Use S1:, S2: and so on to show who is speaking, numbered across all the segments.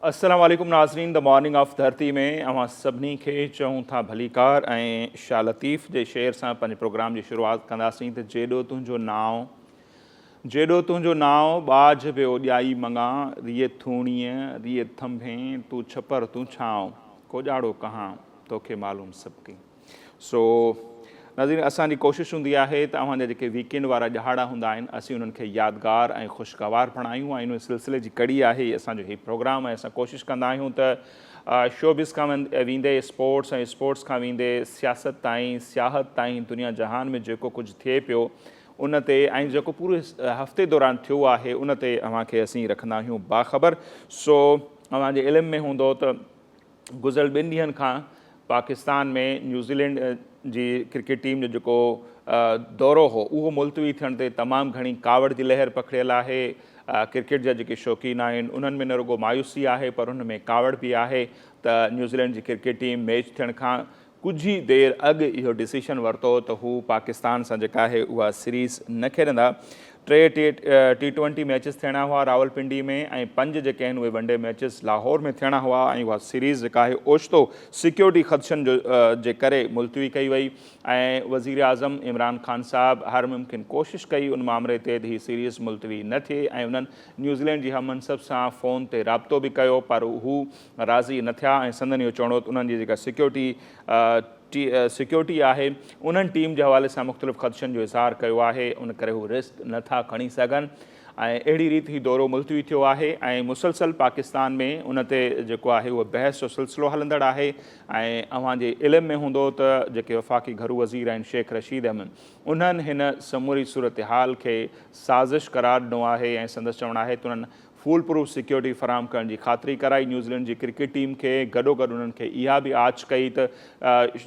S1: السلام عليڪم ناظرين the morning of ڌرتي ۾ اوهان سڀني کي چئون ٿا ڀليڪار ۽ شاهه لطيف جي شعر سان پنهنجي پروگرام جي شروعات ڪنداسين ته جيڏو تنهنجو نانء جيڏو تنهنجو نانء ٻاجهه به اوڏيائي مڱان ريء ٿوڻيء ريء ٿنڀين تون ڇپر تون ڇانء ڪوڄاڙو ڪهان توکي معلوم سڀ ڪي. سو ناظرين اسان جي ڪوشش هوندي آهي ته اوهان جا جيڪي ويڪينڊ وارا ڏهاڙا هوندا آهن اسين انهن کي يادگار ۽ خوشگوار بڻايون ۽ ان سلسلي جي ڪڙي آهي اسان جو هي پروگرام ۽ اسان ڪوشش ڪندا آهيون ته شوبز کان ويندي اسپورٽس ۽ اسپورٽس کان ويندي سياست تائين سياحت تائين دنيا جهان ۾ جيڪو ڪجهه ٿئي پيو ان تي ۽ جيڪو پوري هفتي دوران ٿيو آهي ان تي اوهان کي اسين رکندا آهيون باخبر. سو اوهان جي علم ۾ هوندو ته گذريل ٻن ڏينهن کان پاڪستان ۾ نيوزيلينڊ جي ڪرڪيٽ ٽيم جو جيڪو دورو هو اهو ملتوي ٿيڻ تي تمام گهڻي ڪاوڙ جي لهر پکڙيل آهي. ڪرڪيٽ جا جيڪي شوقين آهن انهن ۾ نه رڳو مايوسي آهي پر ان ۾ ڪاوڙ به آهي ته نيوزيلينڊ جي ڪرڪيٽ ٽيم ميچ ٿيڻ کان ڪجهه ئي دير اڳ اهو ڊسيشن ورتو ته هو پاڪستان سان جيڪا آهي اها سيريز نه کيڏندا. ٽي ٽي ٽوئنٽي ميچز ٿيڻا هئا راولپنڊي ۾ ۽ پنج جيڪي آهن اهي ون ڊي ميچز لاهور ۾ ٿيڻا هئا ۽ اها سيريز جيڪا آهي اوچتو سيڪيورٽي خدشن جو جي ڪري ملتوي ڪئي وئي ۽ وزيراعظم عمران خان صاحب هر ممڪن ڪوشش ڪئي ان مامري تي ته هي سيريز ملتوي نه ٿئي ۽ انهن نيوزيلينڊ جي هم منصب سان فون تي رابطو به ڪيو پر هو راضي نه ٿيا ۽ سندن اهو چوڻ هو ته انهن جي جيڪا سيڪيورٽي سيڪيورٽي آهي انهن ٽيم جي حوالي سان مختلف خدشن جو اظهار ڪيو آهي ان ڪري هو رسڪ نه ٿا کڻي سگهن ۽ اهڙي ريت هي دورو ملتوي ٿيو آهي ۽ مسلسل پاڪستان ۾ ان تي جيڪو آهي اهو بحث جو سلسلو هلندڙ آهي ۽ اوهان جي علم ۾ هوندو ته جيڪي وفاقي گهرو وزير آهن شيخ رشيد احمد انهن هن سموري صورتحال کي سازش قرار ڏنو آهي ۽ سندس چوڻ آهي ته انهن فول پروف سيڪيورٽي فراهم ڪرڻ جي خاطري ڪرائي، نيوزيلينڊ جي ڪرڪيٽ ٽيم کي گڏوگڏ انهن کي اها به آڇ ڪئي ته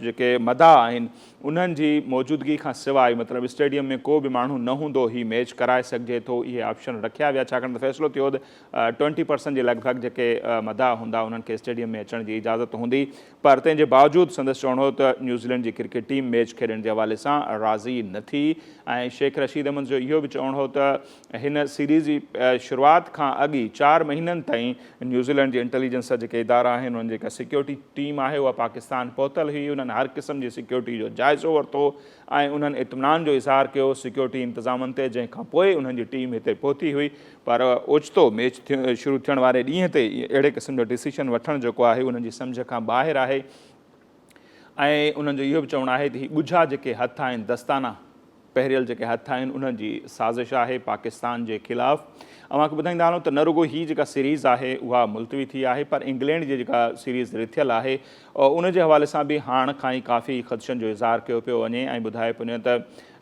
S1: جيڪي مداح آهن انهن جي موجودگي کان سواء مطلب اسٽيڊيم ۾ ڪو به ماڻهو نه هوندو هي ميچ ڪرائي سگهجي ٿو اهي آپشن رکيا ويا ڇاڪاڻ ته فيصلو ٿيو ته ٽوئنٽي پرسنٽ جي لڳ ڀڳ جيڪي مداح هوندا انهن کي اسٽيڊيم ۾ اچڻ جي اجازت هوندي پر تنهن جي باوجود سندس چوڻ هو ته نيوزيلينڊ جي ڪرڪيٽ ٽيم ميچ کيڏڻ جي حوالي سان راضي نه ٿي ۽ شيخ رشيد احمد جو اهو به چوڻ هو ته هن سيريز جي شروعات کان اڳ ئي چار مهينن تائين نيوزيلينڊ جي انٽيليجنس جا جيڪي ادارا آهن انهن جي جيڪا سيڪيورٽي ٽيم آهي اها پاڪستان پهتل هئي انهن هر قسم جي سيڪيورٽي جو جائزو ورتو ۽ انهن اطمينان جو اظهار ڪيو سيڪيورٽي انتظامن تي جنهن کان پوء انهن جي ٽيم هتي پهتي هئي پر اوچتو ميچ شروع ٿيڻ واري ڏينهن تي اهڙي قسم جو ڊسيشن وٺڻ جيڪو آهي انهن جي سمجهه کان ٻاهر آهي ۽ انهن جو اهو به چوڻ آهي ته هي ڳجها جيڪي هٿ آهن دستانا پهريل جيڪي هٿ آهن انهن جي سازش آهي پاڪستان جي خلاف. اوهان کي ٻڌائيندا هلون ته نه رڳو هي جيڪا سيريز آهي اها ملتوي ٿي آهي پر انگلينڊ جي جيڪا سيريز رٿيل آهي ان جي حوالي سان به هاڻ کان ئي ڪافي خدشن جو اظهار ڪيو پيو وڃي ۽ ٻڌايو پيو وڃي ته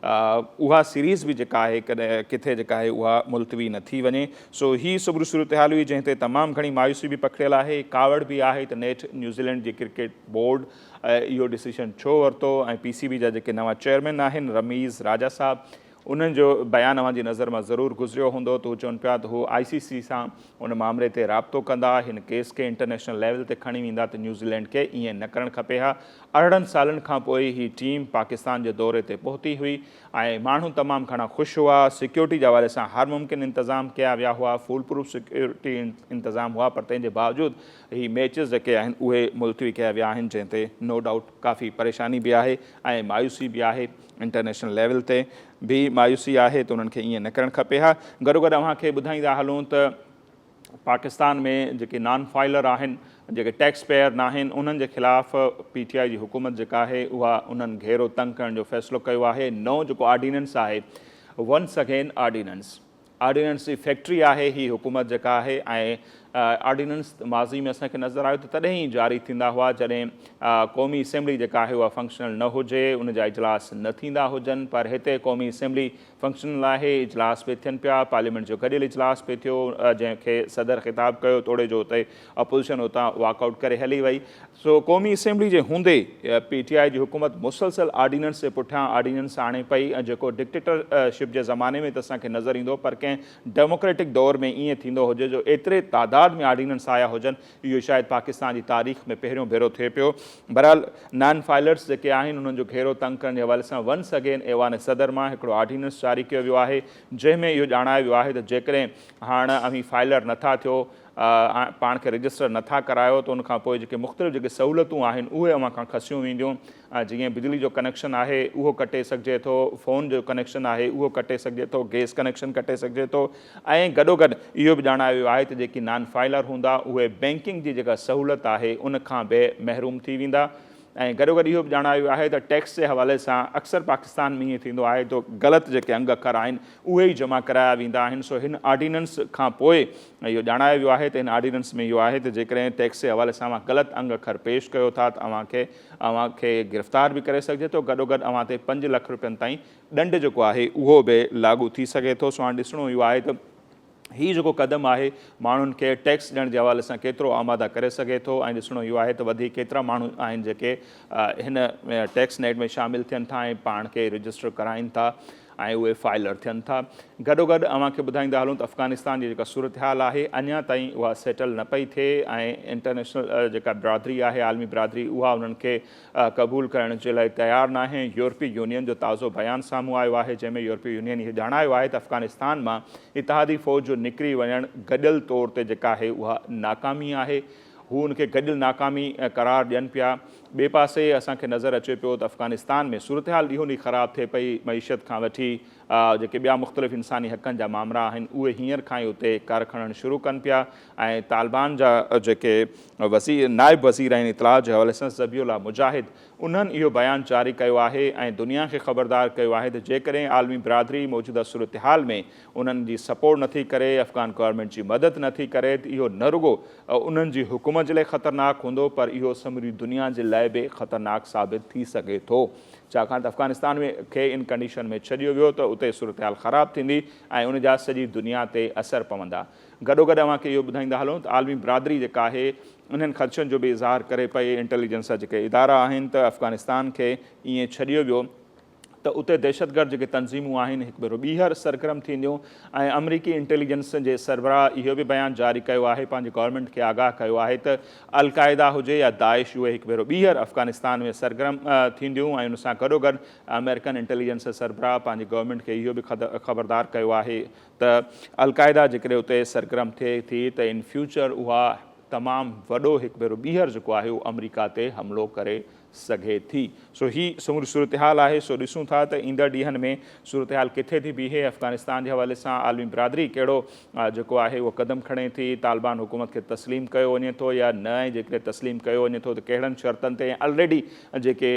S1: اها سيريز به جيڪا آهي ڪڏهن ڪٿي جيڪا آهي اها ملتوي نه ٿي وڃي. سو هي سموري صورتحال هئي جنهن تي تمام گهڻي مايوسي به پکڙيل آهي ڪاوڙ به آهي ته نيٺ نيوزيلينڊ جي ڪرڪيٽ بورڊ اهو ڊسيشن ڇو ورتو ۽ پي سي بي جا جيڪي نوان چيئرمين آهن رميز راجا صاحب انهن جو بيان اوهان جي نظر مان ضرور گذريو هوندو ته هو چون پيا ته هو آء سي سي سان ان مامري تي رابطو ڪندا هن ڪيس کي انٽرنيشنل ليول تي کڻي ويندا ته نيوزيلينڊ کي ائين نه ڪرڻ کپي ها 18 سالن کان پوء هي ٽيم پاڪستان جي دوري تي پهتي هئي ۽ ماڻهو تمام گهڻا خوش هئا سيڪيورٽي جي حوالي سان هر ممڪن انتظام ڪيا ويا هئا فول پروف سيڪيورٽي انتظام هئا پر تنهن جي باوجود هي ميچز جيڪي آهن اهي ملتوي ڪيا ويا آهن جنهن تي نو ڊائوٽ ڪافي پريشاني به آهي ۽ مايوسي به آهي انٽرنيشنل ليول تي به مايوسي آهي ته انهن کي ائين نه ڪرڻ کپي ها گڏوگڏ اوهان کي ٻڌائيندا هلون ته پاڪستان ۾ جيڪي نان فائلر آهن جيڪي ٽيڪس پيئر ناهن انهن جي خلاف پي ٽي آء جي حڪومت جيڪا آهي اها انهن گهيرو تنگ ڪرڻ جو فيصلو ڪيو آهي نئون جيڪو آرڊيننس آهي ونس اگين آرڊيننس آرڊيننس جي فيڪٽري آهي هي حڪومت جيڪا آهي ۽ آرڊيننس ماضي ۾ اسان کي نظر آيو ته تڏهن ئي جاري ٿيندا هئا جڏهن قومي اسيمبلي جيڪا آهي اها فنڪشنل نه هجي ان جا اجلاس نه ٿيندا هجن پر هتي قومي اسيمبلي فنڪشنل آهي اجلاس به ٿين پيا پارليامينٽ جو گڏيل اجلاس به ٿيو جنهن کي صدر خطاب ڪيو توڙي جو اتي اپوزيشن اتان واڪ آئوٽ ڪري هلي وئي سو قومي اسيمبلي جي هوندي پي ٽي آء جي حڪومت مسلسل آرڊيننس جي پٺيان آرڊيننس آڻي پئي ۽ جيڪو ڊڪٽيٽر شپ جي زماني ۾ ته اسان کي نظر ايندو پر ڪنهن ڊيموڪريٽڪ دور ۾ ائين ٿيندو هجي جو ايتري تعداد آباد ۾ آرڊيننس آيا هجن، اهو شايد پاڪستان جي تاريخ ۾ پهريون ڀيرو ٿئي پيو. بهرحال نان فائلرز جيڪي آهن انهن جو گهيرو تنگ ڪرڻ جي حوالي سان ونس اگين ايوان صدر مان هڪڙو آرڊيننس جاري ڪيو ويو آهي جنهن ۾ اهو ڄاڻايو ويو آهي ته جيڪڏهن هاڻ اوهين فائلر نٿا ٿيو، پاڻ کي رجسٽر نٿا ڪرايو ته ان کان پوء جيڪي مختلف جيڪي سهولتون آهن اهي اوهان کان کسيون وينديون جيئن بجلي جو ڪنيڪشن آهي اهو ڪٽي سگهجي ٿو، فون جو ڪنيڪشن آهي اهو ڪٽي سگهجي ٿو، گيس ڪنيڪشن ڪٽي سگهجي ٿو ۽ گڏوگڏ اهو به ڄاڻايو ويو آهي ته جيڪي نان فائلر هوندا اهي بينڪنگ جي جيڪا سهولت آهي ان کان به محروم ٿي ويندا ۽ گڏوگڏ اهو به ڄاڻايو ويو آهي ته ٽيڪس جي حوالي سان اڪثر پاڪستان ۾ ائين ٿيندو آهي ته غلط جيڪي انگ اکر آهن اهي ئي جمع ڪرايا ويندا آهن سو هن آرڊيننس کان پوء اهو ڄاڻايو ويو آهي ته هن آرڊيننس ۾ اهو آهي ته جيڪڏهن ٽيڪس جي حوالي سان اوهان غلط انگ اکر پيش ڪيو ٿا ته اوهان کي اوهان کي گرفتار به ڪري سگهجي ٿو گڏوگڏ اوهان تي پنج لک روپين تائين ڏنڊ جيڪو آهي اهو به لاڳو ٿي سگهي ٿو سو هاڻي ڏسڻو اهو آهي ته هي جيڪو قدم آهي ماڻهن کي ٽيڪس ڏيڻ جي حوالي سان ڪيترو آماده ڪري سگهي ٿو ۽ ڏسڻو اهو آهي ته وڌيڪ ڪيترا ماڻهو آهن جيڪي هن ٽيڪس نيٽ ۾ شامل ٿين ٿا ۽ پاڻ کي رجسٽر ڪرائين ٿا ۽ اهي فائلر ٿين ٿا. گڏوگڏ اوهان کي ٻڌائيندا هلون ته افغانستان جي جيڪا صورتحال آهي اڃا تائين اها سيٽل نه پئي ٿئي ۽ انٽرنيشنل جيڪا برادري آهي عالمي برادري اها انهن کي قبول ڪرڻ جي لاء تيار ناهي. يورپي يونين جو تازو بيان سامهون آيو آهي جنهن ۾ يورپي يونين اهو ڄاڻايو آهي ته افغانستان مان اتحادي فوج جو نڪري وڃڻ گڏيل طور تي جيڪا آهي اها ناڪامي آهي. هو ان کي گڏيل ناڪامي قرار ڏين پيا. ٻئي پاسي اسان کي نظر اچي پيو ته افغانستان ۾ صورتحال ڏينهون ڏينهن خراب ٿئي پئي، معيشت کان وٺي جيڪي ٻيا مختلف انساني حقن جا مامرا آهن اهي هينئر کان ئي اتي ڪر کڻڻ شروع ڪن پيا ۽ طالبان جا جيڪي وزير نائب وزير آهن اطلاعات جي حوالي سان ذبيح الله مجاهد انهن اهو بيان جاري ڪيو آهي ۽ دنيا کي خبردار ڪيو آهي ته جيڪڏهن عالمي برادري موجوده صورتحال ۾ انهن جي سپورٽ نٿي ڪري افغان گورنمينٽ جي مدد نٿي ڪري ته اهو نه رڳو انهن جي حڪومت جي لاء خطرناڪ هوندو پر اهو سموري دنيا جي لاء به خطرناڪ ثابت ٿي سگهي ٿو. ڇاڪاڻ ته افغانستان ۾ کي ان ڪنڊيشن ۾ ڇڏيو ويو ته اتي صورتحال خراب ٿيندي ۽ ان جا سڄي دنيا تي اثر پوندا. گڏوگڏ اوهان کي اهو ٻڌائيندا هلون ته عالمي برادري جيڪا آهي انهن خدشن جو به اظهار ڪري پئي انٽيليجنس جا جيڪي ادارا آهن ته افغانستان کي ائين ڇڏيو ويو ته اتي دهشتگرد جيڪي تنظيمون آهن هڪ ڀيرو ٻيهر سرگرم ٿينديون ۽ آمريڪي انٽيليجنس جي سربراهه اهو به بيان جاري ڪيو آهي پنهنجي گورنمينٽ کي آگاهه ڪيو آهي ته القاعده هجي يا داعش اهي هڪ ڀيرو ٻيهر افغانستان ۾ سرگرم ٿينديون ۽ ان سان گڏوگڏ آمريڪن انٽيليجنس سربراهه پنهنجي گورنمينٽ کي اهو به خبردار ڪيو آهي ته القاعده جيڪڏهن اتي سرگرم ٿئي ٿي ته ان فيوچر اها تمام وڏو هڪ ڀيرو ٻيهر جيڪو آهي اهو آمريڪا تي حملو ڪري سگهي ٿي. سو هي سموري صورتحال آهي سو ڏسون ٿا ته ايندڙ ڏينهن ۾ صورتحال ڪٿي ٿي بيهي، افغانستان جي حوالي سان عالمي برادري ڪهڙو جيڪو آهي اهو قدم کڻي ٿي، طالبان حڪومت کي تسليم ڪيو وڃي ٿو يا نه ۽ جيڪڏهن تسليم ڪيو وڃي ٿو ته ڪهڙن شرطن تي ۽ الريڊي جيڪي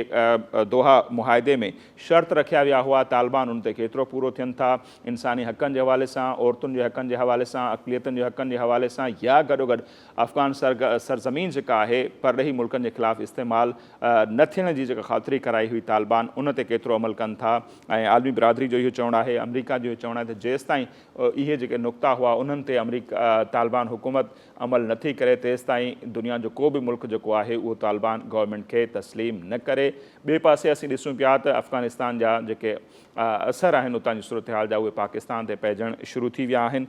S1: دوحا معاهدي ۾ شرط رکيا ويا هئا طالبان ان تي ڪيترو پورو ٿين ٿا، انساني حقن جي حوالي سان، عورتن جي حقن جي حوالي سان، اقليتن جي حقن جي حوالي سان يا گڏوگڏ افغان سرزمين جيڪا آهي پرڏيهي ملڪن جي خلاف استعمال نه ٿيڻ جي جيڪا خاطري ڪرائي هئي طالبان ان تي ڪيترو عمل ڪن ٿا ۽ عالمي برادري جو اهو چوڻ آهي آمريڪا جو اهو چوڻ آهي ته جيستائين اهي جيڪي نقطا هئا انهن تي آمريڪا طالبان حڪومت عمل نٿي ڪري تيستائين دنيا جو ڪو به ملڪ جيڪو آهي اهو طالبان گورنمينٽ کي تسليم نه ڪري ٻئي پاسي اسين ڏسون پيا ته افغانستان جا جيڪي اثر آهن اتان جي صورتحال جا اهي پاڪستان تي پئجڻ شروع ٿي ويا آهن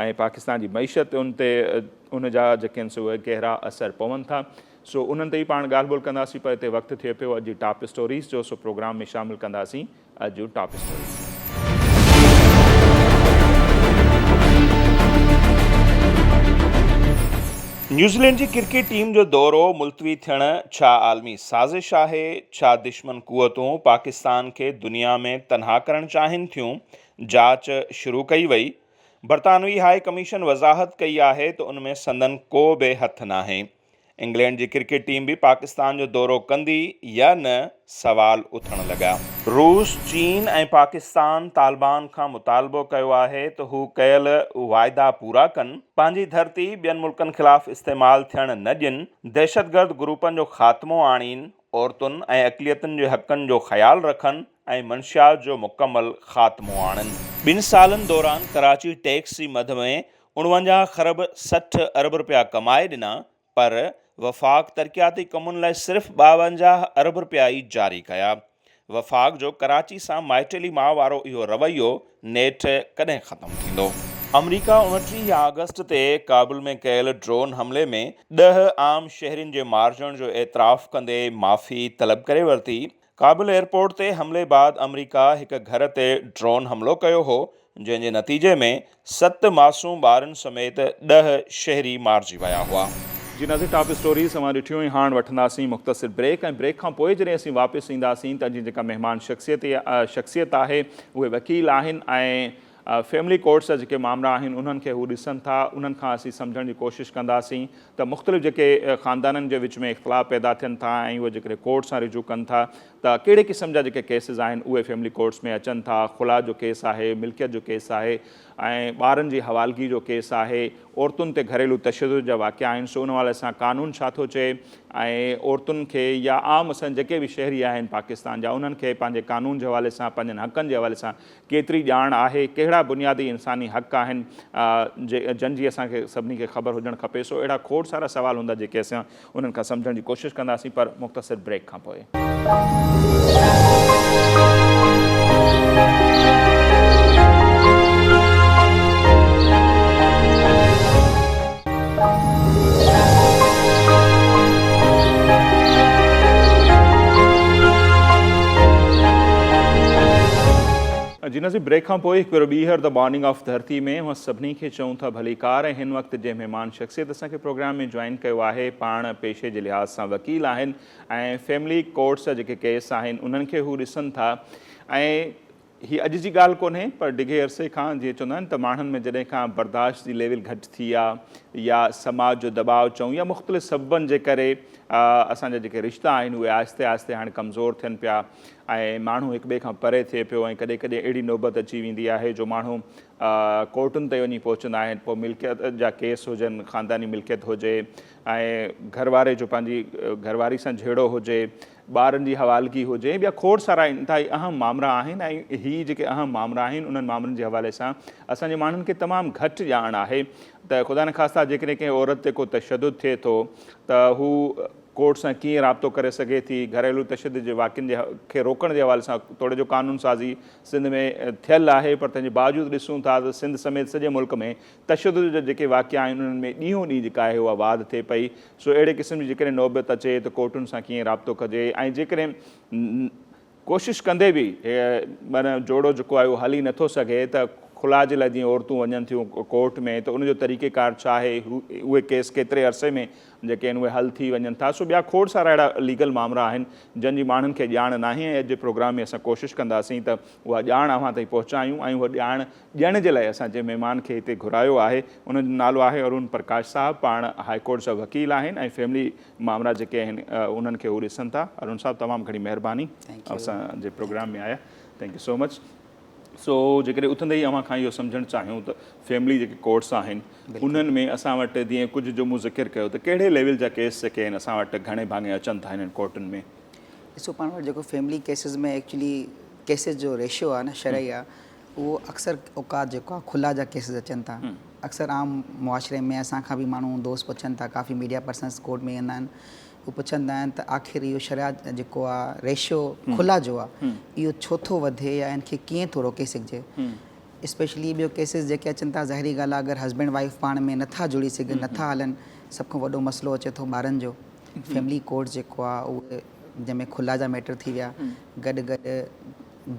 S1: ۽ پاڪستان جي معيشت تي ان تي ان جا جيڪي آهن سو اهي گهرا اثر پون ٿا سو انهن تي ئي پاڻ ڳالهه ٻولهه ڪنداسين پر هتي وقت ٿئي پيو اڄ جي ٽاپ اسٽوريز جو سو پروگرام ۾ شامل ڪنداسين اڄ جون ٽاپ اسٽوريز. نيوزيلينڊ جي ڪرڪيٽ ٽيم جو دورو ملتوي ٿيڻ ڇا عالمي سازش آهي؟ ڇا دشمن قوتون پاڪستان کي دنيا ۾ تنها ڪرڻ چاهين ٿيون؟ جاچ شروع ڪئي وئي. برطانوي هاء ڪميشن وضاحت ڪئي آهي ته ان ۾ سندن ڪو به هٿ ناهي. انگلينڊ جي ڪرڪيٽ ٽيم به پاڪستان جو دورو ڪندي يا نه سوال اٿڻ لڳا. روس، چين ۽ پاڪستان طالبان کان مطالبو ڪيو آهي ته هو ڪيل واعدا پورا ڪن، پنهنجي ڌرتي ٻين ملڪن خلاف استعمال ٿيڻ نه ڏين، دهشتگرد گروپن جو خاتمو آڻين، عورتن ۽ اقليتن جي حقن جو خيال رکن ۽ منشيات جو مڪمل خاتمو آڻن. ٻن سالن دوران ڪراچي ٽيڪس جي مد ۾ 49 کرب 60 ارب رپيا ڪمائي ڏنا پر وفاق ترقياتي ڪمن لاء صرف 52 ارب رپيا ئي جاري ڪيا. وفاق جو ڪراچي سان مائٽيلي ماء وارو اهو رويو نيٺ ڪڏهن ختم ٿيندو؟ آمريڪا 29 آگسٽ تي ڪابل ۾ ڪيل ڊرون حملي ۾ ڏهه عام شهرين جي مارجڻ جو اعتراف ڪندي معافي طلب ڪري ورتي. ڪابل ايئرپورٽ تي حملي بعد آمريڪا هڪ گهر تي ڊرون حملو ڪيو هو، جنهن جي نتيجي ۾ ست معصوم ٻارن سميت ڏهه شهري مارجي ويا هئا. جي ناظرين ٽاپ اسٽوريز اوهان ڏٺيون ۽ هاڻ وٺنداسين مختصر بريڪ ۽ بريڪ کان پوء جڏهن اسين واپس اينداسين ته اڄ جي جيڪا مهمان شخصيت شخصيت آهي اهي وڪيل آهن ۽ فيملي ڪورٽس جا جيڪي مامرا آهن انهن کي هو ڏسن ٿا انهن کان اسين سمجهڻ جي ڪوشش ڪنداسين ته مختلف جيڪي خاندانن جي وچ ۾ اختلاف پيدا ٿين ٿا ۽ اهي جيڪڏهن ڪورٽ سان رجوع ڪن ٿا ته ڪهڙي قسم جا جيڪي ڪيسز آهن اهي فيملي ڪورٽس ۾ اچن ٿا خلا جو ڪيس آهي ملڪيت جو ڪيس آهي ۽ ٻارن جي حوالگي جو ڪيس آهي عورتن تي گهريلو تشدد جا واقعا آهن سو ان حوالي سان قانون ڇا ٿو چئي ۽ عورتن کي يا عام اسان جيڪي به شهري آهن پاڪستان جا انهن کي پنهنجي قانون جي حوالي سان پنهنجن حقن جي حوالي سان ڪيتري ڄاڻ آهي، ڪهڙا بنيادي انساني حق آهن، جن جي اسان کي سڀني کي خبر هجڻ کپي، سو اهڙا کوڙ سارا سوال هوندا جيڪي اسان انهن کان سمجهڻ جي ڪوشش ڪنداسين پر مختصر بريڪ کان پوء. جي ناظرين بريڪ کان پوء هڪ ڀيرو ٻيهر the morning of ڌرتي ۾ اوهان سڀني کي چئون ٿا ڀليڪار ۽ هن وقت جنهن مهمان شخصيت اسان کي پروگرام ۾ جوائن ڪيو آهي پاڻ پيشي جي لحاظ سان وڪيل آهن ۽ فيملي ڪورٽس جا جيڪي ڪيس آهن انهن کي هو ڏسن ٿا ۽ هي اڄ جي ڳالهه ڪونهي پر ڊگهي عرصي کان جيئن چوندا آهن ته ماڻهن ۾ جڏهن کان برداشت جي ليول گهٽ ٿي آ يا سماج جو دٻاء چئون يا مختلف سببن جي ڪري اسان جا جيڪي رشتا آهن اهي آهستي آهستي هاڻي ڪمزور ٿين پيا ۽ ماڻهو هڪ ٻئي کان پري ٿئي پيو ۽ ڪڏهن ڪڏهن اهڙي نوبت اچي ويندي آهي جو ماڻهو ڪورٽن تائين وڃي پهچندا آهن پوء ملڪيت جا ڪيس هجن خانداني ملڪيت هجي ۽ گهر واري جو پنهنجي گهر واري سان جهيڙو هجي ٻارن جي حوالگي هجي ۽ ٻيا کوڙ سارا انتهائي اهم مامرا آهن ۽ هي جيڪي اهم مامرا آهن انهن مامرن جي حوالي سان اسان جي ماڻهن کي تمام گهٽ ڄاڻ آهي ته خدا نخواسته جيڪڏهن ڪنهن عورت تي ڪو تشدد ٿئي ٿو ته هو ڪورٽ سان ڪيئن رابطو ڪري سگهي ٿي گهريلو تشدد جي واقعن جي کي روڪڻ جي حوالي سان توڙي جو قانون سازي سنڌ ۾ ٿيل آهي پر تنهن جي باوجود ڏسون ٿا ته سنڌ سميت سڄي ملڪ ۾ تشدد جا جيڪي واقعا آهن انهن ۾ ڏينهون ڏينهن جيڪا آهي اها واڌ ٿئي پئي سو اهڙي قسم جي جيڪڏهن نوبت اچي ته ڪورٽن سان ڪيئن رابطو ڪجي ۽ جيڪڏهن ڪوشش ڪندي به معنيٰ جوڙو جيڪو آهي اهو هلي نٿو سگهي ته خلا جي لاء جيئن عورتون وڃن ٿيون ڪورٽ ۾ ته ان جو طريقي ڪار ڇا آهي اهي ڪيس ڪيتري عرصي ۾ جيڪي آهن اهي حل ٿي وڃن ٿا سو ٻيا کوڙ سارا اهڙا ليگل مامرا آهن جن جي ماڻهن کي ڄاڻ ناهي ۽ اڄ جي پروگرام ۾ اسان ڪوشش ڪنداسين ته اها ڄاڻ اوهان تائين پهچايون ۽ اها ڄاڻ ڏيڻ جي لاء اسان جنهن مهمان کي هتي گهرايو آهي ان جو نالو آهي ارون پرڪاش صاحب پاڻ هاء ڪورٽ جا وڪيل آهن ۽ فيملي مامرا جيڪي آهن انهن کي هو ڏسن ٿا. ارون صاحب تمام گهڻي مهرباني اسان جي پروگرام ۾ آيا thank you so much. سو جيڪڏهن اٿندي ئي اوهان کان اهو سمجهڻ چاهيون ته فيملي جيڪي ڪورٽس آهن انهن ۾ اسان وٽ جيئن ڪجهه جو مون ذڪر ڪيو ته ڪهڙي ليول جا ڪيس جيڪي آهن اسان وٽ گهڻي ڀاڱي اچن ٿا هنن ڪورٽن ۾.
S2: ڏسو پاڻ وٽ جيڪو فيملي ڪيسز ۾ ايڪچولي ڪيسز جو ريشو آهي نه شرح آهي اهو اڪثر اوقات جيڪو آهي خلا جا ڪيسز اچن ٿا اڪثر عام معاشري ۾ اسان کان به ماڻهو دوست پڇن ٿا ڪافي ميڊيا پرسنس ڪورٽ ۾ ايندا آهن هو پڇندا آهن ته آخر اهو شرح جيڪو آهي ريشو خلا جو آهي اهو ڇو ٿو وڌي يا ان کي ڪيئن ٿو روڪي سگهجي اسپيشلي ٻيو ڪيسز جيڪي اچن ٿا ظاهري ڳالهه آهي اگر هسبينڊ وائيف پاڻ ۾ نٿا جڙي سگهن نٿا هلن سڀ کان وڏو مسئلو اچي ٿو ٻارن جو فيملي ڪورٽ جيڪو آهي اهي جنهن ۾ خلا جا ميٽر ٿي ويا گڏ گڏ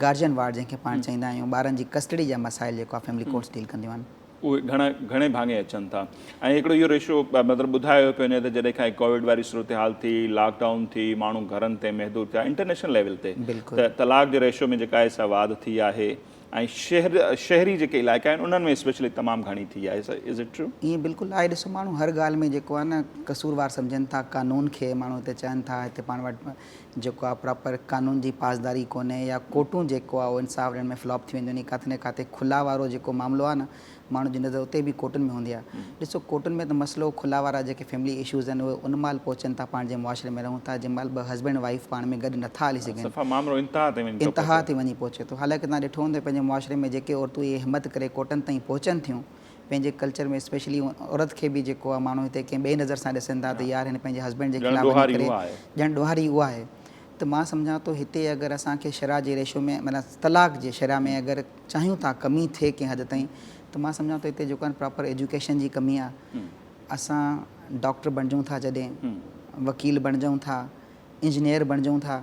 S2: گارجين وارڊ جنهن کي پاڻ چئيندا آهيون ٻارن جي ڪسٽڊي جا مسائل جيڪو آهي فيملي ڪورٽس ڊيل ڪنديون آهن.
S1: اهي گهڻا گهڻي ڀاڱي اچن ٿا ۽ هڪڙو اهو ريشو مطلب ٻڌايو پيو وڃي ته جڏهن کان ڪووڊ واري صورتحال ٿي لاڪ ڊائون ٿي ماڻهو گهرن تي محدود ٿيا انٽرنيشنل ليول تي ته طلاق جي ريشو ۾ جيڪا آهي سا واڌ ٿي آهي ۽ شهر شهري جيڪي علائقا آهن انهن ۾ اسپيشلي تمام گهڻي ٿي آهي از it true?
S2: ائين بلڪل آهي ڏسو ماڻهو هر ڳالهه ۾ جيڪو آهي نه قصوروار سمجهن ٿا قانون کي ماڻهو هتي چون ٿا هتي پاڻ وٽ جيڪو آ پراپر قانون جي پاسداري ڪونهي يا ڪورٽون جيڪو آ اهو انصاف ڏيڻ ۾ فلاپ ٿي وينديون آهن ڪاٿي نه ڪاٿي کلا وارو جيڪو معاملو آ نه ماڻهن جي نظر اتي به ڪورٽن ۾ هوندي آ ڏسو ڪورٽن ۾ ته مسئلو کلا وارا جيڪي فيملي اشوز آهن اهي ان مهل پهچن ٿا پاڻ جنهن معاشري ۾ رهون ٿا جنهن مهل ٻه هسبينڊ وائيف پاڻ ۾ گڏ نٿا هلي سگهن
S1: صفا مامرو انتها تي وڃي ٿو
S2: انتها تي وڃي پهچي ٿو حالانڪه توهان ڏٺو هوندو پنهنجي معاشري ۾ جيڪي عورتون اهي همت ڪري ڪورٽن تائين پهچن ٿيون پنهنجي ڪلچر ۾ اسپيشلي عورت کي به جيڪو آهي ماڻهو هتي ڪنهن ٻئي نظر سان ڏسن ٿا ته يار هن پنهنجي هسبينڊ جي خلاف وڃي ڪري ڄڻ ڏوهاري اها آهي ته مان سمجهان ٿو هتي اگر اسان کي شرح جي ريشو ۾ معنيٰ طلاق جي شرح ۾ اگر چاهيون ٿا ڪمي ٿئي ڪنهن حد تائين ته مان سمجهان ٿو هتي جيڪو آهي پراپر ايجوڪيشن جي ڪمي آهي. اسان ڊاڪٽر بڻجون ٿا جڏهن، وڪيل بڻجون ٿا، انجنيئر بڻجون ٿا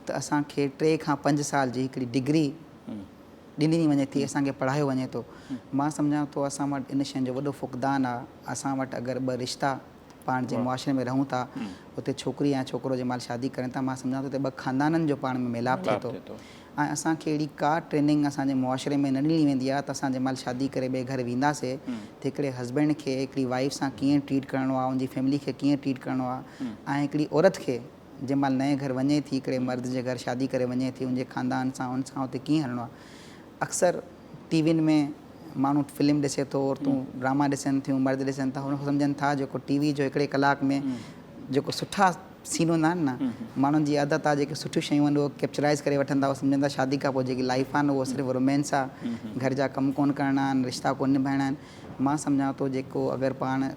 S2: ته اسان کي 3 کان 5 سال جي هڪڙي ڊگري ڏني وڃي ٿي، اسان کي پڙهايو وڃي ٿو. مان سمجهان ٿو اسان وٽ ان شين جو وڏو فقدان آهي. اسان وٽ اگر ٻه رشتا پاڻ جنهن معاشري ۾ رهون ٿا اتي ڇوڪري ۽ ڇوڪرو جنهن مهل شادي ڪرن ٿا مان سمجهان ٿو اتي ٻه خاندانن جو پاڻ ۾ ميلاپ ٿئي ٿو ۽ اسان کي اهڙي ڪا ٽريننگ اسان جي معاشري ۾ نه ڏني ويندي آهي ته اسان جنهن مهل شادي ڪري ٻئي گهر وينداسي ته هڪڙي هسبينڊ کي هڪڙي وائيف سان ڪيئن ٽريٽ ڪرڻو آهي ان جي فيملي کي ڪيئن ٽريٽ ڪرڻو آهي ۽ هڪڙي عورت کي جنهن مهل نئين گهر وڃي ٿي هڪڙي مرد جي گهر شادي ڪري وڃي ٿي ان جي خاندان سان ان سان اتي ڪيئن هلڻو آهي اڪثر ٽي وين ۾ ماڻهو فلم ڏسي ٿو عورتون ڊراما ڏسن ٿيون مرد ڏسن ٿا هو سمجهن ٿا جيڪو ٽي وي جو هڪڙي ڪلاڪ ۾ جيڪو سٺا سين هوندا آهن نه ماڻهن جي عادت آهي جيڪي سٺيون شيون آهن اهو ڪيپچرائز ڪري وٺن ٿا اهو سمجهن ٿا شادي کان پوء جيڪي لائف آهي نه اهو صرف رومانس آهي گهر جا ڪم ڪونه ڪرڻا آهن رشتا ڪونه نڀائڻا آهن مان سمجهان ٿو جيڪو اگر پاڻ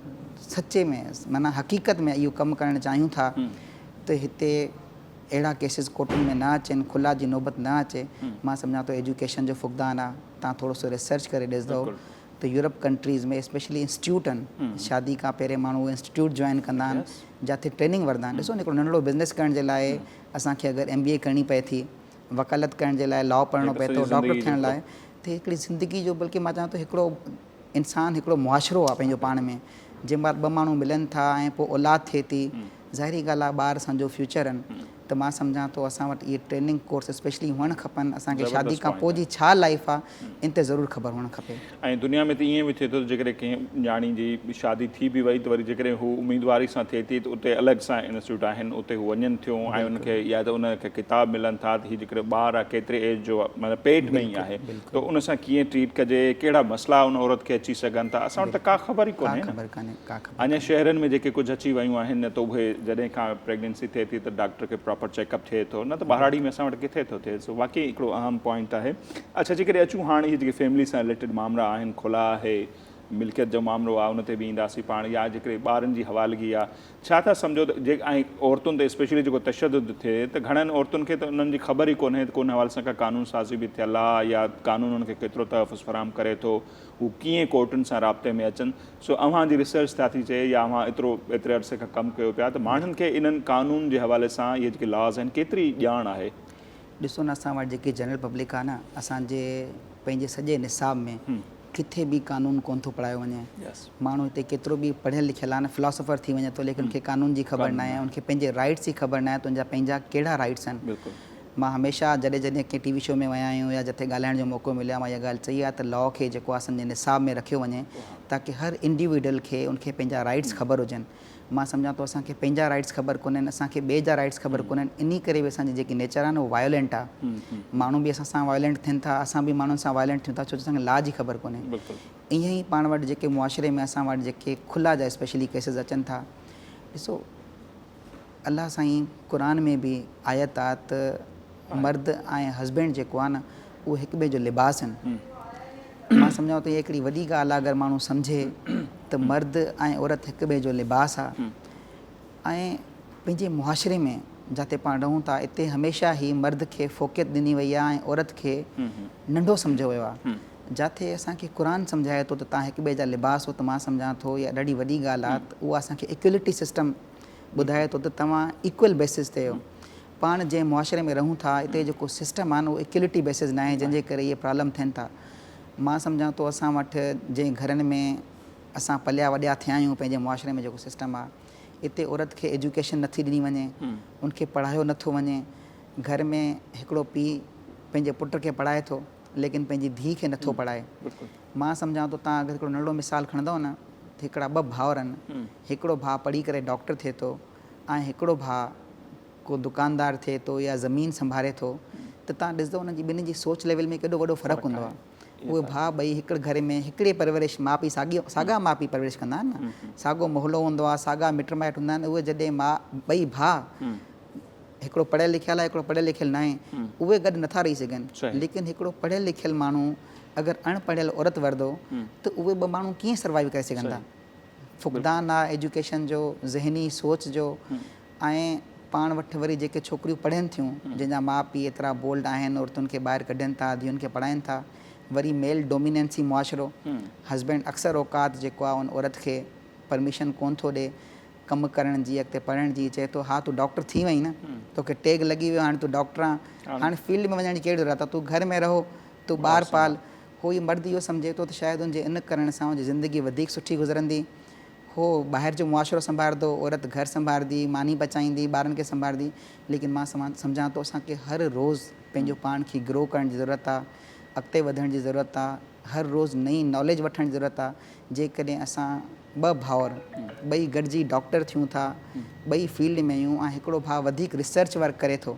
S2: سچي ۾ معنيٰ حقيقت ۾ اهو ڪم ڪرڻ چاهيون ٿا ته هتي اهڙا ڪيسز ڪورٽن ۾ نه اچن، خلع جي نوبت نه اچي، مان سمجهان ٿو ايجوڪيشن جو فقدان آ، توهان ٿورو سو ريسرچ ڪري ڏسندؤ ته يورپ ڪنٽريز ۾ اسپيشلي انسٽيٽيوٽ آهن، شادي کان پهرين ماڻهو اهي انسٽيٽيوٽ جوائن ڪندا آهن جاتي ٽريننگ ورندا آهن، ڏسو نه هڪڙو ننڍڙو بزنس ڪرڻ جي لاء اسان کي اگر ايم بي اي ڪرڻي پئي ٿي، وڪالت ڪرڻ جي لاء لا پڙهڻو پئي ٿو، ڊاڪٽر ٿيڻ لاء ته هڪڙي زندگي جو بلڪه مان چوان ٿو هڪڙو انسان هڪڙو معاشرو آ پنهنجو پاڻ ۾ جنهن مهل ٻه ماڻهو ملن ٿا ۽ پوء اولاد ٿئي ٿي ظاهري ڳالهه آ ٻار اسان جو فيوچر آهن ته مان سمجهان ٿو اسان وٽ اهي ٽريننگ ڪورس اسپيشلي هئڻ کپن اسان کي شادي کان پوء جي ڇا لائيف آ ان تي ضرور خبر هئڻ کپي.
S1: ۽ دنيا ۾ ته ائين به ٿئي ٿو ته جيڪڏهن ڪنهن نياڻي جي شادي ٿي به وئي ته وري جيڪڏهن هو اميدواري سان ٿئي ٿي ته اتي الڳ سان انسٽيٽيوٽ آهن اتي هو وڃن ٿيون ۽ ان کي يا ته ان کي ڪتاب ملن ٿا ته هي جيڪڏهن ٻار آ ڪيتري ايج جو آ معنيٰ پيٽ ۾ ئي آهي ته ان سان ڪيئن ٽريٽ ڪجي، ڪهڙا مسئلا ان عورت کي اچي سگهن ٿا، اسان وٽ ته ڪا خبر ئي ڪونهي نه. اڃا شهرن ۾ جيڪي ڪجهه اچي ويون آهن نه ته اهي جڏهن کان پريگننسي ٿئي ٿي ته ڊاڪٽر کي پراپر چيڪ اپ ٿئي ٿو نه ته ٻهراڙي ۾ اسان وٽ ڪٿي ٿو ٿئي سو واقعي هڪڙو اهم پوائنٽ آهي. اڇا جيڪڏهن اچون هاڻ اهي جيڪي فيملي سان رليٽيڊ مامرا آهن خلا آهي ملڪيت جو مامرو آهي ان تي به اينداسين پاڻ يا جيڪڏهن ٻارن جي حوالگي آهي ڇا ٿا سمجهو ته جي ۽ عورتن تي اسپيشلي جيڪو تشدد ٿئي ته گهڻن عورتن کي ته انهن جي خبر ئي ڪونهي ته ڪو ان حوالي سان ڪا قانون سازي به ٿيل آ يا قانون انهن کي ڪيترو تحفظ فراهم ڪري ٿو هو ڪيئن ڪورٽن سان رابطي ۾ اچن سو اوهان جي ريسرچ ڇا ٿي چئي يا اوهان ايترو ايتري عرصي کان ڪم ڪيو پيا ته ماڻهن کي انهن قانون جي حوالي سان اهي جيڪي لاز آهن ڪيتري ڄاڻ آهي؟
S2: ڏسو نه اسان وٽ جيڪي جنرل پبلڪ آ نه اسان جي پنهنجي سڄي نصاب ۾ ڪٿي به قانون ڪونه ٿو پڙهايو وڃي. ماڻهو هتي ڪيترو به پڙهيل لکيل آهي نه فلاسافر ٿي وڃي ٿو ليڪن ان کي قانون جي خبر ناهي ان کي پنهنجي رائيٽس جي خبر ناهي ته ان جا پنهنجا ڪهڙا رائيٽس آهن. مان هميشه جڏهن جڏهن ڪنهن ٽي وي شو ۾ ويا آهيون يا جتي ڳالهائڻ جو موقعو مليو آهي مان اها ڳالهه چئي آهي ته لا کي جيڪو آهي اسان جي نصاب ۾ رکيو وڃي تاڪه هر انڊيوڊل کي ان کي پنهنجا رائيٽس خبر هجن. مان سمجهان ٿو اسان کي پنهنجا رائيٽس خبر ڪونهن اسان کي ٻئي جا رائيٽس خبر ڪونهن انهي ڪري به اسان جي جيڪي نيچر آهي نه اهو وائولينٽ آهي ماڻهو به اسان سان وائولينٽ ٿين ٿا اسان به ماڻهن سان وائولينٽ ٿيون ٿا ڇو جو اسان کي لا جي خبر ڪونهي ائين ئي پاڻ وٽ جيڪي معاشري ۾ اسان وٽ جيڪي کلا جا اسپيشلي ڪيسز اچن ٿا ڏسو الله سائين قرآن ۾ به آيت آ ته مرد ۽ هسبينڊ جيڪو آ نه اهو هڪ ٻئي جو لباس آهن. مان سمجهان ٿو اها هڪڙي وڏي ڳالهه آ اگر ماڻهو سمجهي ته مرد ۽ عورت هڪ ٻئي جو لباس آ ۽ پنهنجي معاشري ۾ جاتي پاڻ رهون ٿا اتي هميشه هي مرد کي فوقيت ڏني وئي آ ۽ عورت کي ننڍو سمجهيو ويو آ. جاتي اسان کي قرآن سمجهائي ٿو ته توهان هڪ ٻئي جا لباس هو ته مان سمجهان ٿو اها ڏاڍي وڏي ڳالهه آ ته اها اسان کي ايڪولٽي سسٽم ٻڌائي ٿو ته توهان ايڪول بيسز تي آهيو. پاڻ جنهن معاشري ۾ رهون ٿا اتي جيڪو سسٽم آهي نه اهو ايڪولٽي بيسز ناهي جنهن جي ڪري اهي پرابلم ٿين ٿا. مان سمجهان ٿو اسان وٽ جنهن گهرن ۾ اسان پليا وڏيا ٿيا آهيون پنهنجي معاشري ۾ جيڪو سسٽم آهي اتي عورت کي ايجوڪيشن نٿي ڏني وڃي ان کي پڙهايو نٿو وڃي گهر ۾ هڪڙو پيء پنهنجي پٽ کي پڙهائي ٿو ليڪن پنهنجي ڌيء کي نٿو پڙهائي. مان سمجهان ٿو توهان اگر هڪڙو ننڍڙو مثال کڻندؤ نه ته هڪڙا ٻه ڀائر آهن هڪڙو ڀاء پڙهي ڪري ڊاڪٽر ٿئي ٿو ۽ هڪڙو ڀاء ڪو دڪاندار ٿئي ٿو يا زمين سنڀاري ٿو ته توهان ڏسندؤ انهن جي ٻنهي جي سوچ ليول ۾ ڪيڏو وڏو فرق هوندو آهي. اهي ڀاء ٻئي هڪڙ گهر ۾ هڪڙي پرورش ماء پيء ساڳي ساڳا ماء پيء پرورش ڪندا آهن نه ساڳو محلو هوندو آهي ساڳا مٽ مائٽ هوندا آهن اهي جڏهن ماء ٻئي ڀاء هڪڙو پڙهيل لکيل آهي هڪڙو پڙهيل لکيل ناهي اهي گڏ نٿا رهي سگهن ليڪن هڪڙو پڙهيل لکيل ماڻهو اگر اڻ پڙهيل عورت وردو ته اهي ٻه ماڻهو ڪيئن سروائيو ڪري سگهن ٿا فقدان آ ايجوڪيشن جو ذهني سوچ جو ۽ پاڻ وٽ وري جيڪي ڇوڪريون پڙهن ٿيون جن جا ماء پيء ايترا بولڊ آهن عورتن کي ٻاهر ڪڍن ٿا ڌيئن کي پڙهائن ٿا وري ميل ڊوميننسي معاشرو، هسبينڊ اڪثر اوقات جيڪو آهي ان عورت کي پرميشن ڪون ٿو ڏي ڪم ڪرڻ جي اڳتي پڙهڻ جي، چئي ٿو ها تون ڊاڪٽر ٿي وئين نه توکي ٽيگ لڳي ويو هاڻي تون ڊاڪٽر آن هاڻي فيلڊ ۾ وڃڻ جي ڪهڙي ضرورت آهي تون گهر ۾ رهو تون ٻار پال. هو اهو مرد اهو سمجهي ٿو ته شايد ان جي ان ڪرڻ سان ان جي زندگي وڌيڪ سٺي گذرندي، هو ٻاهر جو معاشرو سنڀارندو، عورت گهر سنڀارندي، ماني پچائيندي، ٻارن کي سنڀارندي، ليڪن مان سمجهان ٿو اسان کي هر روز پنهنجو پاڻ کي گرو ڪرڻ جي ضرورت آ، اڳتي وڌڻ جي ضرورت آ، هر روز نئين ناليج وٺڻ جي ضرورت آ، جيڪڏهن اسان ٻه ڀائر ٻئي گڏجي ڊاڪٽر ٿيون ٿا، ٻئي فيلڊ ۾ آهيون ۽ هڪڙو ڀاء وڌيڪ ريسرچ ورڪ ڪري ٿو،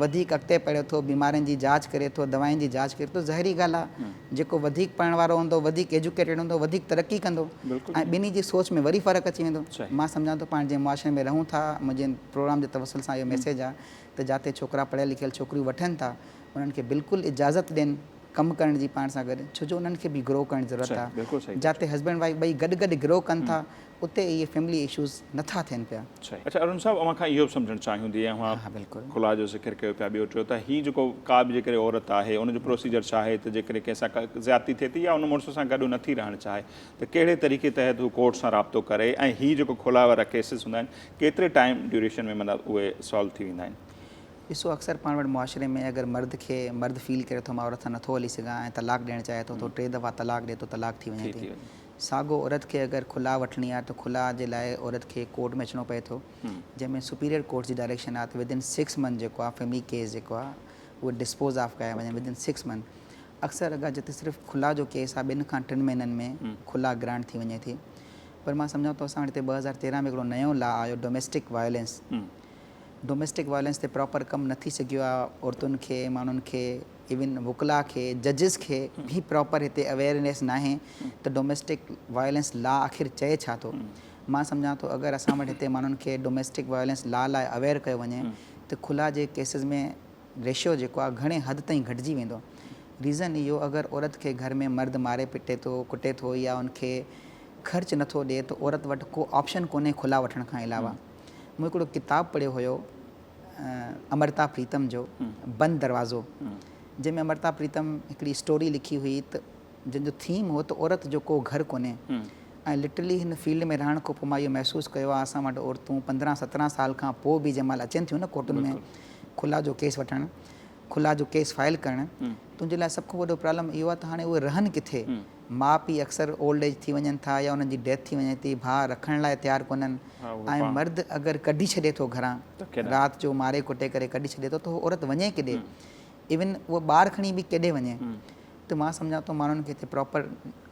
S2: وڌيڪ اڳتي پڙهي ٿو، بيمارين جي جاچ ڪري ٿو، دوائن جي جاچ ڪري ٿو، ظاهري ڳالهه آهي جيڪو وڌيڪ پڙهڻ وارو هوندو، وڌيڪ ايجوڪيٽيڊ هوندو، وڌيڪ ترقي ڪندو ۽ ٻنهي جي سوچ ۾ وري فرق اچي ويندو. مان سمجهان ٿو پاڻ جنهن معاشري ۾ رهون ٿا، منهنجي هن پروگرام جي توسل سان اهو ميسيج آهي ته جاتي ڇوڪرا پڙهيل لکيل ڇوڪريون وٺن ٿا، انهن کي بلڪل اجازت ڏين ڪم ڪرڻ جي پاڻ سان گڏ، ڇو جو انهن کي به گرو ڪرڻ جي ضرورت آهي. جاتي هسبينڊ وائيف ٻئي گڏ گڏ گرو ڪن ٿا، اتي اهي فيملي اشوز نه ٿا ٿين پيا.
S1: صحيح. اڇا ارون صاحب اوهان کان اهو به سمجهڻ چاهيون ٿي ۽ اوهان خلا جو ذڪر ڪيو پيا ٻيو ٽيو ته هي جيڪو ڪا به جيڪڏهن عورت آهي ان جو پروسيجر ڇا آهي ته جيڪڏهن ڪنهن سان ڪا زيادتي ٿئي ٿي يا ان مڙس سان گڏ نٿي رهڻ چاهي ته ڪهڙي طريقي تحت هو ڪورٽ سان رابطو ڪري ۽ هي جيڪو خلا وارا ڪيسز هوندا آهن ڪيتري ٽائيم ڊيوريشن ۾ مطلب اهي سالو ٿي ويندا آهن.
S2: ڏسو اڪثر پاڻ وٽ معاشري ۾ اگر مرد کي مرد فيل ڪري ٿو مان عورت سان نٿو هلي سگهان ۽ طلاق ڏيڻ چاهي ٿو ته ٽي دفعا طلاق ڏي ٿو طلاق ٿي وڃي ٿي. ساڳو عورت کي اگر خلع وٺڻي آهي ته خلع جي لاء عورت کي ڪورٽ ۾ اچڻو پئي ٿو جنهن ۾ سپيريئر ڪورٽ جي ڊائريڪشن آهي ته ود ان سڪس منٿ جيڪو آهي فيملي ڪيس جيڪو آهي اهو ڊسپوز آف ڪيا وڃن ود ان سڪس منٿ. اڪثر اگر جتي صرف خلع جو ڪيس آهي ٻن کان ٽن مهينن ۾ خلع گرانٽ ٿي وڃي ٿي پر مان سمجهان ٿو اسان وٽ هتي 2013 ۾ هڪڙو نيو لا آيو ڊوميسٽڪ وائلنس ڊوميسٽڪ وائلنس تي پراپر ڪم نه ٿي سگهيو آهي عورتن کي ماڻهن کي ايون وڪلا کي ججز کي به پراپر هتي اويئرنيس ناهي ته ڊوميسٽڪ وائلنس لا آخر چئي ڇا ٿو مان سمجهان ٿو اگر اسان وٽ هتي ماڻهن کي ڊوميسٽڪ وائلنس لا لاء اويئر ڪيو وڃي ته خلا جي ڪيسز ۾ ريشيو جيڪو آهي گهڻي حد تائين گهٽجي ويندو ريزن اهو اگر عورت کي گهر ۾ مرد ماري پٽي ٿو ڪٽي ٿو يا ان کي خرچ نٿو ڏي ته عورت وٽ ڪو آپشن ڪونهي خلا وٺڻ کان علاوه مون هڪڙو ڪتاب پڙهيو هيو امرتا پريتم جو بند دروازو جنهن ۾ امرتا پريتم هڪڙي اسٽوري لکي هئي ته جنهن جو ٿيم هو ته عورت جو ڪو گهر ڪونهي ۽ لٽرلي هن فيلڊ ۾ رهڻ کان پوء مان اهو محسوس ڪيو آهي اسان وٽ عورتون 15 17 سال کان پوء به جنهن مهل اچن ٿيون نه ڪورٽن ۾ خلا جو ڪيس وٺڻ خلا جو ڪيس فائل ڪرڻ تنهنجي لاء سڀ کان وڏو پرابلم اهو آهي ته هاڻي اهي رهن ڪٿي ماء پيء اڪثر اولڊ ايج ٿي وڃن ٿا يا انهن جي ڊيٿ ٿي وڃي ٿي، ڀاء رکڻ لاء تيار ڪونهن ۽ مرد اگر ڪڍي ڇڏي ٿو گهران رات جو ماري ڪٽي ڪري ڪڍي ڇڏي ٿو ته هو عورت وڃي ڪيڏي ايون اهو ٻار کڻي به ڪيڏي وڃي ته مان سمجهان ٿو ماڻهن کي هتي پراپر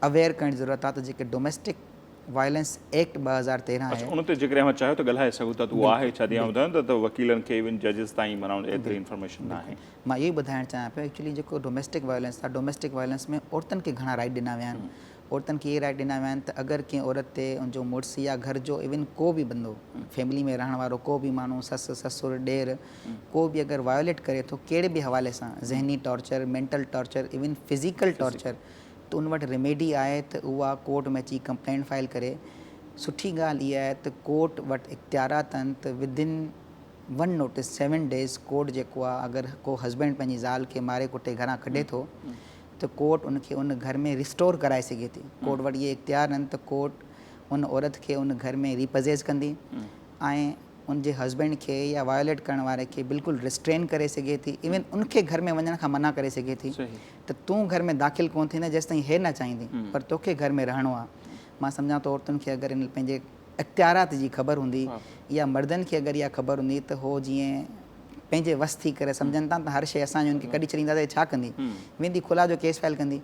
S2: اويئر ڪرڻ جي ضرورت آهي ته جيڪي ڊوميسٽڪ وائلنس ايڪٽ 2013 آهي.
S1: اڇا ان تي جيڪڏهن اوهان چاهيو ته ڳالهائي سگهو ٿا ته اهو آهي ڇا جيئن اوهان ٻڌايو ته وڪيلن کي ايون ججز تائين معنيٰ ايتري انفارميشن ناهي.
S2: مان اهو ئي ٻڌائڻ چاهيان پيو ايڪچولي جيڪو ڊوميسٽڪ وائلنس آهي ڊوميسٽڪ وائلنس ۾ عورتن کي گهڻا رائيٽ ڏنا ويا آهن عورتن کي اهي رائيٽ ڏنا ويا آهن ته اگر ڪنهن عورت تي ان جو مڙس يا گهر جو ايون ڪو به بندو فيملي ۾ رهڻ وارو ڪو به ماڻهو سس سسر ڏير ڪو به اگر وائوليٽ ڪري ٿو ڪهڙي به حوالي سان ذهني torture mental torture even physical torture ته ان وٽ ريميڊي آهي ته اها ڪورٽ ۾ اچي ڪمپلينٽ فائل ڪري سٺي ڳالهه اها آهي ته ڪورٽ وٽ اختيارات آهن ته within one notice seven days court جيڪو آ اگر ڪو هسبينڊ پنهنجي زال کي ماري ڪٽي گهران ڪڍي ٿو ته ڪورٽ ان کي ان گهر ۾ ريسٽور ڪرائي سگهي ٿي ڪورٽ وٽ اهي اختيار آهن ته ڪورٽ ان عورت کي ان گهر ۾ ريپزيز ڪندي ۽ ان جي هسبينڊ کي يا وايوليٽ ڪرڻ واري کي بلڪل ريسٽرين ڪري سگهي ٿي ايون ان کي گهر ۾ وڃڻ کان منع ڪري سگهي ٿي ته تون گهر ۾ داخل ڪون ٿيندين جيستائين هي نه چاهيندي پر توکي گهر ۾ رهڻو آ مان سمجهان ٿو عورتن کي اگر ان پنهنجي اختيارات جي خبر هوندي يا مردن کي اگر اها خبر هوندي ته هو جيئن پنهنجي وس ٿي ڪري سمجهن ٿا ته هر شيء اسان جي ان کي ڪڍي ڇڏيندا ته ڇا ڪندي ويندي خلا جو ڪيس فائل ڪندي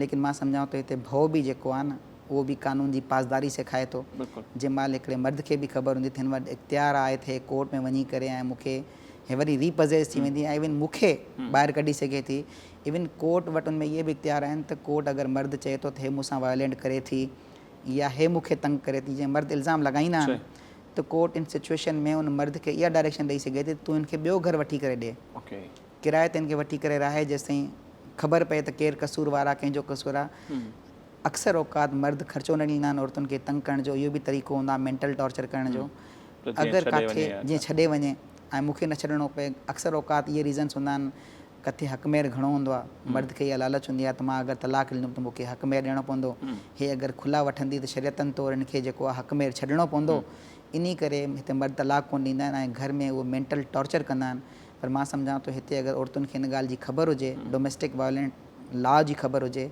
S2: ليڪن مان سمجهان ٿو هتي ڀؤ به جيڪو آهي نه اهو به قانون جي پاسداري سيکائي ٿو جنهن مهل هڪڙي مرد کي به خبر هوندي ته هن وٽ اختيار آهي ته هي ڪورٽ ۾ وڃي ڪري ۽ مون کي هي وري ريپزيس ٿي ويندي ۽ ايون مون کي ٻاهر ڪڍي سگهي ٿي ايون ڪورٽ وٽ ان ۾ اهي به اختيار آهن ته ڪورٽ اگر مرد چئي ٿو ته هي مون سان وائولينٽ ڪري ٿي يا هي مون کي تنگ ڪري ٿي جيئن مرد الزام لڳائيندا آهن ته ڪورٽ ان سچوئيشن ۾ ان مرد کي اها ڊائريڪشن ڏئي سگهي ٿي ته تون هن کي ٻيو گهر وٺي ڪري ڏي ڪرائي تي هن کي وٺي ڪري رهائي جيستائين خبر پئي ته ڪير قصور وار آهي ڪنهن جو قصور آهي اڪثر اوقات مرد خرچو نه ڏيندا آهن عورتن کي تنگ ڪرڻ جو اهو به طريقو هوندو آهي مينٽل ٽارچر ڪرڻ جو اگر ڪاٿي جيئن ڇڏي وڃي ۽ مون کي نه ڇڏڻو پئي اڪثر اوقات اهي ريزنس هوندا آهن. ڪٿي حق مهر گهڻو هوندو آهي، مرد کي اها لالچ هوندي آهي ته مان اگر طلاق ڏيندم ته مون کي حق مهر ڏيڻو پوندو، هي اگر خلع وٺندي ته شريعتن طور هن کي جيڪو آهي حق مهر ڇڏڻو پوندو، انهي ڪري هتي مرد طلاق ڪونه ڏيندا آهن ۽ گهر ۾ اهو مينٽل ٽارچر ڪندا آهن پر مان سمجهان ٿو هتي اگر عورتن کي ان ڳالهه جي خبر هجي، ڊوميسٽڪ وائلنٽ لا جي خبر هجي،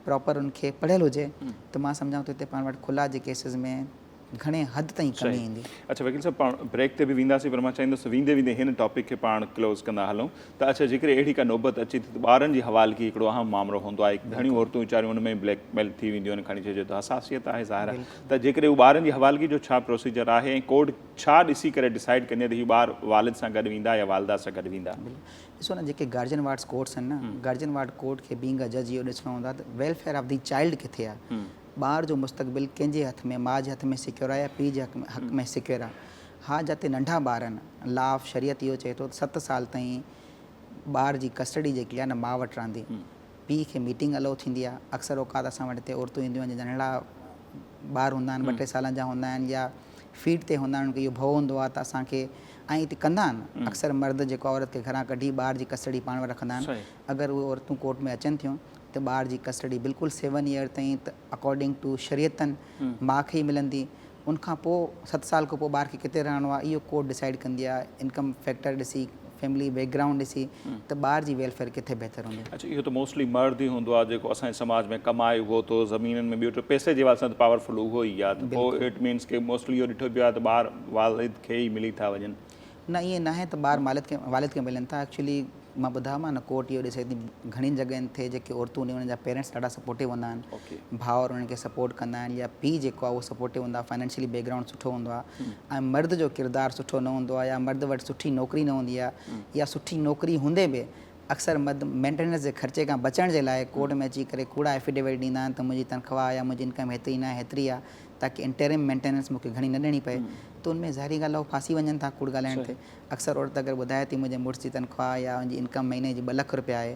S2: پراپر ان کي پڙهيل هجي ته مان سمجهان ٿو هتي پاڻ وٽ خلع جي ڪيسز ۾ گهڻي حد تائين ڪمي ايندي.
S1: اڇا وڪيل صاحب پاڻ بريڪ تي به وينداسين پر مان چاهيندس ته ويندي ويندي هن ٽاپڪ کي پاڻ ڪلوز ڪندا هلون ته اڇا جيڪڏهن اهڙي ڪا نوبت اچي ٿي ته ٻارن جي حوالگي هڪڙو اهم مامرو هوندو آهي گهڻيون عورتون ويچاريون ان ۾ بليڪ ميل ٿي وينديون آهن کڻي چئجي ته حساسيت آهي ظاهر آهي ته جيڪڏهن هو ٻارن جي حوالگي جو ڇا پروسيجر آهي ۽ ڪورٽ ڇا ڏسي ڪري ڊسائيڊ ڪندي آهي ته هي ٻار والد سان گڏ ويندا يا والده سان گڏ ويندا.
S2: ڏسو نه جيڪي گارجين وارڊس ڪورٽس آهن نه گارجين وارڊ ڪورٽ کي بينگ ا جج اهو ڏسڻو هوندو آهي ته ويلفيئر آف the child ڪٿي آهي ٻار جو مستقبل ڪنهن جي هٿ ۾ ماء جي هٿ ۾ سيڪيور آهي يا پيء جي حق ۾ سيڪيور آهي؟ ها جتي ننڍا ٻار آهن، لا آف شريعت اهو چئي ٿو ته ست سال تائين ٻار جي ڪسٽڊي جيڪي آهي نه ماء وٽ رهندي. پيء کي ميٽنگ الائو ٿيندي آهي. اڪثر اوقات اسان وٽ هتي عورتون اينديون آهن جن جا ننڍڙا ٻار هوندا آهن، ٻه ٽي سالن جا هوندا آهن يا فيڊ تي هوندا آهن، انهن کي اهو ڀؤ هوندو آهي ته اسان کي ۽ هتي ڪندا آهن. اڪثر مرد جيڪو عورت کي گهران ڪڍي ٻار جي ڪسٽڊي پاڻ وٽ رکندا آهن. اگر اهي عورتون ڪورٽ ۾ اچن ٿيون ته ٻار جي ڪسٽڊي بلڪل سيون ايئر تائين ته اڪارڊنگ ٽو شريعتن ماء کي ئي ملندي ان کان پوء ست سال کان پوء ٻار کي ڪٿي رهڻو آهي اهو ڪورٽ ڊسائيڊ ڪندي آهي انڪم فيڪٽر ڏسي فيملي بيڪ گرائونڊ ڏسي ته ٻار جي ويلفيئر ڪٿي بهتر هوندي.
S1: اڇا اهو ته موسٽلي مرد ئي هوندو آهي جيڪو اسان جي سماج ۾ ڪمائي اهو ٿو زمينن ۾ ٻيو ٽيو پئسي جي حوالي سان ته پاورفل اهو ئي آهي ته پوء it means ڪي موسٽلي اهو ڏٺو پيو آهي ته ٻار والد کي ئي ملي ٿا وڃن.
S2: نه ائين ناهي ته ٻار مالد کي والد کي ملن ٿا ايڪچولي مان ٻڌايومان نه ڪورٽ اهو ڏسي ٿي گهڻين جڳهين تي جيڪي عورتون هونديون انهن جا پيرنٽس ڏاڍا سپورٽو هوندا آهن ڀائر انهن کي سپورٽ ڪندا آهن يا پيء جيڪو آهي اهو سپورٽو هوندو آهي فائنانشلي بيڪ گرائونڊ سٺو هوندو آهي ۽ مرد جو ڪردار سٺو نه هوندو آهي يا مرد وٽ سٺي نوڪري نه هوندي آهي يا سٺي نوڪري هوندي به اڪثر مرد مينٽيننس جي خرچي کان بچڻ جي لاء ڪورٽ ۾ اچي ڪري ڪوڙا افيڊيوٽ ڏيندا آهن ته منهنجي تنخواهه يا منهنجي انڪم هيتري نه آهي هيتري آهي تاڪه انٽرم مينٽيننس مون کي گهڻي نه ڏيڻي پئي ته ان ۾ ظاهري ڳالهه آهي هو ڦاسي وڃن ٿا ڪوڙ ڳالهائڻ تي. اڪثر عورت اگر ٻڌائي ٿي منهنجي مڙس جي تنخواهه يا ان جي انڪم مهيني جي ٻه لک رپيا آهي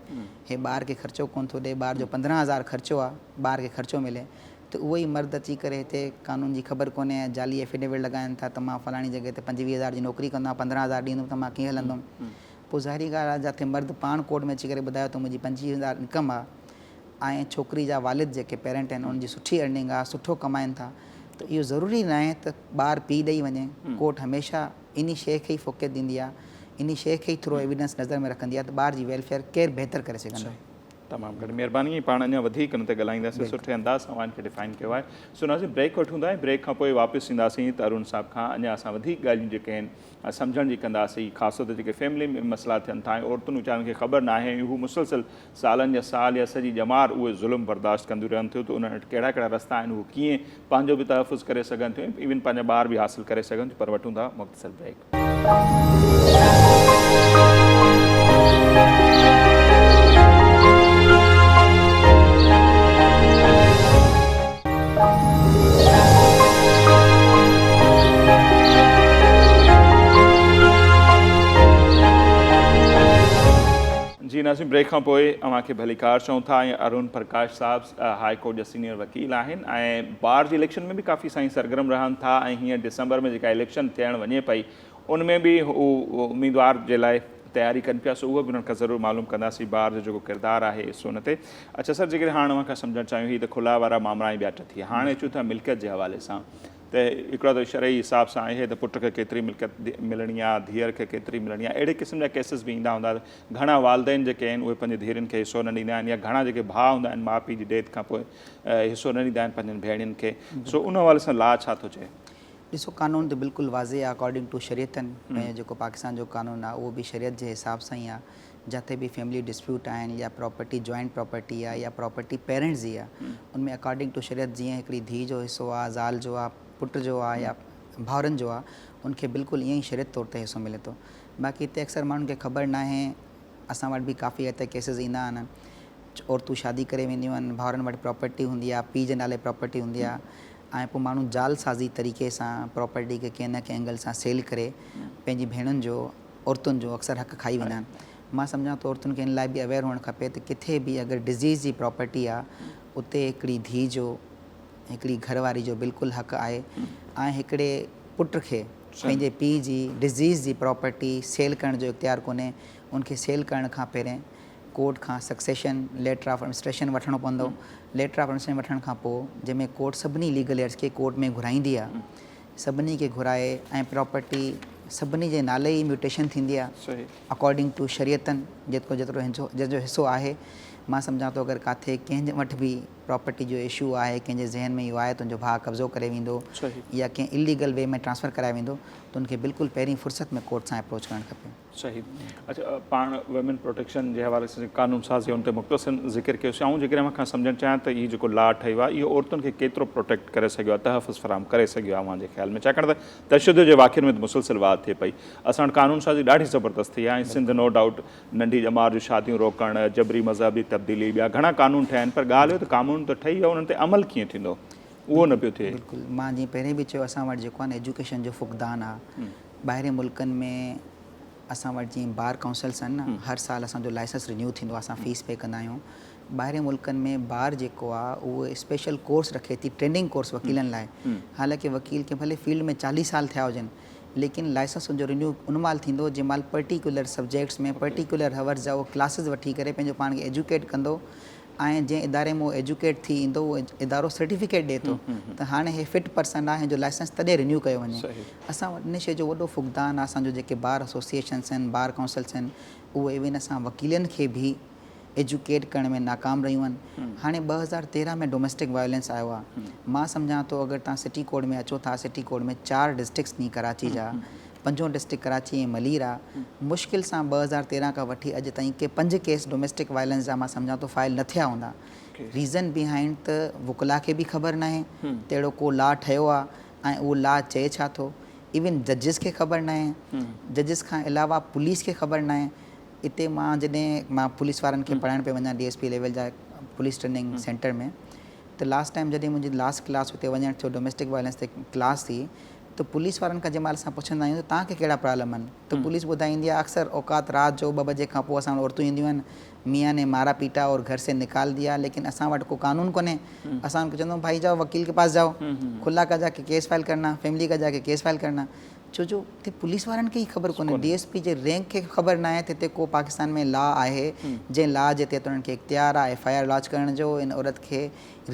S2: هي ٻار کي خرچو ڪونه ٿو ڏئي ٻار جو 15,000 خرچو آهي ٻار کي خرچو ملي ته اهو ئي مرد اچي ڪري هتي قانون جي خبر ڪونهي ۽ جعلي افيڊيوٽ لڳائن ٿا ته مان فلاڻي جڳهه تي 25,000 جي نوڪري ڪندو آهيان 15,000 ڏيندم ته مان ڪيئن هلندم پوء ظاهري ڳالهه آهي جاتي مرد پاڻ ڪورٽ ۾ اچي ڪري ٻڌايو ته منهنجي 25,000 انڪم آهي ۽ ڇوڪري جا والد جيڪي پيرنٽ آهن انهن جي سٺي ارننگ آهي سٺو ڪمائن ٿا ته اهو ضروري ناهي ته ٻار پيء ڏئي وڃي ڪورٽ هميشه انهي شيء کي ئي فوقيت ڏيندي آهي انهي شيء کي ئي ٿورو ايويڊنس نظر ۾ رکندي آهي ته ٻار جي ويلفيئر ڪير بهتر ڪري سگهندو.
S1: تمام گهڻي مهرباني ۽ پاڻ اڃا وڌيڪ ان تي ڳالهائينداسين سٺي انداز سان اوهان کي ڊفائن ڪيو آهي سو ناظرين بريڪ وٺون ٿا ۽ بريڪ کان پوء واپس اينداسين ته ارون صاحب کان اڃا اسان وڌيڪ ڳالهيون جيڪي آهن سمجهڻ جي ڪنداسين خاص طور تي جيڪي فيملي ۾ مسئلا ٿين ٿا ۽ عورتن ويچارن کي خبر ناهي ۽ هو مسلسل سالن جا سال يا سڄي ڄمار اهي ظلم برداشت ڪنديون رهن ٿيون ته انهن وٽ ڪهڙا ڪهڙا رستا آهن هو ڪيئن پنهنجو به تحفظ ڪري سگهن ٿيون ۽ ايون پنهنجا ٻار به حاصل ڪري سگهن ٿيون پر وٺون ٿا مختصر بريڪ. جي ناظرين بريڪ کان پوء اوهان کي ڀليڪار چئون ٿا ۽ ارون پرڪاش صاحب هاء ڪورٽ جا سينيئر وڪيل آهن ۽ بار جي اليڪشن ۾ به ڪافي سائين سرگرم رهن ٿا ۽ هينئر ڊسمبر ۾ جيڪا اليڪشن ٿيڻ وڃي پئي ان ۾ به هو اميدوار جي لاء تياري ڪن پيا سو اهو به انهن کان ضرور معلوم ڪنداسين بار جو جيڪو ڪردار آهي سو ان تي اڇا سر جيڪڏهن هاڻ اوهان کان سمجهڻ چاهيون هي ته کلا وارا مامرا ۽ ٻيا ٽه ٿي هاڻي اچون ٿا ملڪيت جي حوالي سان ته هڪڙو ته شرعي حساب سان آهي ته پٽ کي ڪيتري ملڪيت ملڻي آهي ڌيئر کي ڪيتري ملڻي آهي اهڙي قسم جا ڪيسز به ايندا هوندا ته گهڻا والدين جيڪي آهن اهي پنهنجي ڌيئرن کي حصو نه ڏيندا آهن يا گهڻا جيڪي ڀاء هوندا آهن ماء پيء جي ڊيٿ کان پوء حصو نه ڏيندا آهن پنهنجن ڀيڻين کي سو ان حوالي سان لا ڇا ٿو چئي؟
S2: ڏسو قانون ته بلڪل واضح آ اڪارڊنگ ٽو شريعتن پنهنجو جيڪو پاڪستان جو قانون آ اهو به شريعت جي حساب سان ئي آ جاٿي به فيملي ڊسپيوٽ آهن يا پراپرٽي جوائنٽ پراپرٽي آ يا پراپرٽي پيرنٽس جي آ ان ۾ اڪارڊنگ ٽو شريعت جيئن هڪڙي ڌيء جو حصو آ زال جو آ پٽ جو آ يا ڀائرن جو آ ان کي بلڪل ائين ئي شريعت طور تي حصو ملي ٿو باقي هتي اڪثر ماڻهن کي خبر ناهي اسان وٽ به ڪافي هتي ڪيسز ايندا آهن عورتون شادي ڪري وينديون آهن ڀائرن وٽ پراپرٽي هوندي آ پيء جي نالي پراپرٽي هوندي آ ۽ پوء ماڻهو جعل سازي طريقي سان پراپرٽي کي ڪنهن نه ڪنهن اينگل سان سيل ڪري پنهنجي ڀيڻن جو عورتن جو اڪثر حق کائي ويندا آهن. مان سمجهان ٿو عورتن کي ان لاء به اويئر هئڻ کپي ته ڪٿي به اگر ڊزيز جي پراپرٽي آ اتي هڪڙي ڌيء جو هڪڙي گهر واري جو بلڪل حق آهي ۽ هڪڙي پٽ کي پنهنجي پيء جي ڊزيز جي پراپرٽي سيل ڪرڻ جو اختيار ڪونهي ان کي سيل ڪرڻ کان پهرين. ڪورٽ کان سڪسيشن ليٽر آف ايڊمنسٽريشن وٺڻو پوندو. ليٽر آف ايڊمنسٽريشن وٺڻ کان پوء جنهن ۾ ڪورٽ سڀني ليگل ايئرس کي ڪورٽ ۾ گهرائيندي آهي، سڀني کي گهرائي ۽ پراپرٽي سڀني جي نالي ئي ميوٽيشن ٿيندي آهي اڪارڊنگ ٽو شريعتن جيترو جيترو جنهن جو حصو آهي. مان سمجهان ٿو اگر ڪاٿي ڪنهن وٽ به پراپرٽي جو اشو آهي، ڪنهن جي ذهن ۾ اهو آهي تنهنجو ڀاء قبضو ڪري ويندو يا ڪنهن اليگل وي ۾ ٽرانسفر ڪرائي ويندو ته ان کي بلڪل پهرين فرصت ۾ ڪورٽ سان اپروچ ڪرڻ کپي.
S1: صحيح اڇا پاڻ ويمن پروٽيڪشن جي حوالي سان قانون سازي ان تي مختصر ذڪر ڪيوسين آئون جيڪڏهن اوهان کان سمجهڻ چاهيان ته هي جيڪو لا ٺهيو آهي اهو عورتن کي ڪيترو پروٽيڪٽ ڪري سگهيو آهي تحفظ فراهم ڪري سگهيو آهي اوهان جي خيال ۾ ڇاڪاڻ ته تشدد جي واقعن ۾ ته مسلسل واڌ ٿئي پئي اسان وٽ قانون سازي ڏاڍي زبردست ٿي آهي ۽ سنڌ نو ڊائوٽ ننڍي ڄمار جون شاديون روڪڻ جبري مذهبي تبديلي ٻيا گهڻا قانون ٺهيا آهن پر ڳالهه اهو ته قانون ته ٺهي ويا انهن تي عمل ڪيئن ٿيندو اهو نه پيو ٿئي.
S2: بلڪل مان جيئن پهرين به چيو اسان وٽ جيڪو آهي نه ايجوڪيشن جو فقدان آهي ٻاهرين ملڪن ۾ اسان وٽ جيئن بار ڪائونسلس آهن نه هر سال اسان جو لائسنس رينيو ٿيندو آهي اسان فيس پي ڪندا آهيون ٻاهرين ملڪن ۾ بار جيڪو آهي اهو اسپيشل ڪورس رکي ٿي ٽريننگ ڪورس وڪيلن لاء حالانڪه وڪيل کي ڀلي فيلڊ ۾ 40 سال ٿيا هجن ليڪن لائسنس ان جو رينيو ان مهل ٿيندو جنهن مهل پرٽيڪولر سبجيڪٽس ۾ پرٽيڪولر هورس جا اهو ڪلاسز وٺي ڪري پنهنجو پاڻ کي ايجوڪيٽ ڪندو ۽ جنهن اداري مان اهو ايجوڪيٽ ٿي ايندو اهو ادارو سرٽيفڪيٽ ڏئي ٿو ته هاڻي هي فٽ پرسن آهي هن جو لائسنس تڏهن رينيو ڪيو وڃي. اسان وٽ ان شيء جو وڏو فقدان آهي اسان جو جيڪي بار ايسوسيئيشنس آهن بار ڪائونسلس آهن اهي ايون اسان وڪيلن کي به ايجوڪيٽ ڪرڻ ۾ ناڪام رهيون آهن. هاڻي 2013 ۾ ڊوميسٽڪ وائلنس آيو آهي مان سمجهان ٿو اگر توهان سٽي ڪورٽ ۾ اچو ٿا سٽي ڪورٽ ۾ چار ڊسٽرڪٽس ني ڪراچي جا پنجون ڊسٽرڪٽ ڪراچي ۽ ملير آ مشڪل سان 2013 کان وٺي اڄ تائين ڪي پنج ڪيس ڊوميسٽڪ وائلنس جا مان سمجهان ٿو فائل نه ٿيا هوندا ريزن بيهائنڊ ته وڪلا کي به خبر ناهي ته اهڙو ڪو لا ٺهيو آ ۽ اهو لا چئي ڇا ٿو ايون ججز کي خبر ناهي ججز کان علاوه پوليس کي خبر ناهي اتي مان جڏهن مان پوليس وارن کي پڙهائڻ پيو وڃان ڊي ايس پي ليول جا پوليس ٽريننگ سينٽر ۾ ته لاسٽ ٽائيم جڏهن منهنجي لاسٽ ڪلاس اتي وڃڻ ٿيو ڊوميسٽڪ وائلنس تي ڪلاس ٿي ته پوليس وارن کان جنهن مهل اسان پڇندا آهيون ته توهان کي ڪهڙا پرابلم آهن ته پوليس ٻڌائيندي آهي اڪثر اوقات رات جو ٻه بجي کان پوء اسان وٽ عورتون اينديون آهن ميان ني مارا پيٽا اور گهر سي نڪال ديا ليڪن اسان وٽ ڪو قانون ڪونهي اسان ان کي چوندا آهيون ڀائي جائو وڪيل ڪي پاس جائو کلا ڪا جا ڪي ڪيس فائل ڪرنا فيملي ڪا جا ڪي ڪيس فائل ڪرنا ڇو جو هتي پوليس وارن کي ئي خبر ڪونهي ڊي ايس پي جي رينڪ کي خبر ناهي ته هتي ڪو پاڪستان ۾ لا آهي جنهن لا جي تحت انهن کي اختيار آهي ايف I R launch ڪرڻ جو ان عورت کي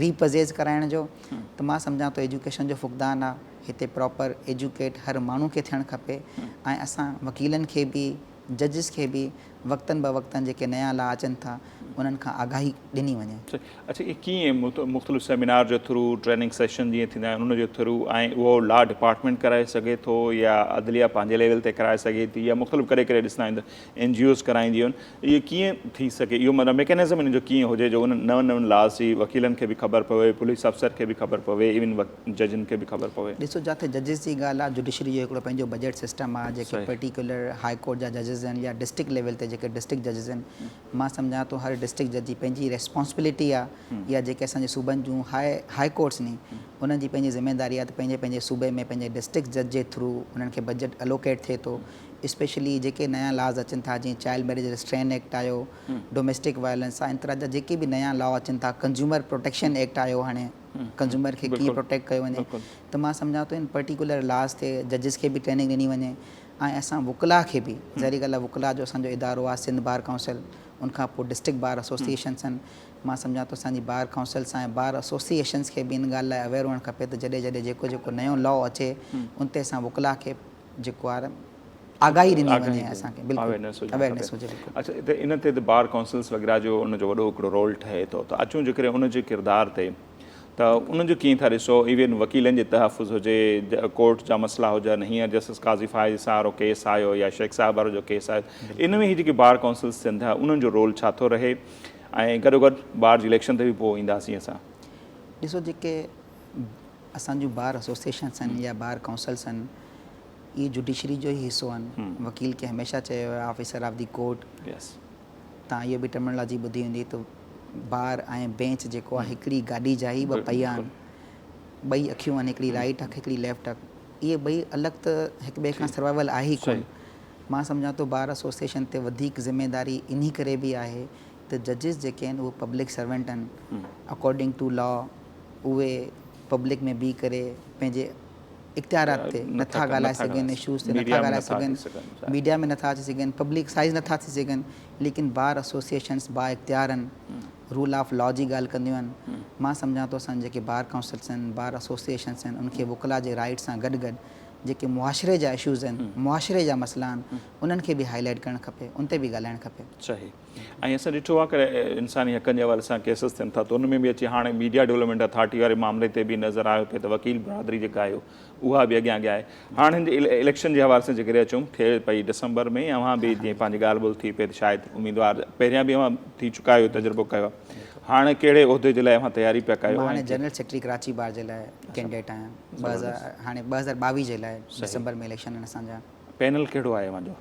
S2: ري پزيز ڪرائڻ جو ته مان سمجهان ٿو ايجوڪيشن جو فقدان آ هتي پراپر ايجوڪيٽ هر ماڻهو کي ٿيڻ کپي ۽ اسان وڪيلن کي به ججز کي به وقتن به وقتن جيڪي نيا لا اچن ٿا انهن کان آگاهي ڏني وڃي.
S1: اڇا اهي ڪيئن مختلف سيمينار جي ٿرو ٽريننگ سيشن جيئن ٿيندا آهن ان جي ٿرو ۽ اهو لا ڊپارٽمينٽ ڪرائي سگهي ٿو يا عدليه پنهنجي ليول تي ڪرائي سگهي ٿي يا مختلف ڪڏهن ڪڏهن ڏسندا آهيون ته اين جي اوز ڪرائينديون آهن اهو ڪيئن ٿي سگهي؟ اهو معنيٰ ميڪنزم ان جو ڪيئن هجي جو انهن نون نون لاز جي وڪيلن کي به خبر پوي، پوليس افسر کي به خبر پوي، ايون ججن کي به خبر پوي.
S2: ڏسو جاٿي ججز جي ڳالهه آ جوڊيشري جو هڪڙو پنهنجو بجيٽ سسٽم آ جيڪي پرٽيڪيولر هاء ڪورٽ جا ججز آهن يا ڊسٽرڪٽ ليول تي جيڪي ڊسٽرڪٽ ججز آهن مان سمجهان ٿو هر ڊسٽرڪٽ جج جي پنهنجي ريسپانسبلٽي آ يا جيڪي اسان جي صوبن جون هاء هاء ڪورٽس ني انهن جي پنهنجي ذميداري آ ته پنهنجي پنهنجي صوبي ۾ پنهنجي ڊسٽرڪٽ جج جي ٿرو انهن کي بجيٽ الوڪيٽ ٿئي ٿو اسپيشلي جيڪي نيا لاز اچن ٿا جيئن چائلڊ ميريج ريسٽرين ايڪٽ آيو، ڊوميسٽڪ وائلنس آ ان طرح جا جيڪي به نيا لا اچن ٿا ڪنزيومر پروٽيڪشن ايڪٽ آيو هاڻي ڪنزيومر کي ڪيئن پروٽيڪٽ ڪيو وڃي ته مان سمجهان ٿو ان پرٽيڪولر لاز تي ججز کي به ٽريننگ ڏني وڃي ۽ اسان وڪلا کي به ظاهري ڳالهه آ وڪلا جو اسان جو ادارو آ سنڌ بار ڪائونسل ان کان پوء ڊسٽرڪٽ بار ايسوسيئيشنس آهن مان سمجهان ٿو اسان جي بار ڪائونسلس ۽ بار ايسوسيئيشنس کي به ان ڳالهه لاء اويئر هئڻ کپي ته جڏهن جڏهن جيڪو جيڪو نيو لا اچي ان تي اسان وڪلا کي جيڪو آهي آگاهي ڏني وڃي اسان کي بلڪل اويرنيس هجي بلڪل.
S1: اڇا ته ان تي ته بار ڪائونسلس وغيره جو ان جو وڏو هڪڙو رول ٺهي ٿو ته اچون جيڪڏهن ان جي ڪردار تي ته ان جو ڪيئن ٿا ڏسو ايون وڪيلن جي تحفظ هجي ڪورٽ جا مسئلا هجن هينئر جسٽس قاضي فائز عيسيٰ وارو ڪيس آيو يا شيخ صاحب وارو جو ڪيس آيو ان ۾ هي جيڪي بار ڪائونسلس ٿين ٿا انهن جو رول ڇا ٿو رهي ۽ گڏوگڏ بار جي اليڪشن تي به پوء اينداسين اسان.
S2: ڏسو جيڪي اسان جون بار ايسوسيئيشنس آهن يا بار ڪائونسلس آهن اهي جوڊيشري جو ئي حصو آهن وڪيل کي هميشه چيو ويو آهي آفيسر آف the court تان اهو به ٽرمنالاجي ٻڌي هوندي ته بار ۽ بينچ جيڪو آهي هڪڙي گاڏي جا ئي ٻه پهيا آهن ٻئي اکيون آهن هڪڙي رائيٽ اک هڪڙي ليفٽ اک اهي ٻئي الڳ ته هڪ ٻئي کان سروائيول آهي ئي ڪونه مان سمجهان ٿو بار ايسوسيئيشن تي وڌيڪ ذميداري انهي ڪري به آهي ته ججز جيڪي آهن اهي پبلڪ سرونٽ آهن اڪارڊنگ ٽو لا اهي پبلڪ ۾ بيهي ڪري پنهنجي اختيارات تي نٿا ڳالهائي سگهن، اشوز تي نٿا ڳالهائي سگهن، ميڊيا ۾ نٿا اچي سگهن، پبلڪ سائز نٿا ٿي سگهن، ليڪن بار ايسوسيئيشنس با اختيار آهن، رول آف لا جي ڳالهه ڪنديون آهن. مان سمجهان ٿو اسان جا جيڪي بار ڪائونسلس آهن، بار ايسوسيئيشنس آهن، ان کي وڪلا جي رائيٽ سان گڏ گڏ جيڪي معاشري جا اشوز آهن، معاشري جا مسئلا آهن، انهن کي به هائي لائيٽ ڪرڻ کپي، ان تي به ڳالهائڻ کپي.
S1: صحيح ۽ اسان ڏٺو آهي ڪڏهن انساني حقن جي حوالي سان ڪيسز ٿين ٿا ته ان ۾ به اچي هاڻي ميڊيا ڊولپمينٽ اٿارٽي واري معاملي تي به نظر آيو پئي ته وڪيل برادري جيڪا آهي اها به اڳيان اڳيان آهي. هاڻ هن جي اليڪشن جي حوالي سان جيڪڏهن اچون ٿئي پئي ڊسمبر ۾ اوهان به جيئن پنهنجي ڳالهه ٻولهه ٿي پئي ته شايد اميدوار پهريان به اوهان ٿي چڪا آهيو تجربو ڪيو آهي هاڻ ڪهڙي عهدي جي لاء اوهان تياري پيا ڪيو؟
S2: مان هاڻي جنرل سيڪريٽري ڪراچي بار جي لاء ڪينڊيڊيٽ آهيان 2000 هاڻي 2022 جي لاء ڊسمبر ۾ اليڪشن آهن اسان جا.
S1: پينل ڪهڙو آهي اوهان جو؟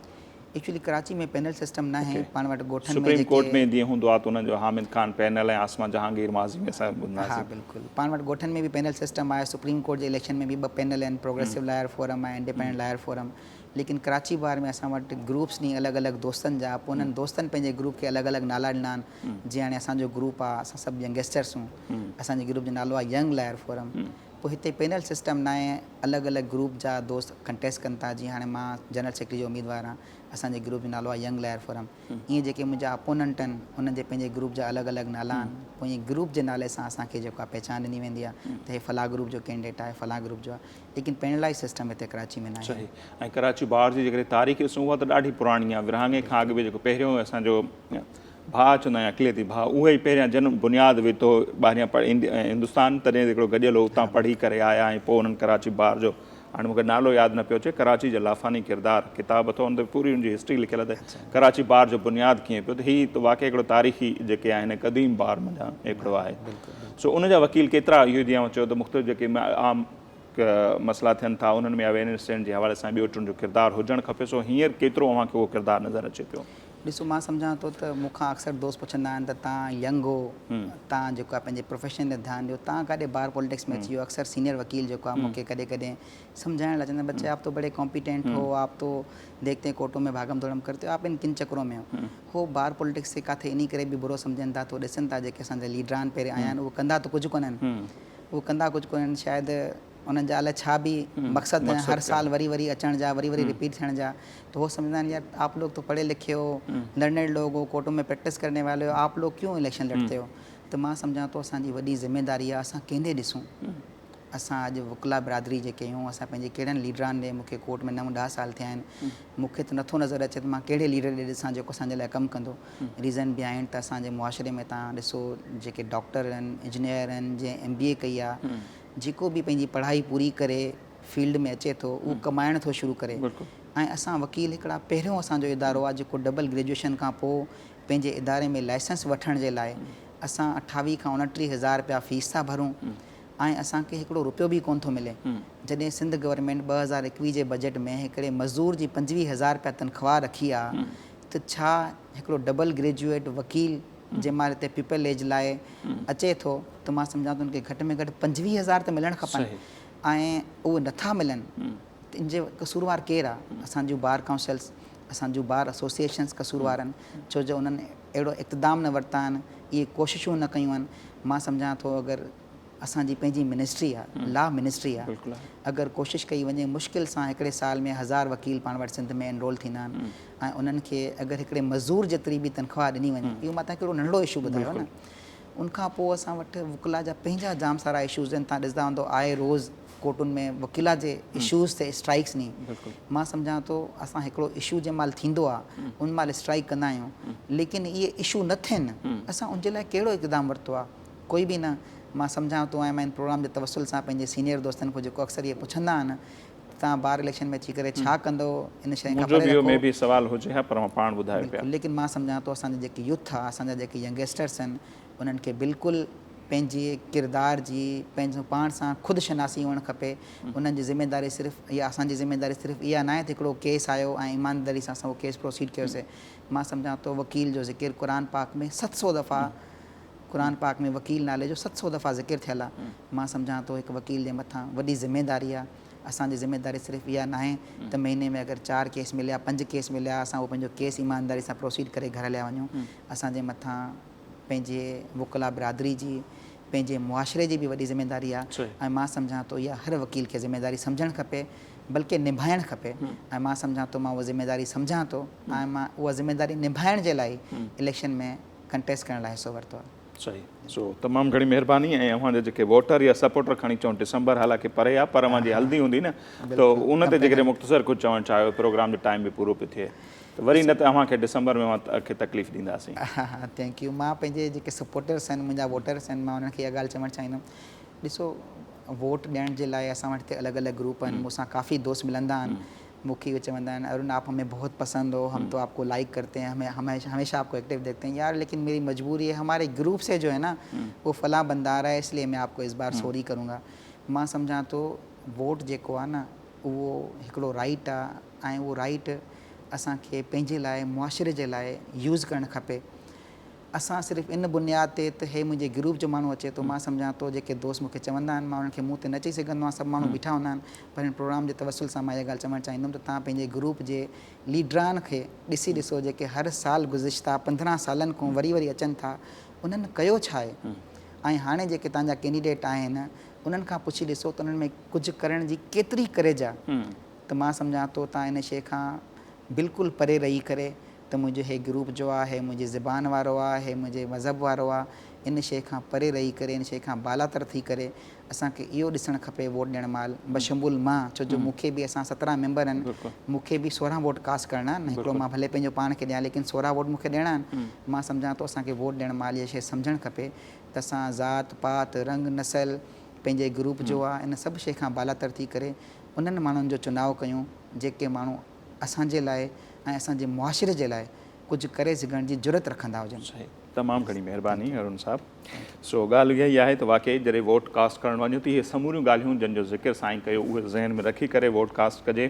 S2: ايڪچولي ڪراچي ۾ پينل سسٽم ناهي پاڻ وٽ ڳوٺن ۾
S1: سپريم ڪورٽ ۾ جيئن هوندو آهي ته انهن جو حامد خان پينل ۽ عاصمه جهانگير ماضي ۾ اسان ٻڌندا
S2: ها بلڪل پاڻ وٽ ڳوٺن ۾ به پينل سسٽم آهي سپريم ڪورٽ جي اليڪشن ۾ به ٻه پينل آهن progressive lawyer forum ۽ independent lawyer forum ليڪن ڪراچي بار ۾ اسان وٽ گروپس ني الڳ الڳ دوستن جا پوء انهن دوستن پنهنجي گروپ کي الڳ الڳ نالا ڏنا آهن جيئن هاڻي اسان جو گروپ آهي اسان سڀ ينگسٽرس هون اسان جي گروپ جو نالو آهي ينگ لائر فورم پوء هتي پينل سسٽم ناهي الڳ الڳ گروپ جا دوست ڪنٽيسٽ ڪن ٿا جيئن هاڻي مان جنرل سيڪريٽري جو اميدوار آهيان اسان جي گروپ جو نالو آهي ينگ لائر فورم ائين جيڪي منهنجا اپوننٽ آهن انهن جي پنهنجي گروپ جا الڳ الڳ نالا آهن پوء ائين گروپ جي نالي سان اسان کي جيڪو آهي پهچان ڏني ويندي آهي ته هي فلاں گروپ جو ڪينڊيڊيٽ آهي فلاں گروپ جو آهي ليڪن پينلائز سسٽم هتي ڪراچي ۾ ناهي.
S1: صحيح ۽ ڪراچي بار جي جيڪڏهن تاريخ ڏسون اها ته ڏاڍي پراڻي آهي ورهاڱي کان اڳ به جيڪو پهريون اسان جو ڀاء چوندا آهن اقليتي ڀاء اهي ئي پهريان جن بنياد وڌو ٻاهريان هندستان تڏهن هڪڙو گڏيل هو اتان پڙهي ڪري آيا ۽ پوء انهن ڪراچي بار جو هاڻي مونکي نالو ياد نه پيو اچي ڪراچي جا لافاني ڪردار ڪتاب اٿو ان تي پوري ان جي هسٽري لکيل آهي ته ڪراچي بار جو بنياد ڪيئن پيو ته هي ته واقعي هڪڙو تاريخي جيڪي آهن قديم بار منجهان هڪڙو آهي سو ان جا وڪيل ڪيترا اهو جيئن اوهان چيو ته مختلف جيڪي عام مسئلا ٿين ٿا انهن ۾ اويرنيس ڏيڻ جي حوالي سان ٻيو ٽن جو ڪردار هجڻ کپي سو هينئر ڪيترو اوهان کي اهو ڪردار نظر اچي پيو؟
S2: ڏسو مان سمجهان ٿو ته مون کان اڪثر دوست پڇندا آهن ته تان ينگ هو تان جيڪو آهي پنهنجي پروفيشن تي ڌيان ڏيو تان ڪاڏي بار پوليٽڪس ۾ اچي ويو اڪثر سينيئر وڪيل جيڪو آهي مون کي ڪڏهن ڪڏهن سمجهائڻ لاء چوندا آهن بچي آپ تو بڙي ڪامپيٽنٽ هو آپ تو ديکتي هين ڪورٽون ۾ ڀاگم دوڙم ڪرتي هو آپ ان ڪن چڪرون ۾ هو هو بار پوليٽڪس کي ڪاٿي انهي ڪري به برو سمجهن ٿا ته هو ڏسن ٿا جيڪي اسان جا ليڊران پهرين آيا آهن اهي ڪندا ته ڪجهه ڪونهن اهي ڪندا ڪجهه ڪونهن شايد انهن جا الائي ڇا به مقصد آهن هر سال وري وري اچڻ جا وري وري رپيٽ ٿيڻ جا ته هو سمجهندا آهن يار آپ لوگ تو پڙهي لکي هو لرنيڊ لوگ هو ڪورٽون ۾ پريڪٽس ڪرني والي هو آپ لوگ ڪيون اليڪشن لڙتي هو ته مان سمجهان ٿو اسان جي وڏي ذميداري آهي اسان ڪنهن ڏي ڏسون اسان اڄ وڪلا برادري جيڪي آهيون اسان پنهنجي ڪهڙن ليڊران ڏي مون کي ڪورٽ ۾ نو ڏهه سال ٿيا آهن مون کي ته نٿو نظر اچي ته مان ڪهڙي ليڊر ڏي ڏسان جيڪو اسان جي لاء ڪم ڪندو ريزن بيهائنڊ ته اسان جي معاشري ۾ تان ڏسو جيڪي ڊاڪٽر آهن انجنيئر آهن جنهن ايم بي اي ڪئي آهي جيڪو به پنهنجي پڙهائي پوري ڪري فيلڊ ۾ اچي ٿو اهو ڪمائڻ ٿو شروع ڪري ۽ اسان وڪيل هڪڙا پهريون اسان جو ادارو آهي جيڪو ڊبل گريجوئيشن کان پوء پنهنجي اداري ۾ لائسنس وٺڻ جي لاء اسان اٺاويهه کان اڻٽيهه هزار رپيا فيس ٿا ڀرون ۽ اسان کي هڪڙو رپيو به ڪونه ٿو ملي جڏهن سنڌ گورنمينٽ 2021 جي بجيٽ ۾ هڪڙي مزدور جي 25 هزار رپيا تنخواهه رکي آ ته ڇا هڪڙو ڊبل گريجوئيٽ وڪيل جنهن مهل هتي پيپل ايج لاء اچي ٿو ته مان سمجهان ٿو ان کي گهٽ ۾ گهٽ 25 هزار ته ملڻ کپن ۽ اهي نٿا ملن ته ان جي قصوروار ڪير آ اسان جون بار ڪائونسلس اسان جون بار ايسوسيئيشنس قصوروار آهن ڇو جو انهن اهڙو اقدام نه ورتا آهن اهي ڪوششون نه ڪيون آهن مان سمجهان ٿو اگر اسان جي پنهنجي منسٽري آ لا منسٽري آ اگر ڪوشش ڪئي وڃي مشڪل سان هڪڙي سال ۾ هزار وڪيل پاڻ وٽ سنڌ ۾ انرول ٿيندا آهن ۽ انهن کي اگر هڪڙي مزور جيتري به تنخواهه ڏني وڃي اهو مان توهان کي هڪڙو ننڍڙو اشو ٻڌايو نه ان کان پوء اسان وٽ وڪلا جا پنهنجا جام سارا اشوز آهن توهان ڏسندا هوندو آء روز ڪورٽن ۾ وڪيلا جي اشوز تي اسٽرائيڪس ني مان سمجهان ٿو اسان هڪڙو اشو جنهن مهل ٿيندو آ ان مهل اسٽرائيڪ ڪندا آهيون ليڪن اهي اشو نه ٿين اسان ان جي لاء ڪهڙو اقدام ورتو آ ڪوئي به نه مان سمجهان ٿو ۽ مان ان پروگرام جي توسل سان پنهنجي سينيئر دوستن کان جيڪو اڪثر اهي پڇندا آهن ته توهان بار اليڪشن ۾ اچي ڪري ڇا ڪندو ان شيء کان
S1: منهنجو به اهو مي بي سوال هجي ها پر اوهان پاڻ ٻڌايو پيا.
S2: بلڪل ليڪن مان سمجهان ٿو اسان جا جيڪي يوٿ آ اسان جا جيڪي ينگسٽرس آهن انهن کي بلڪل پنهنجي ڪردار جي پنهنجو پاڻ سان خود شناسي هئڻ کپي انهن جي ذميداري صرف يا اسان جي ذميداري صرف اها ناهي ته هڪڙو ڪيس آيو ۽ ايمانداري سان اسان اهو ڪيس پروسيڊ ڪيوسي مان سمجهان ٿو وڪيل جو ذڪر قرآن پاڪ ۾ 700 دفعا قرآن پاڪ ۾ وڪيل نالي جو 700 دفعا ذڪر ٿيل آهي مان سمجهان ٿو هڪ وڪيل جي مٿان وڏي ذميداري آهي اسان جي ذميداري صرف اها ناهي ته مهيني ۾ اگر چار ڪيس مليا پنج ڪيس مليا اسان اهو پنهنجو ڪيس ايمانداري سان پروسيڊ ڪري گهر هليا وڃون اسان جي مٿان پنهنجي وڪلا برادري جي، پنهنجي معاشري جي به وڏي ذميداري آهي ۽ مان سمجهان ٿو اها هر وڪيل کي ذميداري سمجهڻ کپي بلڪه نڀائڻ کپي ۽ مان سمجهان ٿو مان اها ذميداري سمجهان ٿو ۽ مان اها ذميداري نڀائڻ جي لاء ئي اليڪشن ۾ ڪنٽيسٽ ڪرڻ لاء حصو ورتو آهي.
S1: صحيح سو تمام گهڻي مهرباني ۽ اوهان جا جيڪي ووٽر يا سپورٽر کڻي چئون ڊسمبر حالانڪه پري آهي پر اوهان جي هلندي هوندي نه ته ان تي جيڪڏهن مختصر ڪجهه چوڻ چاهيو پروگرام جو ٽائيم به پورو پيو ٿئي ته وري نه ته اوهان کي ڊسمبر ۾ اوهان کي تڪليف ڏينداسين.
S2: Thank you مان پنهنجي جيڪي سپورٽرس آهن منهنجا ووٽرس آهن مان انهن کي اها ڳالهه چوڻ چاهيندم ڏسو ووٽ ڏيڻ جي لاء اسان وٽ هتي الڳ الڳ گروپ آهن مون سان ڪافي دوست ملندا آهن مون کي اهو چوندا آهن ارون آپ همين بهت پسند هو هم تو آپ ڪو لائيڪ ڪرتي هين همين هميشه آپ ڪو ايڪٽو ديکتي هين يار ليڪن ميري مجبوري هي هماري گروپ سي جو هي نا وو فلان بندا آ رها هي اس ليي مين آپ ڪو اس بار سوري ڪرون گا مان سمجهان ٿو ووٽ جيڪو آ نه اهو هڪڙو رائيٽ آ ۽ اهو رائيٽ اسان کي پنهنجي لاء معاشري جي لاء يوز ڪرڻ کپي اسان صرف ان بنياد تي ته هي منهنجي گروپ جو ماڻهو اچي ٿو، مان سمجهان ٿو جيڪي دوست مون کي چوندا آهن مان انهن کي منهن تي نه چئي سگهندو آهيان، سڀ ماڻهو بيٺا هوندا آهن پر هن پروگرام جي توسل سان مان اها ڳالهه چوڻ چاهيندم ته توهان پنهنجي گروپ جي ليڊران کي ڏسي ڏسو جيڪي هر سال گذشته 15 سالن کان وري وري اچن ٿا انهن ڪيو ڇا آهي ۽ هاڻي جيڪي توهان جا ڪينڊيڊيٽ آهن انهن کان پڇي ڏسو ته انهن ۾ ڪجهه ڪرڻ جي ڪيتري ڪريج آهي ته مان سمجهان ٿو توهان ان شيء کان بلڪل پري رهي ڪري ته منهنجو هي گروپ جو آ، هي منهنجي زبان وارو آ، هي منهنجي مذهب وارو آ، ان شيء کان پري رهي ڪري، ان شيء کان بالاتر ٿي ڪري اسان کي اهو ڏسڻ کپي ووٽ ڏيڻ مهل بشمول مان، ڇو جو مون کي به اسان 17 ميمبر آهن، مون کي به 16 ووٽ ڪاسٽ ڪرڻا آهن، هڪڙو مان ڀلي پنهنجو پاڻ کي ڏيان ليڪن 16 ووٽ مون کي ڏيڻا آهن، مان سمجهان ٿو اسان کي ووٽ ڏيڻ مهل اها شيء سمجهڻ کپي ته اسان ذات پات، رنگ نسل، پنهنجي گروپ جو آ، ان سڀ شيء کان بالاتر ٿي ڪري انهن ماڻهن جو چناء ڪيون جيڪي ماڻهو اسان جي لاء ۽ اسان جي معاشري جي لاء ڪجهه ڪري سگهڻ جي جرئت رکندا هجن.
S1: صحيح تمام گهڻي مهرباني هارون صاحب. سو ڳالهه اها ئي آهي ته واقعي جڏهن ووٽ ڪاسٽ ڪرڻ وڃون ته اهي سموريون ڳالهيون جن جو ذڪر سائين ڪيو اهي ذهن ۾ رکي ڪري ووٽ ڪاسٽ ڪجي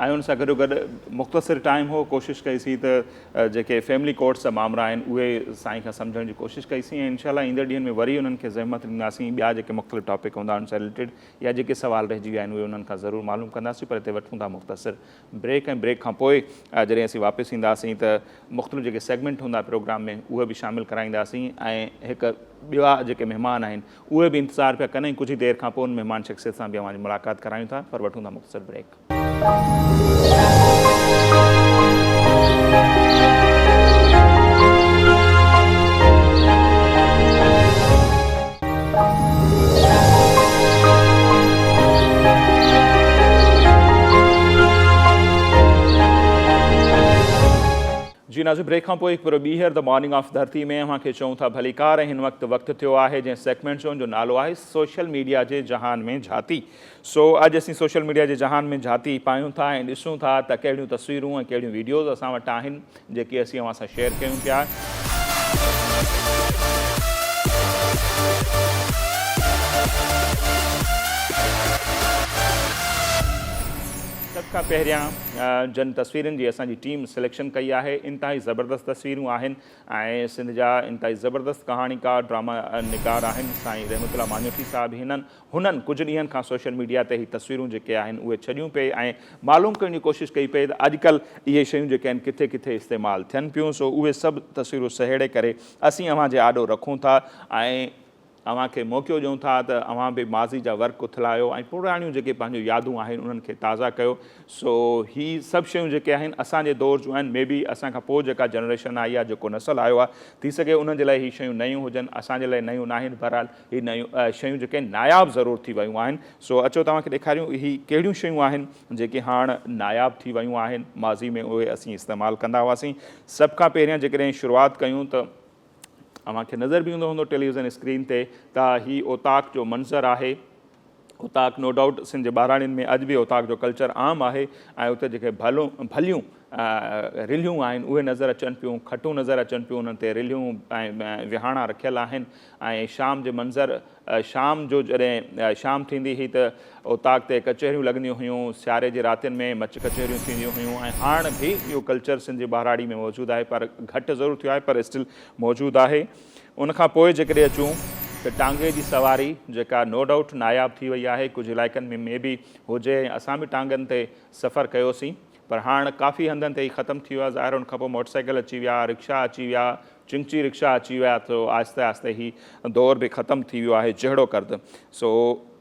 S1: ۽ ان سان گڏو گڏ مختصر ٽائيم هو ڪوشش ڪئي سين ته جيڪي فيملي ڪورٽس جا مامرا آهن اهي سائين کان سمجهڻ جي ڪوشش ڪئي سين ۽ انشاء الله ايندڙ ڏينهن ۾ وري انهن کي زحمت ڏينداسين ٻيا جيڪي مختلف ٽاپڪ هوندا ان سان رليٽيڊ يا جيڪي سوال رهجي ويا آهن اهي انهن کان ضرور معلوم ڪنداسين پر هتي وٺون ٿا مختصر بريڪ ۽ بريڪ کان پوء جڏهن اسين واپس اينداسين ته مختلف جيڪي سيگمينٽ هوندا پروگرام ۾ اهي به شامل ڪرائينداسين ۽ هڪ ٻيا جيڪي مهمان آهن اهي به انتظار پيا ڪن ۽ ڪجهه ئي دير کان پوء ان مهمان شخصيت سان به اوهان جي ملاقات ڪرايون ٿا پر وٺون ٿا مختصر بريڪ. جي ناظرين بريڪ کان پوء هڪ ڀيرو ٻيهر the morning of ڌرتي ۾ اوهان کي چئون ٿا ڀليڪار ۽ هن وقت وقت ٿيو آهي جنهن سيگمينٽ جو ان جو نالو آهي سوشل ميڊيا جي جهان ۾ جھاتي سو اڄ اسين سوشل ميڊيا جي جهان ۾ جھاتي پايون ٿا ۽ ڏسون ٿا ته ڪهڙيون تصويرون ۽ ڪهڙيون ويڊيوز اسان وٽ آهن جيڪي اسين اوهان سان شيئر ڪيون پيا. سڀ کان پهريان جن تصويرن جي اسان جي ٽيم سليڪشن ڪئي آهي انتهائي زبردست تصويرون آهن ۽ سنڌ جا انتهائي زبردست ڪهاڻيڪار ڊراما نگار آهن سائين رحمت الله ماڃوٺي صاحب هنن هنن ڪجهه ڏينهن کان سوشل ميڊيا تي هي تصويرون جيڪي آهن اهي ڇڏيون پئي ۽ معلوم ڪرڻ جي ڪوشش ڪئي پئي ته اڄڪلهه اهي شيون جيڪي آهن ڪٿي ڪٿي استعمال ٿين پيون سو اهي سڀ تصويرون سهيڙي ڪري اسين اوهان جي آڏو رکون ٿا ۽ اوهان کي موقعو ڏيون ٿا ته اوهان به ماضي جا ورق اٿلايو ۽ پراڻيون جيڪي پنهنجون يادون آهن انهن کي تازا ڪيو سو هي سڀ شيون جيڪي آهن اسان جي دور جون آهن مي بي اسان کان پوء جيڪا جنريشن آئي آهي جيڪو نسل آيو آهي ٿي سگهي انهن جي لاء هي شيون نيون هجن اسان جي لاء نيون ناهن بهرحال هي نيون شيون جيڪي ناياب ضرور ٿي ويون آهن سو اچو توهان کي ڏيکاريون هي ڪهڙيون شيون آهن جيڪي هاڻ ناياب ٿي ويون آهن ماضي ۾ اهي اسين استعمال ڪندا هئاسين سڀ کان پهريان جيڪڏهن شروعات ڪيون ته اوهان کي نظر به ايندو هوندو ٽيليويزن اسڪرين تي ته هي اوطاق جو منظر آهي اوطاق نو ڊائوٽ سنڌ جي ٻهراڙين ۾ اڄ به اوطاق جو ڪلچر عام آهي ۽ اتي جيڪي ڀلون ڀليون رلهيون آهن اهي نظر اچن پيون کٽون نظر اچن پيون انهن تي رلهيون ۽ وهاڻا رکيل آهن ۽ شام جي منظر شام جو جڏهن شام ٿيندي هئي ته اوطاق تي ڪچهريون لڳنديون هيون سياري جي راتين ۾ مچ ڪچهريون ٿينديون هيون ۽ هاڻ به اهو ڪلچر سنڌ جي ٻهراڙي ۾ موجود آهي پر گهٽ ضرور ٿيو آهي پر اسٽل موجود آهي ان کان پوء جيڪڏهن اچون ته ٽانگي جي سواري جيڪا نو ڊائوٽ ناياب ٿي وئي آهي ڪجهه علائقن ۾ مي بي هجي ۽ اسان به ٽانگن تي سفر ڪيوسين پر هاڻ ڪافي هنڌن تي هي ختم ٿي ويو آهي ظاهر ان کان پوء موٽر سائيڪل اچي ويا رڪشا اچي ويا چنگچي رڪشا اچي ويا ته آهستي آهستي هي دور به ختم ٿي ويو آهي جهڙو ڪرد سو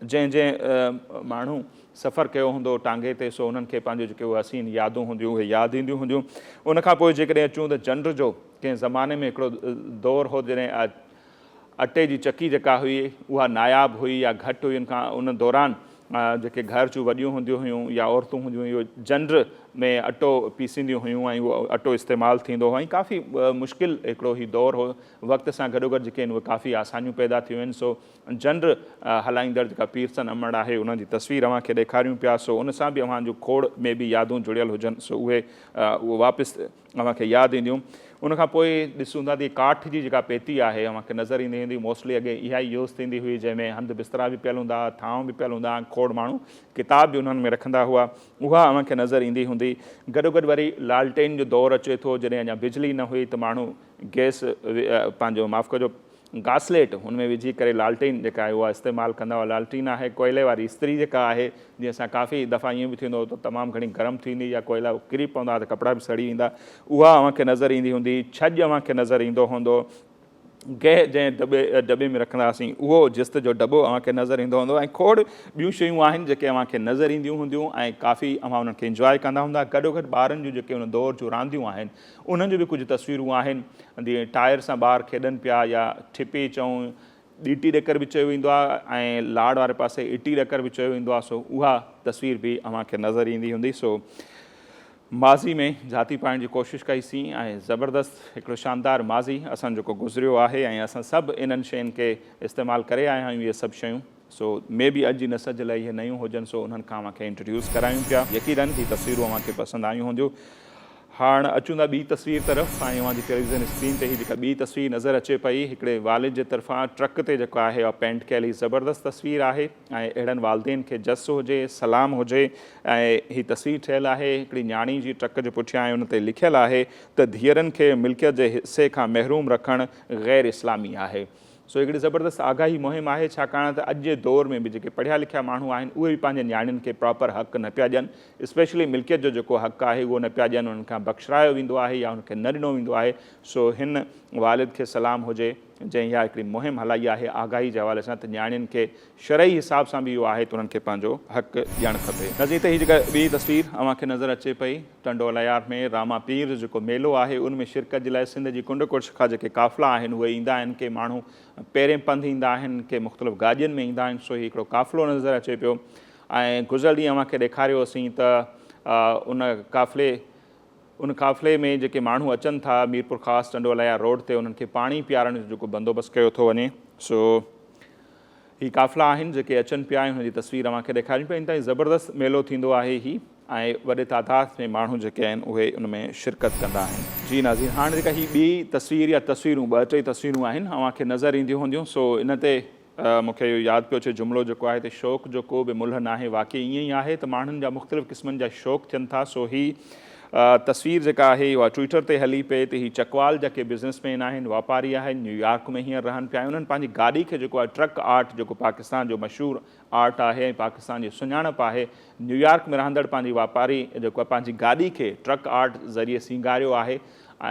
S1: جنهن جنهن ماڻهو سفر ڪيو هوندو ٽانگي تي سو انهن کي پنهنجون جيڪي اهي حسين يادون هونديون اهي ياد اينديون هونديون. ان کان پوء جيڪڏهن اچون ته جنڊ جو ڪنهن زماني ۾ هڪڙو دور هو جڏهن اٽي جي چڪي جيڪا هئي اها ناياب هئي يا گهٽ هئي ان کان ان دوران جيڪي گهر جون وڏيون هونديون هيون يا عورتون هونديون هيون اهي جنڊ ۾ اٽو پيسينديون هيون ۽ اهو اٽو استعمال ٿيندو هو ۽ ڪافي مشڪل هڪڙو هي دور هو وقت سان گڏوگڏ جيڪي آهن اهي ڪافي آسانيون پيدا ٿيون آهن سو جنڊ هلائيندڙ جيڪا پيرسن امڙ آهي ان جي تصوير اوهان کي ڏيکاريون پيا سو ان سان به اوهان جون کوڙ ۾ به يادون جڙيل هجن سو اهي اهو واپس اوهان کي ياد اينديون. ان کان پوء ڏسون ٿا ته ڪاٺ جي جيڪا پيتي آهي اوهان کي نظر ايندي هوندي موسٽلي اڳي اها ئي يوز ٿيندي هئي جنهن ۾ هنڌ بسترا به پيل هوندا هئا ٿانو به پيل هوندا هئا کوڙ ماڻهو ڪتاب به انهن ۾ رکندا هئا اها اوهان کي نظر ايندي هوندي. گڏوگڏ وري لالٽين جو دور اچي ٿو جڏهن اڃا بجلي نه هئي ته ماڻهو گئس پنهنجو معاف ڪجو گاسليٽ ان ۾ وجهي ڪري لالٽين جيڪا آهي اها استعمال ڪندا هئا. لالٽين آهي ڪوئلي واري استري جيڪا آهي جنهن سان ڪافي دفعا ائين به ٿيندو هو ته تمام گهڻي گرم ٿيندي يا ڪوئلا ڪري پوندا هئا ته ڪپڙا به سڙي ويندا اها اوهان کي نظر ايندي هوندي. ڇڄ اوهان کي نظر ايندو هوندو. گيهه جنهن دٻي ڊٻي ۾ رکندا هئاسين اهو جست جو ڊٻو اوهان کي نظر ايندو هوندو ۽ کوڙ ٻيون شيون آهن جيڪي اوهان کي نظر اينديون هونديون ۽ ڪافي اوهان انهن کي انجواء ڪندا هوندا. گڏوگڏ ٻارن جون جيڪي ان دور جون رانديون آهن انهن جون به ڪجهه تصويرون آهن جيئن ٽائر سان ٻار کيڏن پيا يا ٺپي چئون ڏيٽي ڏڪر به چيو ويندو آهي ۽ لاڙ واري پاسي اٽي ڏڪر به چيو ويندو آهي سو اها تصوير به اوهان کي نظر ايندي هوندي سو ماضي ۾ جھاتي پائڻ جي ڪوشش ڪئي سين ۽ زبردست هڪڙو شاندار ماضي اسان جيڪو گذريو آهي ۽ اسان سڀ انهن شين کي استعمال ڪري آيا آهيون اهي سڀ شيون سو مي بي اڄ جي نسل جي لاء اهي نيون هجن سو انهن کان اوهان کي انٽروڊيوس ڪرايون پيا. يقينن هي تصويرون اوهان کي پسند آيون هونديون. هاڻ اچون ٿا ٻي تصوير طرف ۽ اوهان جي ٽيليويزن اسڪرين تي هي جيڪا ٻي تصوير نظر اچي پئي هڪڙي والد جي طرفان ٽرڪ تي جيڪو آهي اها پينٽ ڪيل هي زبردست تصوير آهي ۽ اهڙن والدين کي جس هجي سلام هجي ۽ هي تصوير ٺهيل آهي هڪڙي نياڻي جي ٽرڪ جي پٺيان ۽ ان تي لکيل آهي ته ڌيئرن کي ملڪيت جي حصي کان محروم رکڻ غير اسلامي آهي. سو هڪڙي زبردست آگاهي مهم آهي ڇاڪاڻ ته اڄ جي دور ۾ به جيڪي پڙهيا لکيا ماڻهو آهن اهي به پنهنجي نياڻين کي پراپر حق نه پيا ڏين اسپيشلي ملڪيت جو جيڪو حق آهي اهو نه پيا ڏين انهن کان بخشرايو ويندو آهي يا انهن کي نه ڏنو ويندو آهي سو هن والد کي سلام هجي جنهن اها هڪڙي مهم هلائي آهي آگاهي جي حوالي سان ته نياڻين کي شرعي حساب سان به اهو آهي ته انهن کي پنهنجو حق ڏيڻ کپي. نظير ته هي جيڪا ٻي تصوير اوهان کي نظر اچي پئي ٽنڊو الهيار ۾ راما پير جو جيڪو ميلو آهي ان ۾ شرڪت جي لاء سنڌ جي ڪنڊ ڪڙڇ کان جيڪي قافلا آهن اهي ايندا آهن ڪي ماڻهو پيرين پنڌ ايندا آهن ڪي مختلف گاڏين ۾ ايندا آهن سو هي هڪڙو قافلو نظر اچي پيو ۽ گذريل ڏينهن اوهان کي ڏيکاريو هوسين ته ان قافلي ان قافلي ۾ جيڪي ماڻهو اچن ٿا ميرپورخاص ٽنڊو الهيار روڊ تي انهن کي پاڻي پيارڻ جو جيڪو بندوبست ڪيو ٿو وڃي سو هي قافلا آهن جيڪي اچن پيا ۽ انهن جي تصوير اوهان کي ڏيکاريون پيا انتهائي زبردست ميلو ٿيندو آهي هي ۽ وڏي تعداد ۾ ماڻهو جيڪي آهن اهي ان ۾ شرڪت ڪندا آهن. جي ناظرين هاڻ جيڪا هي ٻي تصوير يا تصويرون ٻه ٽي تصويرون آهن اوهان کي نظر اينديون هونديون سو ان تي مون کي اهو ياد پيو اچي جملو جيڪو آهي ته شوق جو ڪو به ملهه ناهي واقعي ائين ئي آهي ته ماڻهن جا مختلف قسمن جا شوق ٿين ٿا سو هي تصوير جيڪا آهي اها ٽوئٽر تي هلي پئي ته هي چڪوال جا ڪي بزنس مين آهن واپاري آهن نيويارڪ ۾ هينئر رهن پيا ۽ انهن پنهنجي گاڏي کي جيڪو آهي ٽرڪ آرٽ جيڪو پاڪستان جو مشهور آرٽ آهي ۽ پاڪستان جي سڃاڻپ آهي نيويارڪ ۾ رهندڙ پنهنجي واپاري جيڪو آهي پنهنجي گاڏي کي ٽرڪ آرٽ ذريعي سينگاريو آهي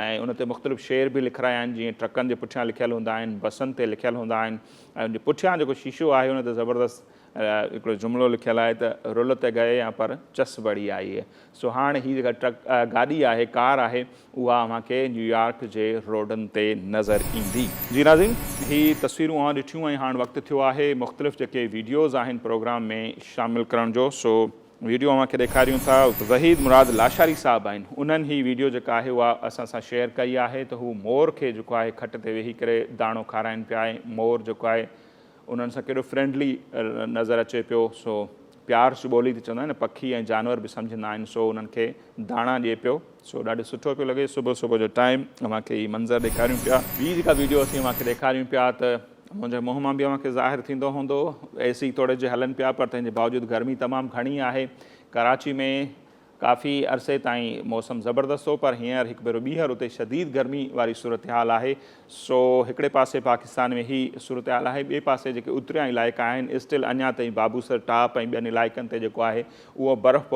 S1: ۽ ان تي مختلف شعر به لکرايا آهن جيئن ٽرڪن جي پٺيان لکيل هوندا آهن بسن تي لکيل هوندا آهن ۽ ان جي پٺيان جيڪو شيشو آهي ان تي زبردست هڪڙو جملو لکيل آهي ته رل ته گئي يا پر چس بڙي آئي هي. سو هاڻ هي جيڪا ٽرڪ گاڏي آهي ڪار آهي اها اوهان کي نيويارڪ جي روڊن تي نظر ايندي. جي ناظرين هي تصويرون اوهان ڏٺيون ۽ هاڻ وقت ٿيو آهي مختلف جيڪي ويڊيوز آهن پروگرام ۾ شامل ڪرڻ جو سو ويڊيو اوهان کي ڏيکاريون ٿا. وحيد مراد لاشاري صاحب آهن انهن هي ويڊيو جيڪا آهي اها اسان سان شيئر ڪئي آهي ته هو مور کي جيڪو آهي کٽ تي ويهي ڪري داڻو کارائن پيا ۽ مور جيڪو آهي انهن سان ڪيڏو فرينڊلي نظر اچي پيو سو پيار جي ٻولي ته چوندا آهن نه پکي ۽ جانور به سمجهندا آهن سو انهن کي داڻا ڏئي پيو سو ڏاڍو سٺو پيو لڳي صبح صبح جو ٽائيم اوهان کي هي منظر ڏيکاريون پيا. ٻي جيڪا ويڊيو اسين اوهان کي ڏيکاريون پيا ته منهنجي منهن مان به اوهان کي ظاهر ٿيندو هوندو اي سي توڙي جي هلن پيا پر تنهن جي باوجود گرمي تمام گهڻي آهي ڪراچي ۾ ڪافي عرصي تائين موسم زبردست هو پر هينئر هڪ ڀيرو ٻيهر اتي شديد گرمي واري صورتحال آهي سو هڪڙي پاسي پاڪستان ۾ هي صورتحال آهي ٻئي پاسي جيڪي اتريان علائقا آهن اسٽل اڃا تائين بابوسر ٽاپ ۽ ٻين علائقن تي جيڪو آهي اهو برف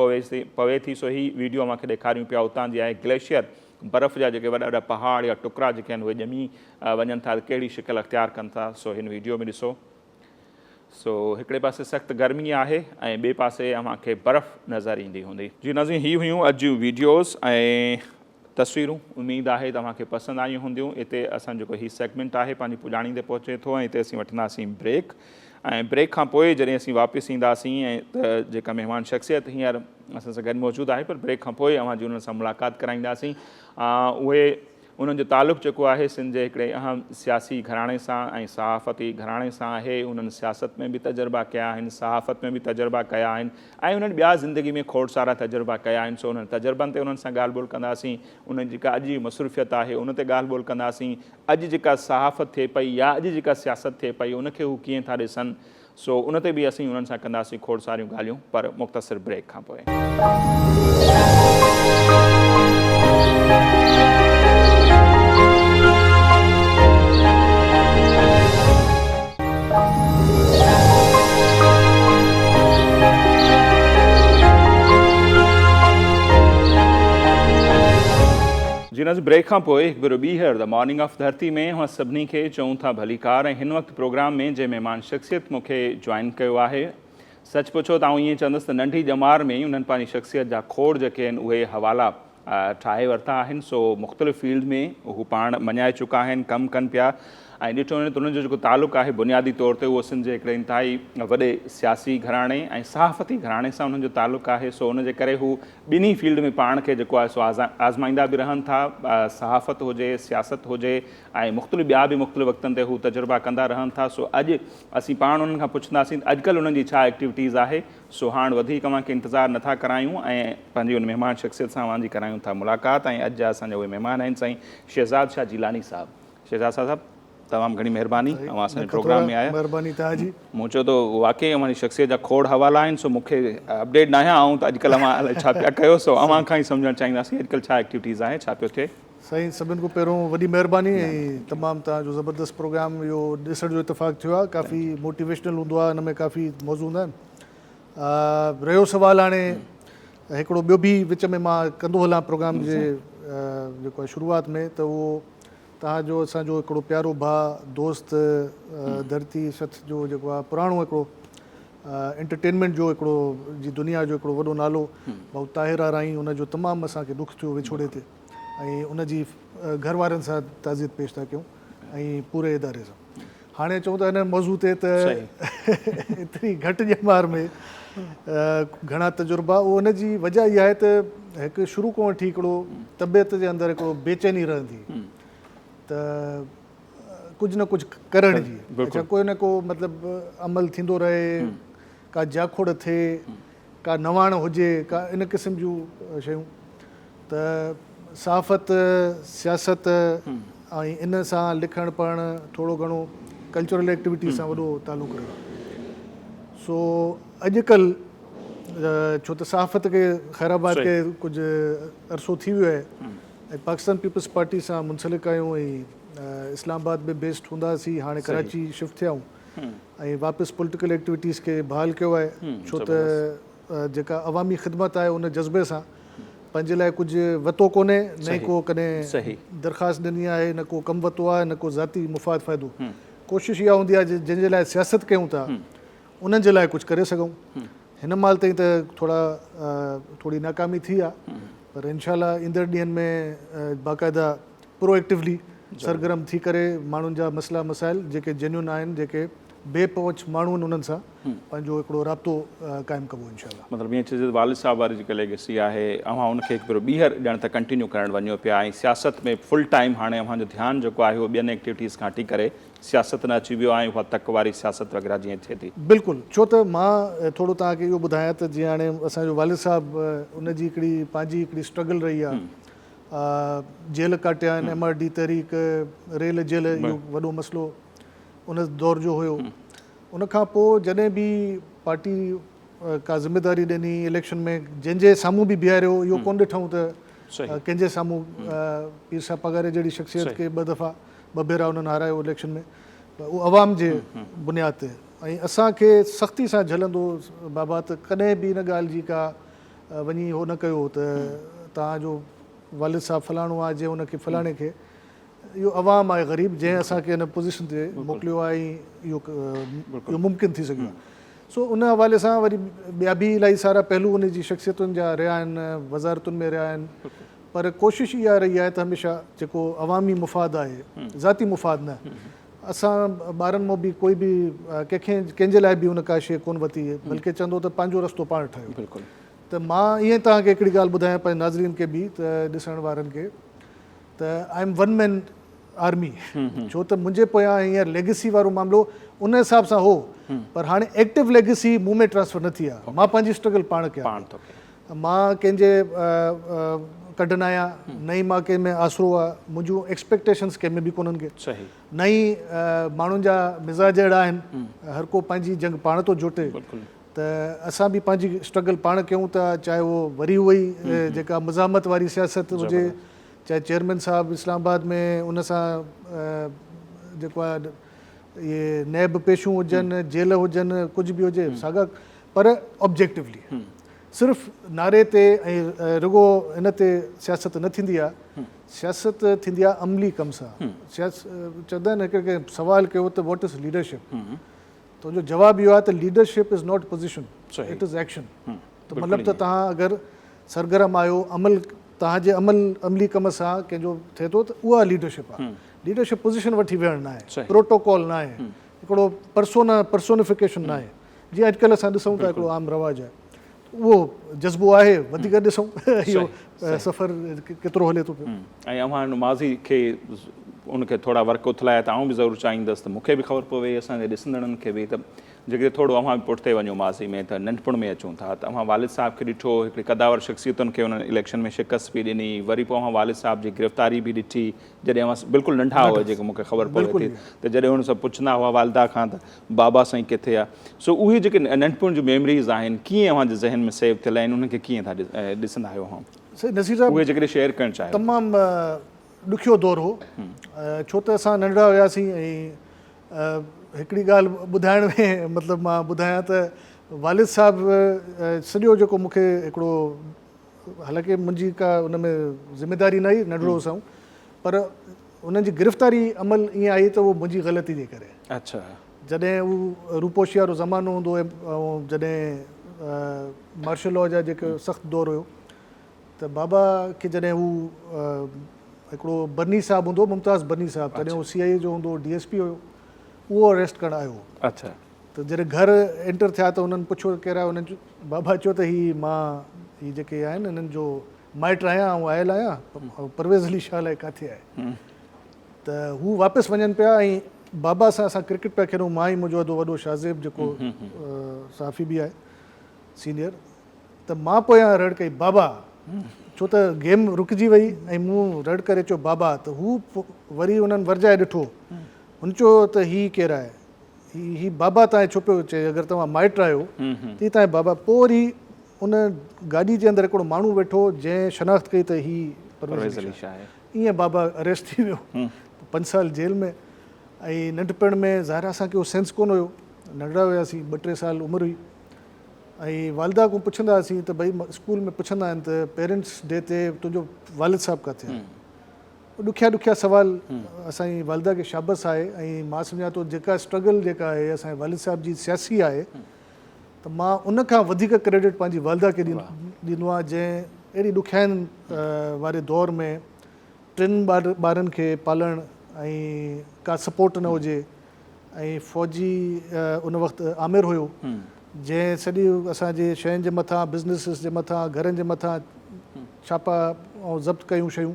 S1: پوي ٿي سو هي ويڊيو اوهان کي ڏيکاريون پيا اتان جي آهي گليشيئر برف جا جيڪي وڏا وڏا پهاڙ يا ٽڪرا جيڪي آهن اهي ڄمي وڃن ٿا ته ڪهڙي شڪل اختيار ڪن ٿا سو هن ويڊيو ۾ ڏسو. سو هڪڙي پاسي سخت گرمي آهي ۽ ٻئي پاسي اوهان کي برف نظر ايندي هوندي. جي ناظرين هي هيون اڄ جون ويڊيوز ۽ تصويرون اميد آهي ته اوهان کي پسند آيون هونديون. اتي اسان جيڪو هي سيگمينٽ آهي پنهنجي پڄاڻي تي پهچي ٿو ۽ اتي اسين وٺنداسين بريڪ ۽ بريڪ کان پوء جڏهن اسين واپس اينداسين ۽ ته جيڪا مهمان شخصيت هينئر اسان سان گڏ موجود آهي پر بريڪ کان پوء اوهان جي انهن سان ملاقات ڪرائينداسين اهي انهن جو تعلق جيڪو آهي سنڌ جي هڪڙي اهم سياسي گهراڻي سان ۽ صحافتي گهراڻي سان آهي. انهن سياست ۾ به تجربا ڪيا آهن، صحافت ۾ به تجربا ڪيا آهن ۽ انهن ٻيا زندگي ۾ کوڙ سارا تجربا ڪيا آهن. سو انهن تجربن تي انهن سان ڳالهه ٻولهه ڪنداسين. انهن جي جيڪا اڄ جي مصروفيت آهي ان تي ڳالهه ٻولهه ڪنداسين. اڄ جيڪا صحافت ٿئي پئي يا اڄ جيڪا سياست ٿئي پئي ان کي هو ڪيئن ٿا ڏسن. سو ان تي به اسين انهن سان ڪنداسين کوڙ ساريون ڳالهيون پر مختصر بريڪ کان پوء. جي ناظرين بريڪ کان پوء هڪ ڀيرو ٻيهر the morning of ڌرتي ۾ اوهان سڀني کي چئون ٿا ڀليڪار ۽ هن وقت پروگرام ۾ جنهن مهمان شخصيت مون کي جوائن ڪيو آهي سچ پڇو ته آئون ائين چوندس ته ننڍي ڄمار ۾ ئي انهن پنهنجي شخصيت جا کوڙ جيڪي آهن اهي حوالا ٺاهي ورتا آهن سو مختلف فيلڊ ۾ هو پاڻ مڃائي چڪا آهن ڪم ڪن پيا ۽ ڏٺو وڃي ته انهن جو جيڪو تعلق آهي بنيادي طور تي اهو سنڌ جي هڪڙي انتهائي وڏي سياسي گهراڻي ۽ صحافتي گهراڻي سان انهن جو تعلق آهي سو ان جي ڪري هو ٻنهي فيلڊ ۾ پاڻ کي جيڪو آهي سو آزمائيندا به رهن ٿا صحافت هجي سياست هجي ۽ مختلف ٻيا به مختلف وقتن تي هو تجربا ڪندا رهن ٿا سو اڄ اسين پاڻ انهن کان پڇنداسين ته اڄڪلهه انهن جي ڇا ايڪٽيوٽيز آهي سو هاڻ وڌيڪ اوهان کي انتظار نٿا ڪرايون ۽ پنهنجي ان مهمان شخصيت سان اوهان جي ڪرايون ٿا ملاقات ۽ اڄ جا اسان جا اهي مهمان آهن سائين شهزاد شاهه جيلاني صاحب شهزاد شاهه صاحب تمام گهڻي مهرباني اوهان اسان جي پروگرام ۾ آيا
S3: مهرباني توهان جي
S1: مون چيو ته واقعي اوهان جي شخصيت جا کوڙ حوالا آهن سو مون کي اپڊيٽ ناهيان آئون ته اڄڪلهه اوهان الائي ڇا پيا ڪيو سو اوهان کان ئي سمجهڻ چاهينداسين اڄڪلهه ڇا ايڪٽيوٽيز آهي ڇا پيو ٿئي.
S3: سائين سڀن کان پهريون وڏي مهرباني ۽ تمام توهان جو زبردست پروگرام اهو ڏسڻ جو اتفاق ٿيو آهي ڪافي موٽيويشنل هوندو آهي ان ۾ ڪافي موضوع هوندا آهن رهيو سوال هاڻي هڪڙو ٻيو به وچ ۾ مان ڪندو هلان پروگرام جي جيڪو آهي شروعات ۾ ته اهو توهان جو اسان جو هڪڙو پيارو ڀاء دوست ڌرتي سٿ جو جيڪو آهي پراڻو هڪڙو انٽرٽينمينٽ جو هڪڙو جي دنيا جو هڪڙو وڏو نالو ڀائو طاهر آرائين ان جو تمام اسان کي ڏک ٿيو وڇوڙي تي ۽ ان جي گهر وارن سان تعزيت پيش ٿا ڪيون ۽ پوري اداري سان. هاڻي اچون ٿا هن موضوع تي ته ايتري گهٽ ڄمار ۾ گهڻا تجربا اهو ان جي وجه اها آهي ته هڪ شروع کان وٺي هڪڙو طبيعت جي اندر هڪڙو بيچيني رهندي ته ڪجهه نه ڪجهه ڪرڻ جي اڇا ڪو نه ڪو مطلب عمل ٿيندو رهي ڪا جاکوڙ ٿئي ڪا نواڻ هجي ڪا ان قسم جون شيون ته صحافت، سياست ۽ ان سان لکڻ پڙهڻ ٿورو گهڻو ڪلچرل ايڪٽيوٽيز سان وڏو تعلق رهيو سو اڄ ڪلهه ڇو ته صحافت کي خير آباد کي ڪجهه عرصو ٿي ويو آهي ۽ پاڪستان پيپلز پارٽي سان منسلڪ آهيون ۽ اسلام آباد ۾ بيسڊ هوندا هئاسين هاڻي ڪراچي شفٽ ٿيا آهيون ۽ واپس پوليٽيڪل ايڪٽيوٽيز کي بحال ڪيو آهي ڇو ته جيڪا عوامي خدمت آهي ان جذبي سان پنهنجي لاء ڪجهه وتو ڪونهي نه ئي ڪو ڪڏهن درخواست ڏني آهي نه ڪو ڪم وتو آهي نه ڪو ذاتي مفاد فائدو ڪوشش اها هوندي آهي جن جي لاء سياست ڪيون ٿا انهن جي لاء ڪجهه ڪري سگهون هن مهل تائين ته ٿورا ٿوري ناڪامي ٿي آهي پر انشاء الله ايندڙ ڏينهن ۾ باقاعده پرو ايڪٽيولي سرگرم ٿي ڪري ماڻهن جا مسئلا مسائل جيڪي جينيون آهن جيڪي بي پهچ ماڻهو آهن انهن سان پنهنجو هڪڙو رابطو قائم ڪبو انشاء الله.
S1: مطلب ائين چئجي ته والد صاحب واري جيڪا ليگيسي آهي اوهان ان کي هڪ ڀيرو ٻيهر ڄڻ ته ڪنٽينيو ڪرڻ وڃو پيا ۽ سياست ۾ فل ٽائيم هاڻي اوهان جو ڌيان جيڪو آهي اهو ٻين ايڪٽيوٽيز کان هٽي ڪري سياست نه اچي ويو آهي ۽ اها تڪ واري سياست وغيره جيئن ٿئي ٿي.
S3: بلڪل ڇو ته مان ٿورو توهان کي اهو ٻڌايان ته جيئن هاڻي اسان جو والد صاحب ان جي هڪڙي پنهنجي هڪڙي اسٽرگل رهي آهي جيل ڪاٽيا آهن، ايم آر ڊي تحريڪ، ريل جيل اهو وڏو مسئلو ان دور جو هيو. ان کان پوء جڏهن به پارٽي ڪا ذميواري ڏني اليڪشن ۾ جنهن جي سامهون به بيهاريو اهو ڪونه ڏٺائون ته ڪنهن جي سامهون پير صاحب پاڳاري جهڙي شخصيت کي ٻه دفعا ٻه ڀيرا انهن هارايو اليڪشن ۾ اهو عوام جي بنياد تي ۽ اسان کي سختي سان جهلندو بابا ته ڪڏهن به ان ڳالهه جي ڪا وڃي اهو نه ڪيو ته توهان جو والد صاحب فلاڻو آهي جنهن ان کي فلاڻي کي اهو عوام آهي غريب جنهن اسان کي هن پوزيشن تي موڪليو آهي ۽ اهو اهو ممڪن ٿي سگهيو آهي سو ان حوالي سان وري ٻيا به الاهي سارا پهلو ان جي شخصيتن جا رهيا آهن وزارتن ۾ رهيا آهن پر ڪوشش اها رهي آهي ته هميشه جيڪو عوامي مفاد آهي ذاتي مفاد نه اسان ٻارن مون به ڪوئي به ڪنهن کي ڪنهن جي لاء به ان ڪا شيء ڪونه ورتي بلڪه چوندو ته پنهنجو رستو پاڻ ٺاهيو
S1: بلڪل
S3: ته مان ائين توهان کي هڪڙي ڳالهه ٻڌايان پنهنجي ناظرين کي به ته ڏسڻ وارن کي ته I am one man army ڇو ته منهنجي پويان هينئر ليگسي وارو معاملو ان حساب سان هو پر هاڻي ايڪٽو ليگسي مون ۾ ٽرانسفر نه ٿي آهي مان پنهنجي اسٽرگل پاڻ ڪيان مان ڪنهن جي ڪڍ نه آهيان نه ئي مان ڪنهن ۾ آسرو آهي منهنجون ايڪسپيڪٽيشنس ڪنهن ۾ به ڪونهن ڪي نه ئي ماڻهن جا مزاج اهڙا آهن هر ڪو پنهنجي جنگ پاڻ ٿو جوٽي ته اسان به پنهنجي اسٽرگل پاڻ ڪيون ٿا چاهي اهو وري اهو ئي جيڪا مزاحمت واري سياست هجي چاهي چيئرمين صاحب اسلام آباد ۾ ان سان جيڪو آهي اهي نيب پيشون هجن جيل هجن ڪجهه به هجي ساڳا پر آبجيڪٽولي صرف نعري تي ۽ رڳو ان تي سياست نه ٿيندي آهي سياست ٿيندي آهي عملي ڪم سان چوندا آهن هڪ ڪنهن سوال ڪيو ته what is leadership ته ان جو جواب اهو آهي ته leadership is not position it is action ته مطلب ته توهان اگر سرگرم آهيو عمل توهان جي عمل عملي ڪم سان ڪنهن جو ٿئي ٿو ته اها ليڊرشپ آهي ليڊرشپ پوزيشن وٺي ويهڻ نه آهي پروٽوڪول نه آهي هڪڙو پرسونا پرسونيفڪيشن نه آهي جيئن اڄڪلهه اسان ڏسون ٿا هڪڙو عام رواج آهي اهو جذبو آهي وڌيڪ ڏسون اهو سفر ڪيترو هلي ٿو پيو.
S1: ۽ اوهان ماضي کي ان کي ٿورا ورق اٿلايا ته آئون به ضرور چاهيندس ته مون کي به خبر پوي اسان جي ڏسندڙن کي به ته جيڪڏهن ٿورو اوهان به پٺتي وڃو ماضي ۾ ته ننڍپڻ ۾ اچون ٿا ته اوهان والد صاحب کي ڏٺو هڪڙي قداور شخصيتن کي انهن اليڪشن ۾ شڪست به ڏني وري پوء اوهان والد صاحب جي گرفتاري به ڏٺي جڏهن اوهان بلڪل ننڍا هئا جيڪو مون کي خبر پوي ٿي ته جڏهن هن سان پڇندا هئا والده کان ته بابا سائين ڪٿي آ؟ سو اهي جيڪي ننڍپڻ جون ميمريز آهن ڪيئن اوهان جي ذهن ۾ سيو ٿيل آهن انهن کي ڪيئن ٿا ڏسندا آهيو اوهان؟
S3: سائين نصير صاحب
S1: اهي جيڪڏهن شيئر ڪرڻ چاهيو.
S3: تمام ڏکيو دور هو ڇو ته اسان ننڍڙا هياسين ۽ هڪڙي ڳالهه ٻڌائڻ ۾ مطلب مان ٻڌايان ته والد صاحب سڄو جيڪو مون کي هڪڙو حالانڪه منهنجي ڪا ان ۾ ذميداري نه هئي ننڍڙو هوس آئون پر انهن جي گرفتاري عمل ائين آئي ته اهو منهنجي غلطي جي ڪري.
S1: اڇا.
S3: جڏهن هو روپوشي وارو زمانو هوندو هو ۽ جڏهن مارشل لا جا جيڪو سخت دور هيو ته بابا کي جڏهن هو هڪڙو برني صاحب هوندو هو ممتاز برني صاحب تڏهن هو سي آء اي جو هوندو هو ڊي ايس پي هيو اهو اريسٽ ڪرڻ آيو هو.
S1: اڇا.
S3: ته جڏهن گهر انٽر ٿيا ته انهن پڇيو ڪير آهيو انهن بابا چيو ته هي مان هي جيڪي آهن انهن جو مائٽ آهيان آئون آيل آهيان پرويز علي شاهه الائي ڪاٿي آهي ته هو واپس وڃن پيا ۽ بابا سان اسان ڪرڪيٽ پيا کيڏون مان ۽ منهنجو ادو وڏو شاهزيب جيڪو صحافي به آهي سينيئر ته مان پويان رڙ ڪئي بابا ڇو ته گيم رڪجي وئي ۽ مون رڙ ڪري چيو بابا ته هو وري انهن ورجائي ڏٺو هن چيو ته هي ڪير آهي هي هي بابا تانء ڇو پيو چئي اگر توهان مائٽ آهيو ته هي تانء بابا پوء وري ان گاڏي جي اندر هڪڙو ماڻهو ويٺو جنهن شناخت ڪئي ته هي پرويز علي شاهه آهي. ائين بابا اريسٽ ٿي ويو 5 سال جيل ۾ ۽ ننڍپڻ ۾ ظاهر اسان کي اهو سينس ڪونه هيو ننڍڙا هياسين ٻه ٽي سال عمر هئي ۽ والده کان پڇندا هئاسين ته ڀئي اسڪول ۾ پڇندا آهن ته پيرنٽس ڊي تي تنهنجو والد صاحب ڪاٿي آهي ڏکيا ڏکيا سوال اسان جي والده کي شابس آهي ۽ مان سمجهان ٿو جيڪا اسٽرگل جيڪا آهي اسان جي والد صاحب جي سياسي آهي ته مان ان کان وڌيڪ ڪريڊٽ پنهنجي والده کي ڏيندو آهيان جنهن اهڙي ڏکيائين واري دور ۾ ٽن ٻارن کي پالڻ ۽ ڪا سپورٽ نه هجي ۽ فوجي ان وقت آمر هيو جنهن سڄي اسان جي شين جي مٿان بزنسز جي مٿان گهرن جي مٿان ڇاپا ۽ ضبط ڪيون شيون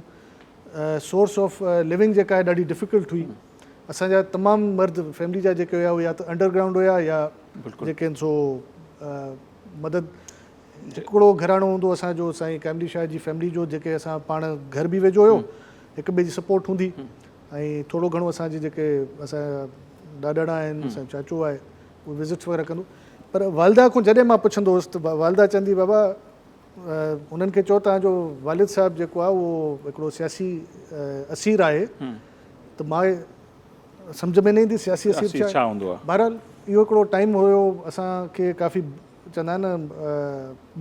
S3: سورس آف لونگ جيڪا آهي ڏاڍي ڊفيڪلٽ هئي اسان جا تمام مرد فيملي جا جيڪي هيا يا ته انڊر گرائونڊ هيا يا جيڪي آهن سو مدد هڪڙو گهراڻو هوندو اسان جو سائين قائم علي شاهه جي فيملي جو جيڪي اسان پاڻ گهر به ويجهو هيو هڪ ٻئي جي سپورٽ هوندي ۽ ٿورو گهڻو اسان جي جيڪي اسان جا ڏاڏاڻا آهن اسان جو چاچو آهي اهي وزٽس وغيره ڪندو پر والده کان جڏهن مان پڇندو هوس ته والده چوندي بابا انهن کي چئو توهان جو والد صاحب جيڪو آهي اهو هڪڙو سياسي اسير آهي ته مان سمجهه ۾ نه ايندي سياسي اسير ڇا
S1: هوندو آهي.
S3: بهرحال اهو هڪڙو ٽائيم هيو اسان کي ڪافي چوندا آهن نه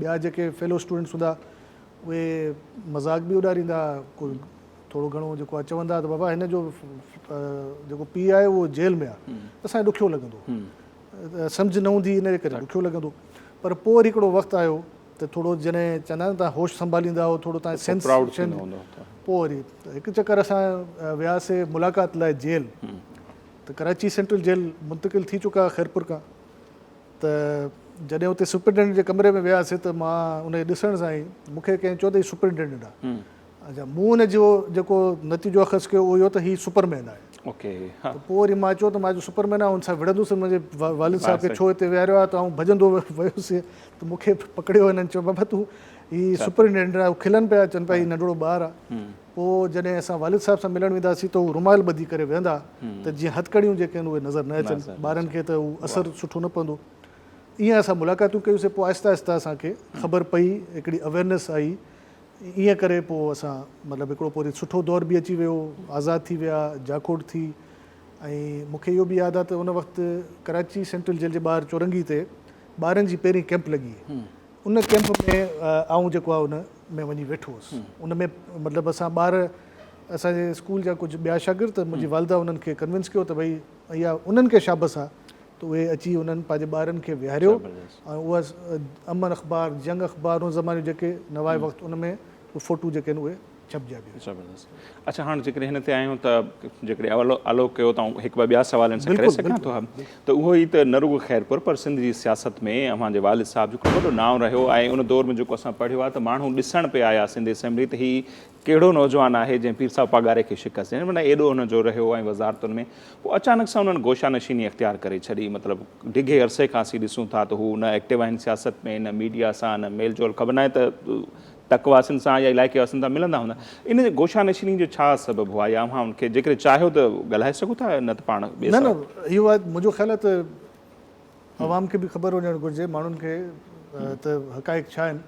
S3: ٻيا جيڪي فيلو اسٽوڊنٽس هوندا اهي مذاق به اڏاريندا، ڪو ٿورو گهڻو جيڪو آهي چوندا ته بابا هن جو جيڪو پيء آهي اهو جيل ۾ آهي، اسان کي ڏکيو لڳندو، سمجهه نه هوندي ان جي ڪري ڏکيو لڳندو. پر پوء وري هڪڙو وقت آيو ته ٿورو جڏهن چوندا آهن تان هوش سنڀاليندا هو، ٿورو تان سينس پوء وري هڪ چڪر اسان وياسي ملاقات لاء جيل، ته ڪراچي سينٽرل جيل منتقل ٿي چڪا خيرپور کان. ته جڏهن اتي سپرنٽينڊنٽ جي ڪمري ۾ وياسي ته مان ان کي ڏسڻ سان ئي مون کي ڪنهن چيو ته هي سپرنٽينڊنٽ آهي. اڇا مون ان جو جيڪو نتيجو اخذ ڪيو اهو اهو ته هي سپر مين آهي.
S1: اوڪي ها.
S3: ته پوء وري مان چيو ته مان جو سپر مين آهيان ان سان وڙهندس منهنجي والد صاحب کي ڇو هتي ويهاريو آهي ته آئون ڀڄندو ويس ته مون کي پڪڙيو هنن چيو بابا تون هي سپرنٽينڊنٽ آهي. هو کلن پيا چون پيا هي ننڍڙو ٻار آهي. پوء جڏهن اسان والد صاحب سان ملڻ وينداسين ته هو رومال ٻڌي ڪري ويهندا ته جيئن هٿڪڙيون جيڪي آهن اهي نظر نه اچن ٻارن کي ته اهو اثر سٺو نه پوندو. ائين اسان ملاقاتون ڪيون سين پوء آهستي آهستي اسان کي خبر پئي هڪڙي اويئرنيس آئي ائين ڪري پوء اسان مطلب هڪڙو پوء وري سٺو دور به اچي ويو آزاد ٿي ويا جاکوڙ ٿي ۽ مون کي اهو به ياد آهي ته ان وقت ڪراچي سينٽرل جيل جي ٻاهر چورنگي تي ٻارن جي پهرين ڪئمپ لڳي ان ڪئمپ ۾ آئون جيڪو آهي ان ۾ وڃي ويٺو هوس. ان ۾ مطلب اسان ٻار اسان جي اسڪول جا ڪجهه ٻيا شاگرد منهنجي والده انهن کي ڪنوينس ڪيو ته ڀئي اها انهن کي شابس آ ته اهي اچي انهن پنهنجي ٻارن کي ويهاريو ۽ اها امن اخبار جنگ اخبار ان زماني جيڪي نواء وقت ان ۾ اهي فوٽو جيڪي آهن اهي ڇپجيا به هيا.
S1: زبردست اڇا هاڻ جيڪڏهن هن تي آهيون ته جيڪڏهن اولو الو ڪيو ته آئون هڪ ٻه ٻيا سوال هن سان ڪري سگهان ٿو. ته اهو ئي ته نه رڳو خيرپور پر سنڌ جي سياست ۾ اوهان جي والد صاحب جو هڪڙو وڏو نانء رهيو ۽ ان دور ۾ جيڪو اسان پڙهيو آهي ته ماڻهو ڏسڻ پئي آيا سنڌ اسيمبلي ته هي ڪهڙو نوجوان آهي جنهن پير صاحب پاڳاري کي شڪست ڏني معنيٰ ايڏو هن جو رهيو ۽ وزارتن ۾ پوء اچانڪ سان انهن گوشه نشيني اختيار ڪري ڇڏي مطلب ڊگهي عرصي کان اسين ڏسون ٿا ته هو نه ايڪٽو آهن سياست ۾ نه ميڊيا سان نه ميل جول خبر ناهي ته تڪ واسين سان يا علائقي واسين سان ملندا هوندا. ان جي گوشه نشيني جو ڇا سبب هو يا اوهان ان کي جيڪڏهن چاهيو ته ڳالهائي سگهو ٿا نه ته پاڻ ٻئي
S3: نه نه اهو آهي منهنجو خيال آهي ته عوام کي به خبر هجڻ گهرجي ماڻهن کي ته حقائق ڇا آهن.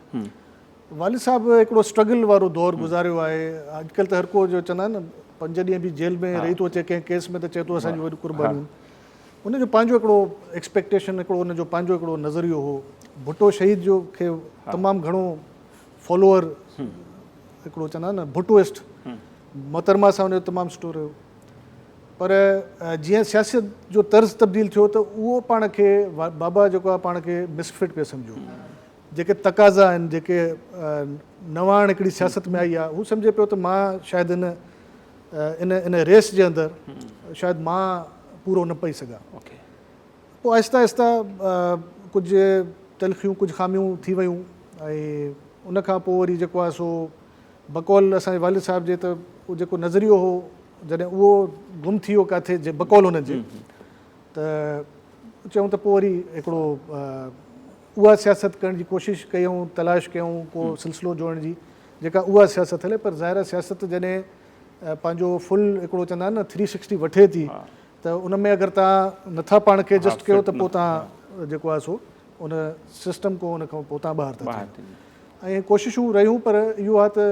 S3: والد صاحب هڪڙو اسٽرگل وارو دور گذاريو آهي. اڄڪلهه ته هر ڪو جو چوندا آهن نه پنج ڏينهن به جيل ۾ رهي ٿو اچي ڪنهن ڪيس ۾ ته چئي ٿو اسان جون وڏيون قربانيون. ان جو پنهنجو هڪڙو ايڪسپيڪٽيشن هڪڙو ان جو پنهنجو هڪڙو نظريو هو. ڀٽو شهيد جو کي تمام گهڻو فالوور هڪڙو چوندا آهن نه ڀٽوئسٽ محترمه سان ان جو تمام سٺو رهيو پر جيئن سياست جو طرز تبديل ٿيو ته اهو پاڻ کي بابا جيڪو آهي پاڻ کي مسفٽ پيو سمجهيو جيڪي تقاضا آهن جيڪي نواڻ هڪڙي سياست ۾ آئي آهي هو سمجهي پيو ته مان شايد ان ان ان ريس جي اندر شايد مان پورو نه پئي سگهان. پوء آهستي آهستي ڪجهه تلخيون ڪجهه خاميون ٿي ويون ۽ ان کان پوء وري جيڪو آهي سو بقول اسان جي والد صاحب جي ته اهو جيڪو نظريو هو جڏهن اهو گم ٿي ويو ڪاٿي جي بقول هنن جي ته چيون ته پوء وري هڪڙو اها سياست ڪرڻ جي ڪوشش ڪيون تلاش ڪيون ڪو سلسلو جوڙڻ جي جيڪا اها سياست هلي پر ظاهر آهي سياست جڏهن پنهنجو فل هڪڙو چوندا آهن نه ٿري سڪسٽي وٺي ٿي ته ان ۾ اگر توهان نٿا پاڻ کي ايڊجسٽ ڪيو ته پوء توهان جيڪو آهي سو ان سسٽم کان ان کان پوء توهان ٻاهر ٿا ٿي وڃو ۽ ڪوششون رهيون پر اهو آهي ته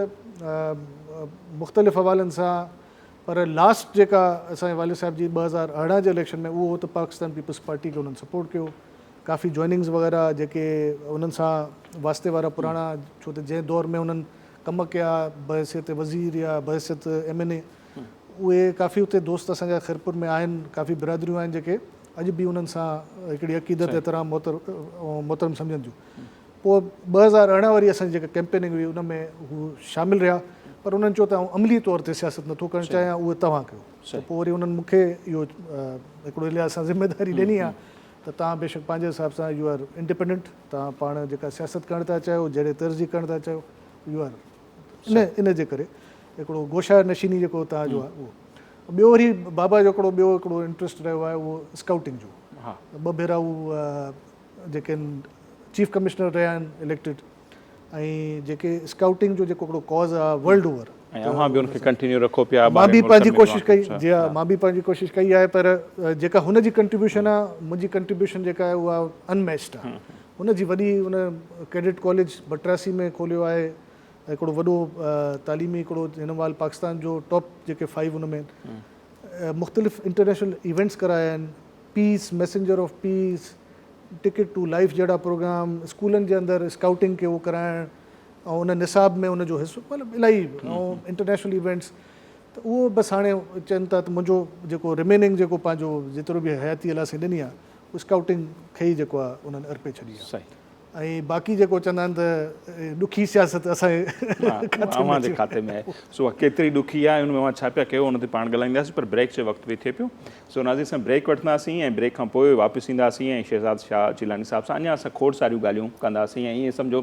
S3: مختلف حوالن سان پر لاسٽ جيڪا اسان جي والد صاحب جي 2018 جي اليڪشن ۾ اهو هو ته پاڪستان پيپلز پارٽي کي انهن سپورٽ ڪيو ڪافي جوائننگز وغيره جيڪي انهن سان واسطي وارا پراڻا ڇو ته جنهن دور ۾ انهن ڪم ڪيا بحيثيت وزير يا بحيثيت ايم اين اي اهي ڪافي اتي دوست اسان جا خيرپور ۾ آهن ڪافي برادريون آهن جيڪي اڄ به انهن سان هڪڙي عقيدت احترام محترم سمجهن ٿيون پوء 2018 واري اسان جي جيڪا ڪيمپيننگ هئي ان ۾ هو شامل رهيا پر انهن چيو ته آئون عملي طور تي سياست نٿو ڪرڻ چاهيان اهو توهان ڪيو ته پوء وري انهن مون کي اهو هڪڙو لحاظ سان ذميواري ڏني آهي ته توهان بيشڪ پنهنجي حساب سان يو آر انڊيپينڊنٽ توهان پاڻ جيڪا سياست ڪرڻ ٿا چاهيو جهڙي طرز جي ڪرڻ ٿا چاهيو يو آر ان ان جي ڪري هڪڙو گوشه نشيني جيڪو توهان جو آهي اهو ٻيو وري بابا جو هڪڙو ٻيو هڪڙو انٽرسٽ رهيو آهي اهو اسڪائوٽنگ جو ٻه ڀيرا هو جيڪي چيف ڪمشنر رهيا آهن اليڪٽيڊ ۽ جيڪي اسڪائوٽنگ جو جيڪو هڪڙو ڪاز آهي ورلڊ اوور
S1: ۽ اوهان به ان کي ڪنٽينيو رکو پيا
S3: مان به پنهنجي ڪوشش ڪئي جي ها مان به پنهنجي ڪوشش ڪئي آهي پر جيڪا هن جي ڪنٽريبيوشن آهي منهنجي ڪنٽريبيوشن جيڪا آهي اها ان ميچڊ آهي هن جي وڏي ان ڪيڊٽ ڪاليج بٽراسي ۾ کوليو آهي هڪڙو وڏو تعليمي هڪڙو هن مهل پاڪستان جو ٽاپ جيڪي فائيو ان ۾ مختلف انٽرنيشنل ايونٽس ڪرايا آهن peace messenger of peace ticket to life جهڙا پروگرام اسڪولن جي اندر اسڪائوٽنگ کي اهو ڪرائڻ ۽ ان نصاب ۾ ان جو حصو مطلب الاهي ۽ انٽرنيشنل ايونٽس ته اهو بس هاڻي چون ٿا ته منهنجو جيڪو ريميننگ جيڪو پنهنجو جيترو به حياتي الله سائين ڏني آهي اهو اسڪائوٽنگ کي ئي جيڪو آهي انهن ارپي ڇڏي آهي ۽ باقي جيڪو چوندا آهن ته ڏکي سياست اسان جي کاتي ۾
S1: اوهان جي کاتي ۾ آهي سو اها ڪيتري ڏکي آهي ان ۾ اوهان ڇا پيا ڪيو ان تي پاڻ ڳالهائينداسين پر بريڪ جو وقت به ٿئي پيو سو ناظرين اسان بريڪ وٺنداسين ۽ بريڪ کان پوء واپس اينداسين ۽ شهزاد شاهه جيلاني صاحب سان اڃا اسان کوڙ ساريون ڳالهيون ڪنداسين ۽ ائين سمجهو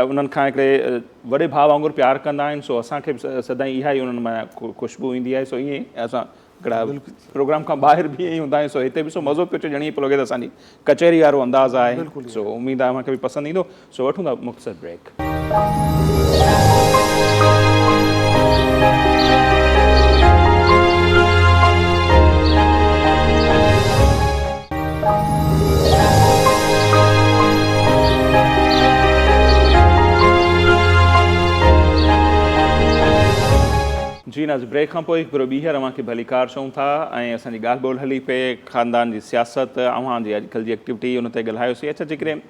S1: انهن کان هڪڙي وڏي ڀاء وانگر پيار ڪندا آهن سو اسان کي به سدائين اها ئي انهن مان خوشبو ايندي آهي سو ائين ئي اسان هڪڙا پروگرام کان ٻاهر به ائين ئي هوندا آهيون سو هتي به سو مزو پيو اچي ڄڻ ائين پيو لڳي ته اسان جي ڪچهري وارو انداز آهي سو اميد آهي اوهان کي به پسند ايندو سو وٺون ٿا مختصر بريڪ. جي ناظرين بريڪ کان پوء هڪ ڀيرو ٻيهر اوهان کي ڀليڪار چئون ٿا ۽ اسان جي ڳالهه ٻولهه هلي پئي خاندان جي سياست اوهان جي اڄڪلهه جي ايڪٽيوٽي ان تي ڳالهايوسين اڇا جيڪڏهن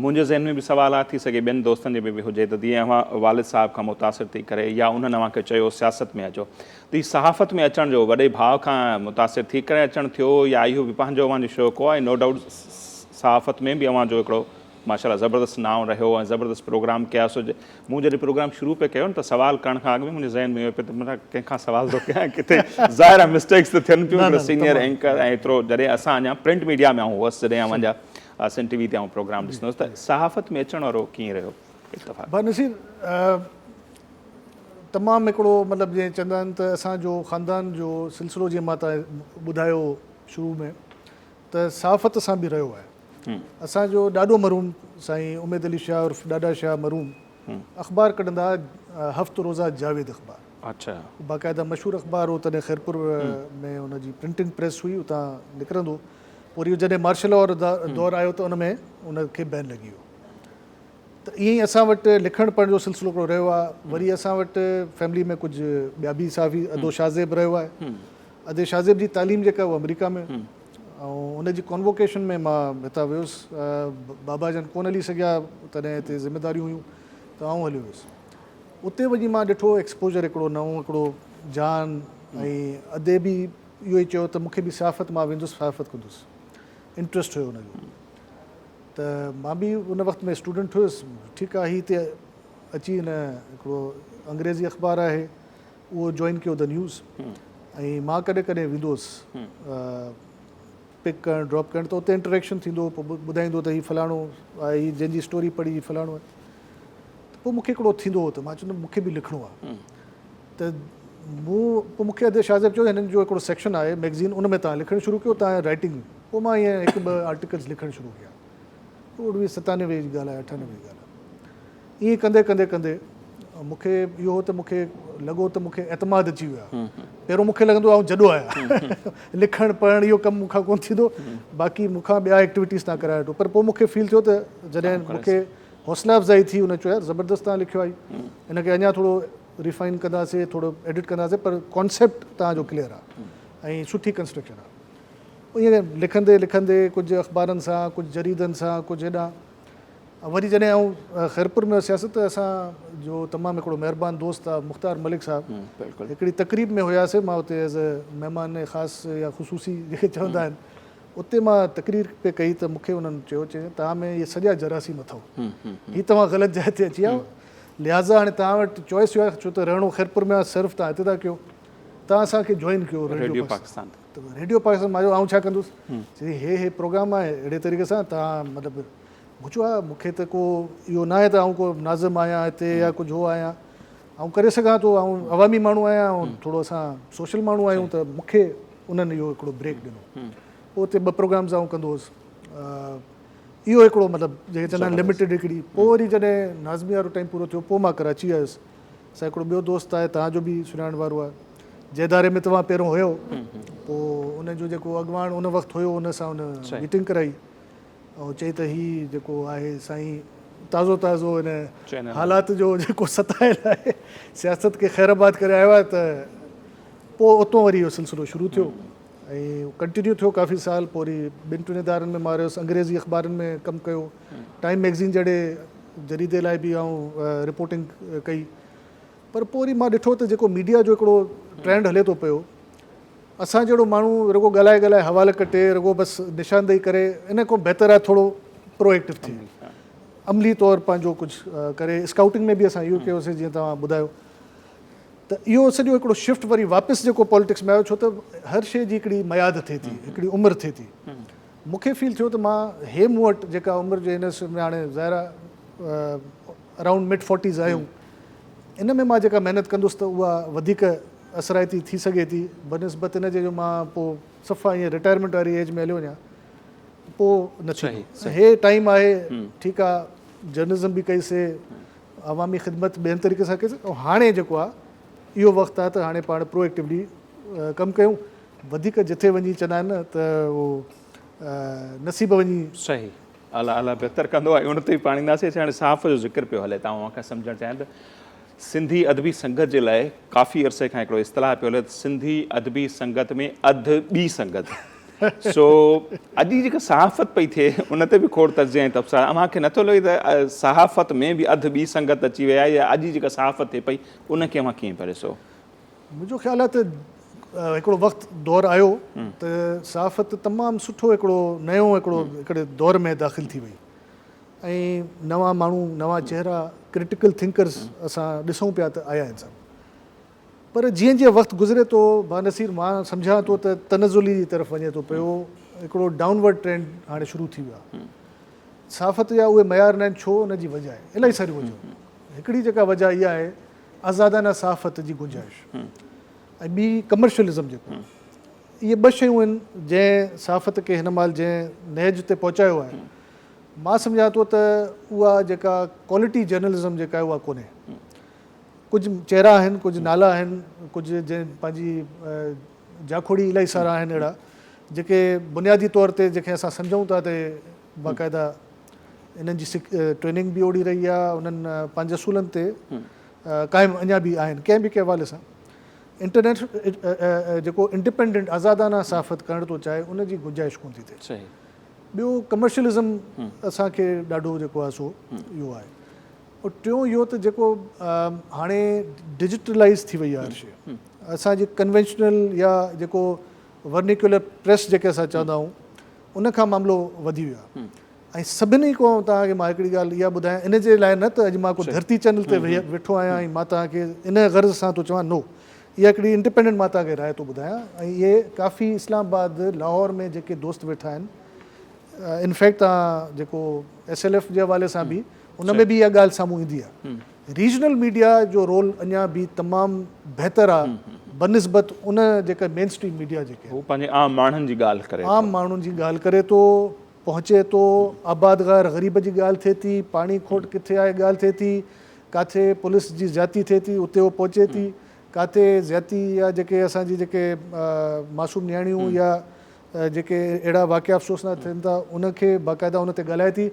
S1: منهنجي ذهن ۾ به سوال آهي ٿي سگهي ٻين دوستن جي ۾ به هجي ته جيئن اوهان والد صاحب کان متاثر ٿي ڪري يا انهن اوهان کي چيو سياست ۾ اچو ته هي صحافت ۾ اچڻ جو وڏي ڀاء کان متاثر ٿي ڪري اچڻ ٿيو يا اهو به پنهنجو اوهان جو شوق هو ۽ نو ڊائوٽ صحافت ۾ به اوهان جو هڪڙو ماشاء الله زبردست نانء رهيو ۽ زبردست پروگرام ڪيا سو مون جڏهن پروگرام شروع پئي ڪيو نه ته سوال ڪرڻ کان اڳ ۾ منهنجي ذهن ۾ اهو پيو ته متان ڪنهن کان سوال ٿو ڪيان ڪٿي ظاهر آهي مسٽيڪس ته ٿين پيون هڪڙو سينيئر اينڪر ۽ ايترو جڏهن اسان اڃا پرنٽ ميڊيا ۾ آئون هئس جڏهن اوهان جا سن ٽي وي تي آئون پروگرام ڏسندو هوس ته صحافت ۾ اچڻ وارو ڪيئن رهيو اتفاق؟
S3: ڀا نصير تمام هڪڙو مطلب جيئن چوندا آهن ته اسان جو خاندان جو سلسلو جيئن مان تان ٻڌايو شروع ۾ ته صحافت سان به رهيو آهي اسان جو ڏاڏو مرحوم سائين اميد علي شاهه عرف ڏاڏا شاهه مرحوم اخبار ڪڍندا هئا هفت روزه جاويد اخبار
S1: اڇا
S3: باقاعده مشهور اخبار هو تڏهن خيرپور ۾ ان جي پرنٽنگ پريس هئي اتان نڪرندو پوء وري جڏهن مارشل لا وارو دور آيو ته ان ۾ ان کي بين لڳي ويو ته ائين ئي اسان وٽ لکڻ پڙهڻ جو سلسلو هڪڙو رهيو آهي وري اسان وٽ فيملي ۾ ڪجهه ٻيا به صحافي ادو شاهزيب رهيو آهي ادي شاهزيب جي تعليم جيڪا اها آمريڪا ۾ ۽ ان جي ڪانووڪيشن ۾ مان هتان ويس بابا جن ڪونه هلي سگهيا تڏهن هتي ذميداريون هيون ته آئون هليو ويس اتي وڃي مان ڏٺو ايڪسپوجر هڪڙو نئون هڪڙو جان ۽ ادي به اهو ئي چيو ته مون کي به صحافت مان ويندس صحافت ڪندس انٽرسٽ هيو ان جو ته مان به ان وقت ۾ اسٽوڊنٽ هيس ٺيڪ آهي هي هتي اچي هن هڪڙو انگريزي اخبار آهي اهو جوائن ڪيو the news ۽ مان ڪڏهن ڪڏهن ويندو هوس پڪ ڪرڻ ڊراپ ڪرڻ ته اتي انٽريڪشن ٿيندو هو پوء ٻڌائيندو ته هي فلاڻو آهي هي جنهن جي اسٽوري پڙهي هي فلاڻو آهي ته پوء مون کي هڪڙو ٿيندو هو ته مان چوندو مون کي به لکڻو آهي ته مون پوء مون کي ادي شاهزيب چيو هنن جو هڪڙو سيڪشن آهي ميگزين ان ۾ تان لکڻ شروع ڪيو تان رائٽنگ پوء مان ائين هڪ ٻه آرٽيڪلس لکڻ شروع ڪيا اڻويهه ستانوي جي ڳالهه آهي اٺانوي جي ڳالهه آهي ائين ڪندي ڪندي ڪندي مون کي اهو هو ته مون کي لڳو ته مون کي اعتماد اچي ويو آهي پهريون مون کي لڳندو آئون جڏو آهيان لکڻ پڙهڻ اهو ڪم مون کان ڪونه ٿيندو باقي مون کان ٻيا ايڪٽيوٽيز تان ڪرائي وٺو پر پوء مون کي فيل ٿيو ته جڏهن مون کي حوصله افزائي ٿي ان چيو يار زبردست تان لکيو آهي ان کي اڃا ٿورو ريفائن ڪنداسي ٿورو ايڊٽ ڪنداسي پر ڪانسيپٽ تان جو ڪليئر آهي ۽ سٺي ڪنسٽرڪشن آهي ائين لکندي لکندي ڪجهه اخبارن سان، ڪجهه جريدن سان، ڪجهه هيڏانهن. وري جڏهن آئون خيرپور ۾ وسيس ته اسان جو تمام هڪڙو مهربان دوست آ مختار ملڪ صاحب، هڪڙي تقريب ۾ هياسي، مان اتي ايز اي مهمان خاص يا خصوصي جيڪي چوندا آهن، اتي مان تقرير پئي ڪئي ته مون کي انهن چيو، چيائين توهان ۾ اهي سڄا جراثيم اٿئو، هي توهان غلط جاء تي اچي ويا آهيو، لهٰذا هاڻي توهان وٽ چوائس اهو آهي ڇو ته رهڻو خيرپور ۾ آهي، صرف توهان هتي ٿا ڪيو، توهان اسان کي جوائن ڪيو ريڊيو پاڪستان تي. ته ريڊيو پاڪستان مان چيو آئون ڇا ڪندس چي هي هي پروگرام آهي اهڙي طريقي سان تان مطلب مون چيو ها مون کي ته ڪو اهو ناهي ته آئون ڪو ناظم آهيان هتي يا ڪجهه هو آهيان آئون ڪري سگهان ٿو آئون عوامي ماڻهو آهيان ۽ ٿورو اسان سوشل ماڻهو آهيون ته مون کي انهن اهو هڪڙو بريڪ ڏنو پوء اتي ٻه پروگرامز آئون ڪندو هوس اهو هڪڙو مطلب جيڪي چوندا آهن لميٽيڊ هڪڙي پوء وري جڏهن ناظمي وارو ٽائيم پورو ٿيو پوء مان ڪراچي آيس سا هڪڙو ٻيو دوست آهي توهان جو به سڃاڻڻ وارو آهي جنهن اداري ۾ توهان پهريون هيو پوء ان جو جيڪو اڳواڻ ان وقت هيو ان سان ان ميٽنگ ڪرائي ۽ چئي ته هي جيڪو آهي سائين تازو تازو ان حالات جو جيڪو ستايل آهي سياست کي خير آباد ڪري آيو آهي ته پوء اتو وري اهو سلسلو شروع ٿيو ۽ ڪنٽينيو ٿيو ڪافي سال پوء وري ٻن ٽن ادارن ۾ مان رهيس انگريزي اخبارن ۾ ڪم ڪيو ٽائيم ميگزين جهڙي جريدي لاء به آئون رپورٽنگ ڪئي پر پوء وري مان ڏٺو ته جيڪو ميڊيا جو هڪڙو ٽرينڊ هلي ٿو پيو اسان جهڙو ماڻهو رڳو ڳالهائي ڳالهائي حوال ڪٽي رڳو بس نشاندهي ڪري ان کان بهتر آهي ٿورو پرو ايڪٽو ٿئي عملي طور پنهنجو ڪجهه ڪري. اسڪائوٽنگ ۾ به اسان اهو ڪيوسين جيئن توهان ٻڌايو ته اهو سڄو هڪڙو شفٽ وري واپس جيڪو پاليٽڪس ۾ آيو ڇو ته هر شيء جي هڪڙي ميعاد ٿئي ٿي هڪڙي عمر ٿئي ٿي. مون کي فيل ٿيو ته مان هي مون وٽ جيڪا عمر جي هن ۾ هاڻي ظاهر آهي اراؤنڊ مڊ فورٽيز آهيون ان ۾ مان جيڪا محنت ڪندس ته اها وڌيڪ اثرائتي ٿي سگهي ٿي بنسبت ان جي جو مان پوء صفا ائين رٽائرمينٽ واري ايج ۾ هليو وڃان پوء نه ٿيندو. هي ٽائيم آهي ٺيڪ آهي جرنلزم به ڪئي سي عوامي خدمت ٻين طريقي سان ڪئي سي ۽ هاڻي جيڪو آهي اهو وقت آهي ته هاڻي پاڻ پرو ايڪٽيولي ڪم ڪيون وڌيڪ جٿي وڃي چوندا آهن نه ته اهو نصيب وڃي.
S1: صحيح الله الله بهتر ڪندو ۽ ان تي به پاڻ اينداسين. اڇا هاڻي صحافت جو ذڪر پيو هلي ته آئون اوهان کان سمجهڻ چاهيان ته سنڌي ادبي سنگت جي لاء ڪافي عرصي کان هڪڙو اصطلاح پيو هلي ته سنڌي ادبي سنگت ۾ اڌ ٻي سنگت سو اڄ جي جيڪا صحافت پئي ٿئي ان تي به کوڙ تجزيا ۽ تبصرا اوهان کي نٿو لڳي ته صحافت ۾ به اڌ ٻي سنگت اچي وئي آهي يا اڄ جي جيڪا صحافت ٿئي پئي ان کي اوهان ڪيئن پيا ڏسو؟
S3: منهنجو خيال آهي ته هڪڙو وقت دور آيو ته صحافت تمام سٺو هڪڙو نيو هڪڙو هڪڙي دور ۾ داخل ٿي وئي ۽ نوان ماڻهو نوان چهرا ڪرٽيڪل ٿنڪرز اسان ڏسون پيا ته آيا آهن سڀ پر جيئن جيئن وقت گذري ٿو بانصير مان سمجهان ٿو ته تنزلي جي طرف وڃي ٿو پيو هڪڙو ڊائونورڊ ٽرينڊ هاڻي شروع ٿي ويو آهي صحافت جا اهي معيار نه آهن ڇو ان جي وجه آهي الاهي ساريون وجهون هڪڙي جيڪا وجه اها آهي آزادانه صحافت جي گنجائش ۽ ٻي ڪمرشلزم جيڪو اهي ٻه شيون آهن جنهن صحافت کي هن مهل جنهن نهج تي پهچايو آهي مان سمجهان ٿو ته اها جيڪا ڪوالٽي جرنلزم جيڪا آهي اها ڪونهي ڪجهه چهرا آهن ڪجهه نالا آهن ڪجهه جنهن پنهنجي جاکوڙي الاهي سارا آهن اهڙا جيڪي بنيادي طور تي جنهن کي اسان سمجهون ٿا ته باقاعده انهن جي ٽريننگ به اوڙي رهي آهي انهن پنهنجي اصولن تي قائم اڃا به آهن ڪنهن به ڪنهن حوالي سان انٽرنيٽ جيڪو انڊيپينڊنٽ آزادانه صحافت ڪرڻ ٿو چاهي ان جي گنجائش ڪونه ٿي ٿئي. ٻيو ڪمرشلزم اسان کي ڏاڍو جيڪو آهي سو اهو آهي. ۽ ٽيون اهو ته جيڪو هاڻي ڊجيٽلائيز ٿي وئي آهي هر شيء اسان جي ڪنوينشنل يا جيڪو ورنيڪيولر پريس جيڪي اسان چوندا آهيون ان کان معاملو وڌي ويو آهي ۽ سڀني کان توهان کي مان هڪڙي ڳالهه اها ٻڌايان ان جي لاء نه ته اڄ مان ڪو ڌرتي چينل تي ويٺو آهيان ۽ مان توهان کي ان غرض سان ٿو چوان نو اها هڪڙي انڊيپينڊنٽ مان توهان کي راء ٿو ٻڌايان ۽ اهي ڪافي اسلام آباد لاهور ۾ جيڪي دوست ويٺا آهن انفيڪٽ توهان جيڪو ايس ايل ايف جي حوالي سان به ان ۾ به اها ڳالهه سامهون ايندي آهي ريجنل ميڊيا جو رول اڃا به تمام بهتر آ بنسبت ان جيڪا مين اسٽريم ميڊيا جيڪي
S1: هو پنهنجي عام ماڻهن جي ڳالهه ڪري ٿو.
S3: عام ماڻهن جي ڳالهه ڪري ٿو، پهچي ٿو، آبادگار غريب جي ڳالهه ٿئي ٿي، پاڻي کوٽ ڪٿي آهي ڳالهه ٿئي ٿي، ڪاٿي پوليس جي زيادتي ٿئي ٿي اتي هو پهچي ٿي، ڪاٿي زيادتي يا جيڪي اسان جي جيڪي معصوم نياڻيون يا جيڪي اهڙا واقعا افسوسناڪ ٿين ٿا ان کي باقاعده ان تي ڳالهائي ٿي.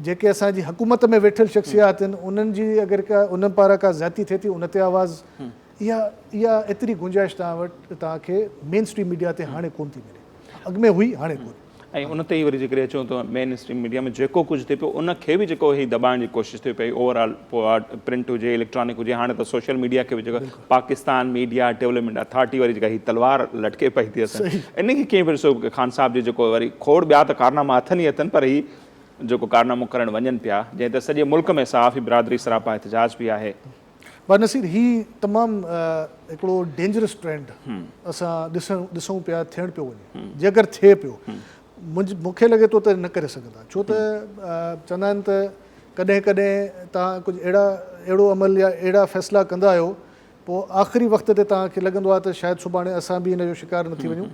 S3: جيڪي اسان جي حڪومت ۾ ويٺل شخصيات آهن انهن جي اگر ڪا انهن پاران ڪا زيادتي ٿئي ٿي ان تي آواز اها اها ايتري گنجائش توهان وٽ توهان کي مين اسٽريم ميڊيا تي هاڻي ڪونه ٿي ملي اڳ ۾ هئي هاڻي ڪونهي.
S1: ۽ ان تي ئي وري جيڪڏهن اچون ته مين اسٽريم ميڊيا ۾ جيڪو ڪجهه ٿئي پيو ان کي به جيڪو هي دٻائڻ جي ڪوشش ٿئي پئي اوور آل پوء پرنٽ هجي اليڪٽرانڪ هجي هاڻي ته سوشل ميڊيا کي به جيڪو پاڪستان ميڊيا ڊولپمينٽ اٿارٽي واري جيڪا هي تلوار لٽڪي پئي ٿي اسان ان کي ڪيئن پيو ڏسو خان صاحب جي جيڪو وري کوڙ ٻيا ته ڪارناما اٿن ئي اٿن پر هي جيڪو ڪارنامو ڪرڻ وڃن پيا جنهن تي سڄي ملڪ ۾ صحافي برادري سراپا احتجاج به آهي.
S3: ڀاء نصير هي تمام هڪڙو ڊينجرس ٽرينڊ اسان ڏسڻ ڏسون پيا ٿيڻ پيو وڃي جي اگر ٿئي پيو مون کي لڳي ٿو ته نه ڪري سگهندا ڇو ته چوندا آهن ته ڪڏهن ڪڏهن توهان ڪجهه اهڙا اهڙو عمل يا اهڙا فيصلا ڪندا آهيو پوء آخري وقت تي توهان کي لڳندو آهي ته شايد سڀاڻي اسان به ان جو شڪار نه ٿي وڃون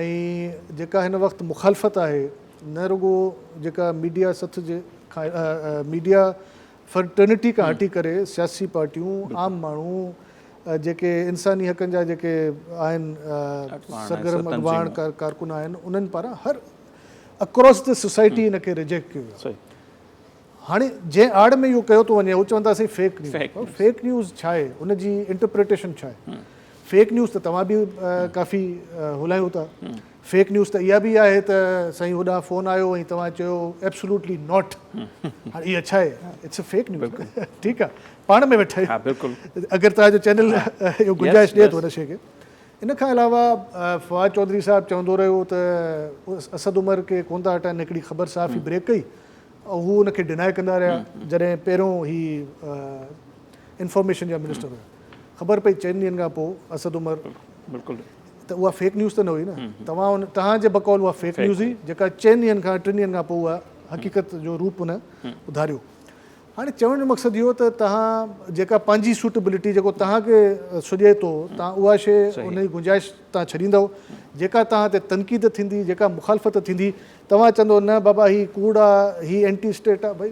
S3: ۽ جيڪا هن وقت مخالفت آهي نه رڳو جيڪا ميڊيا سٿ جي کان ميڊيا فرٽرنٽي کان هٽي ڪري سياسي پارٽيون عام ماڻهو جيڪي انساني حقن جا جيڪي آهن سرگرم اڳواڻ ڪارڪن آهن انهن پاران هر اڪراس the society ان کي ريجيڪٽ ڪيو ويو آهي. هاڻي جنهن آڙ ۾ اهو ڪيو ٿو وڃي هو چون ٿا سائين فيڪ نيوز فيڪ نيوز ڇا آهي ان جي انٽرپريٽيشن ڇا آهي فيڪ نيوز ته توهان به ڪافي هلايو ٿا فيڪ نيوز ته اها به آهي ته سائين هوڏانهن فون آيو ۽ توهان چيو ايبسولوٽلي not هاڻي اها ڇا آهي it's a fake news ٺيڪ آهي پاڻ ۾ ويٺا آهيون
S1: بلڪل
S3: اگر توهان جو چينل اهو گنجائش ڏئي ٿو ان شيء کي ان کان علاوه فواد چوڌري صاحب چوندو رهيو ته اسد عمر کي ڪونه ٿا هٽائن هڪڙي خبر صحافي بريڪ ڪئي ۽ هو ان کي ڊنائي ڪندا رهيا جڏهن پهريون هي انفارميشن جا منسٽر هيا خبر پئي چئن ڏينهن کان پوء اسد عمر
S1: بلڪل
S3: ته اها فيڪ نيوز ته نه هئي نه توهان ان توهان جي بقول اها فيڪ نيوز هئي جيڪا چئن ڏينهن کان ٽن ڏينهن کان پوء اها حقيقت جو روپ ان ڌاريو هاڻي چوڻ جو مقصد اهو ته توهان جيڪا پنهنجي سوٽيبلٽي جيڪو توهان کي سجهي ٿو توهان اها شيء ان جي گنجائش توهان ڇڏيندؤ جيڪا توهان تي تنقيد ٿيندي جيڪا مخالفت ٿيندي توهان چوندؤ نه بابا هي ڪوڙ آ هي اينٽي اسٽيٽ آ ڀئي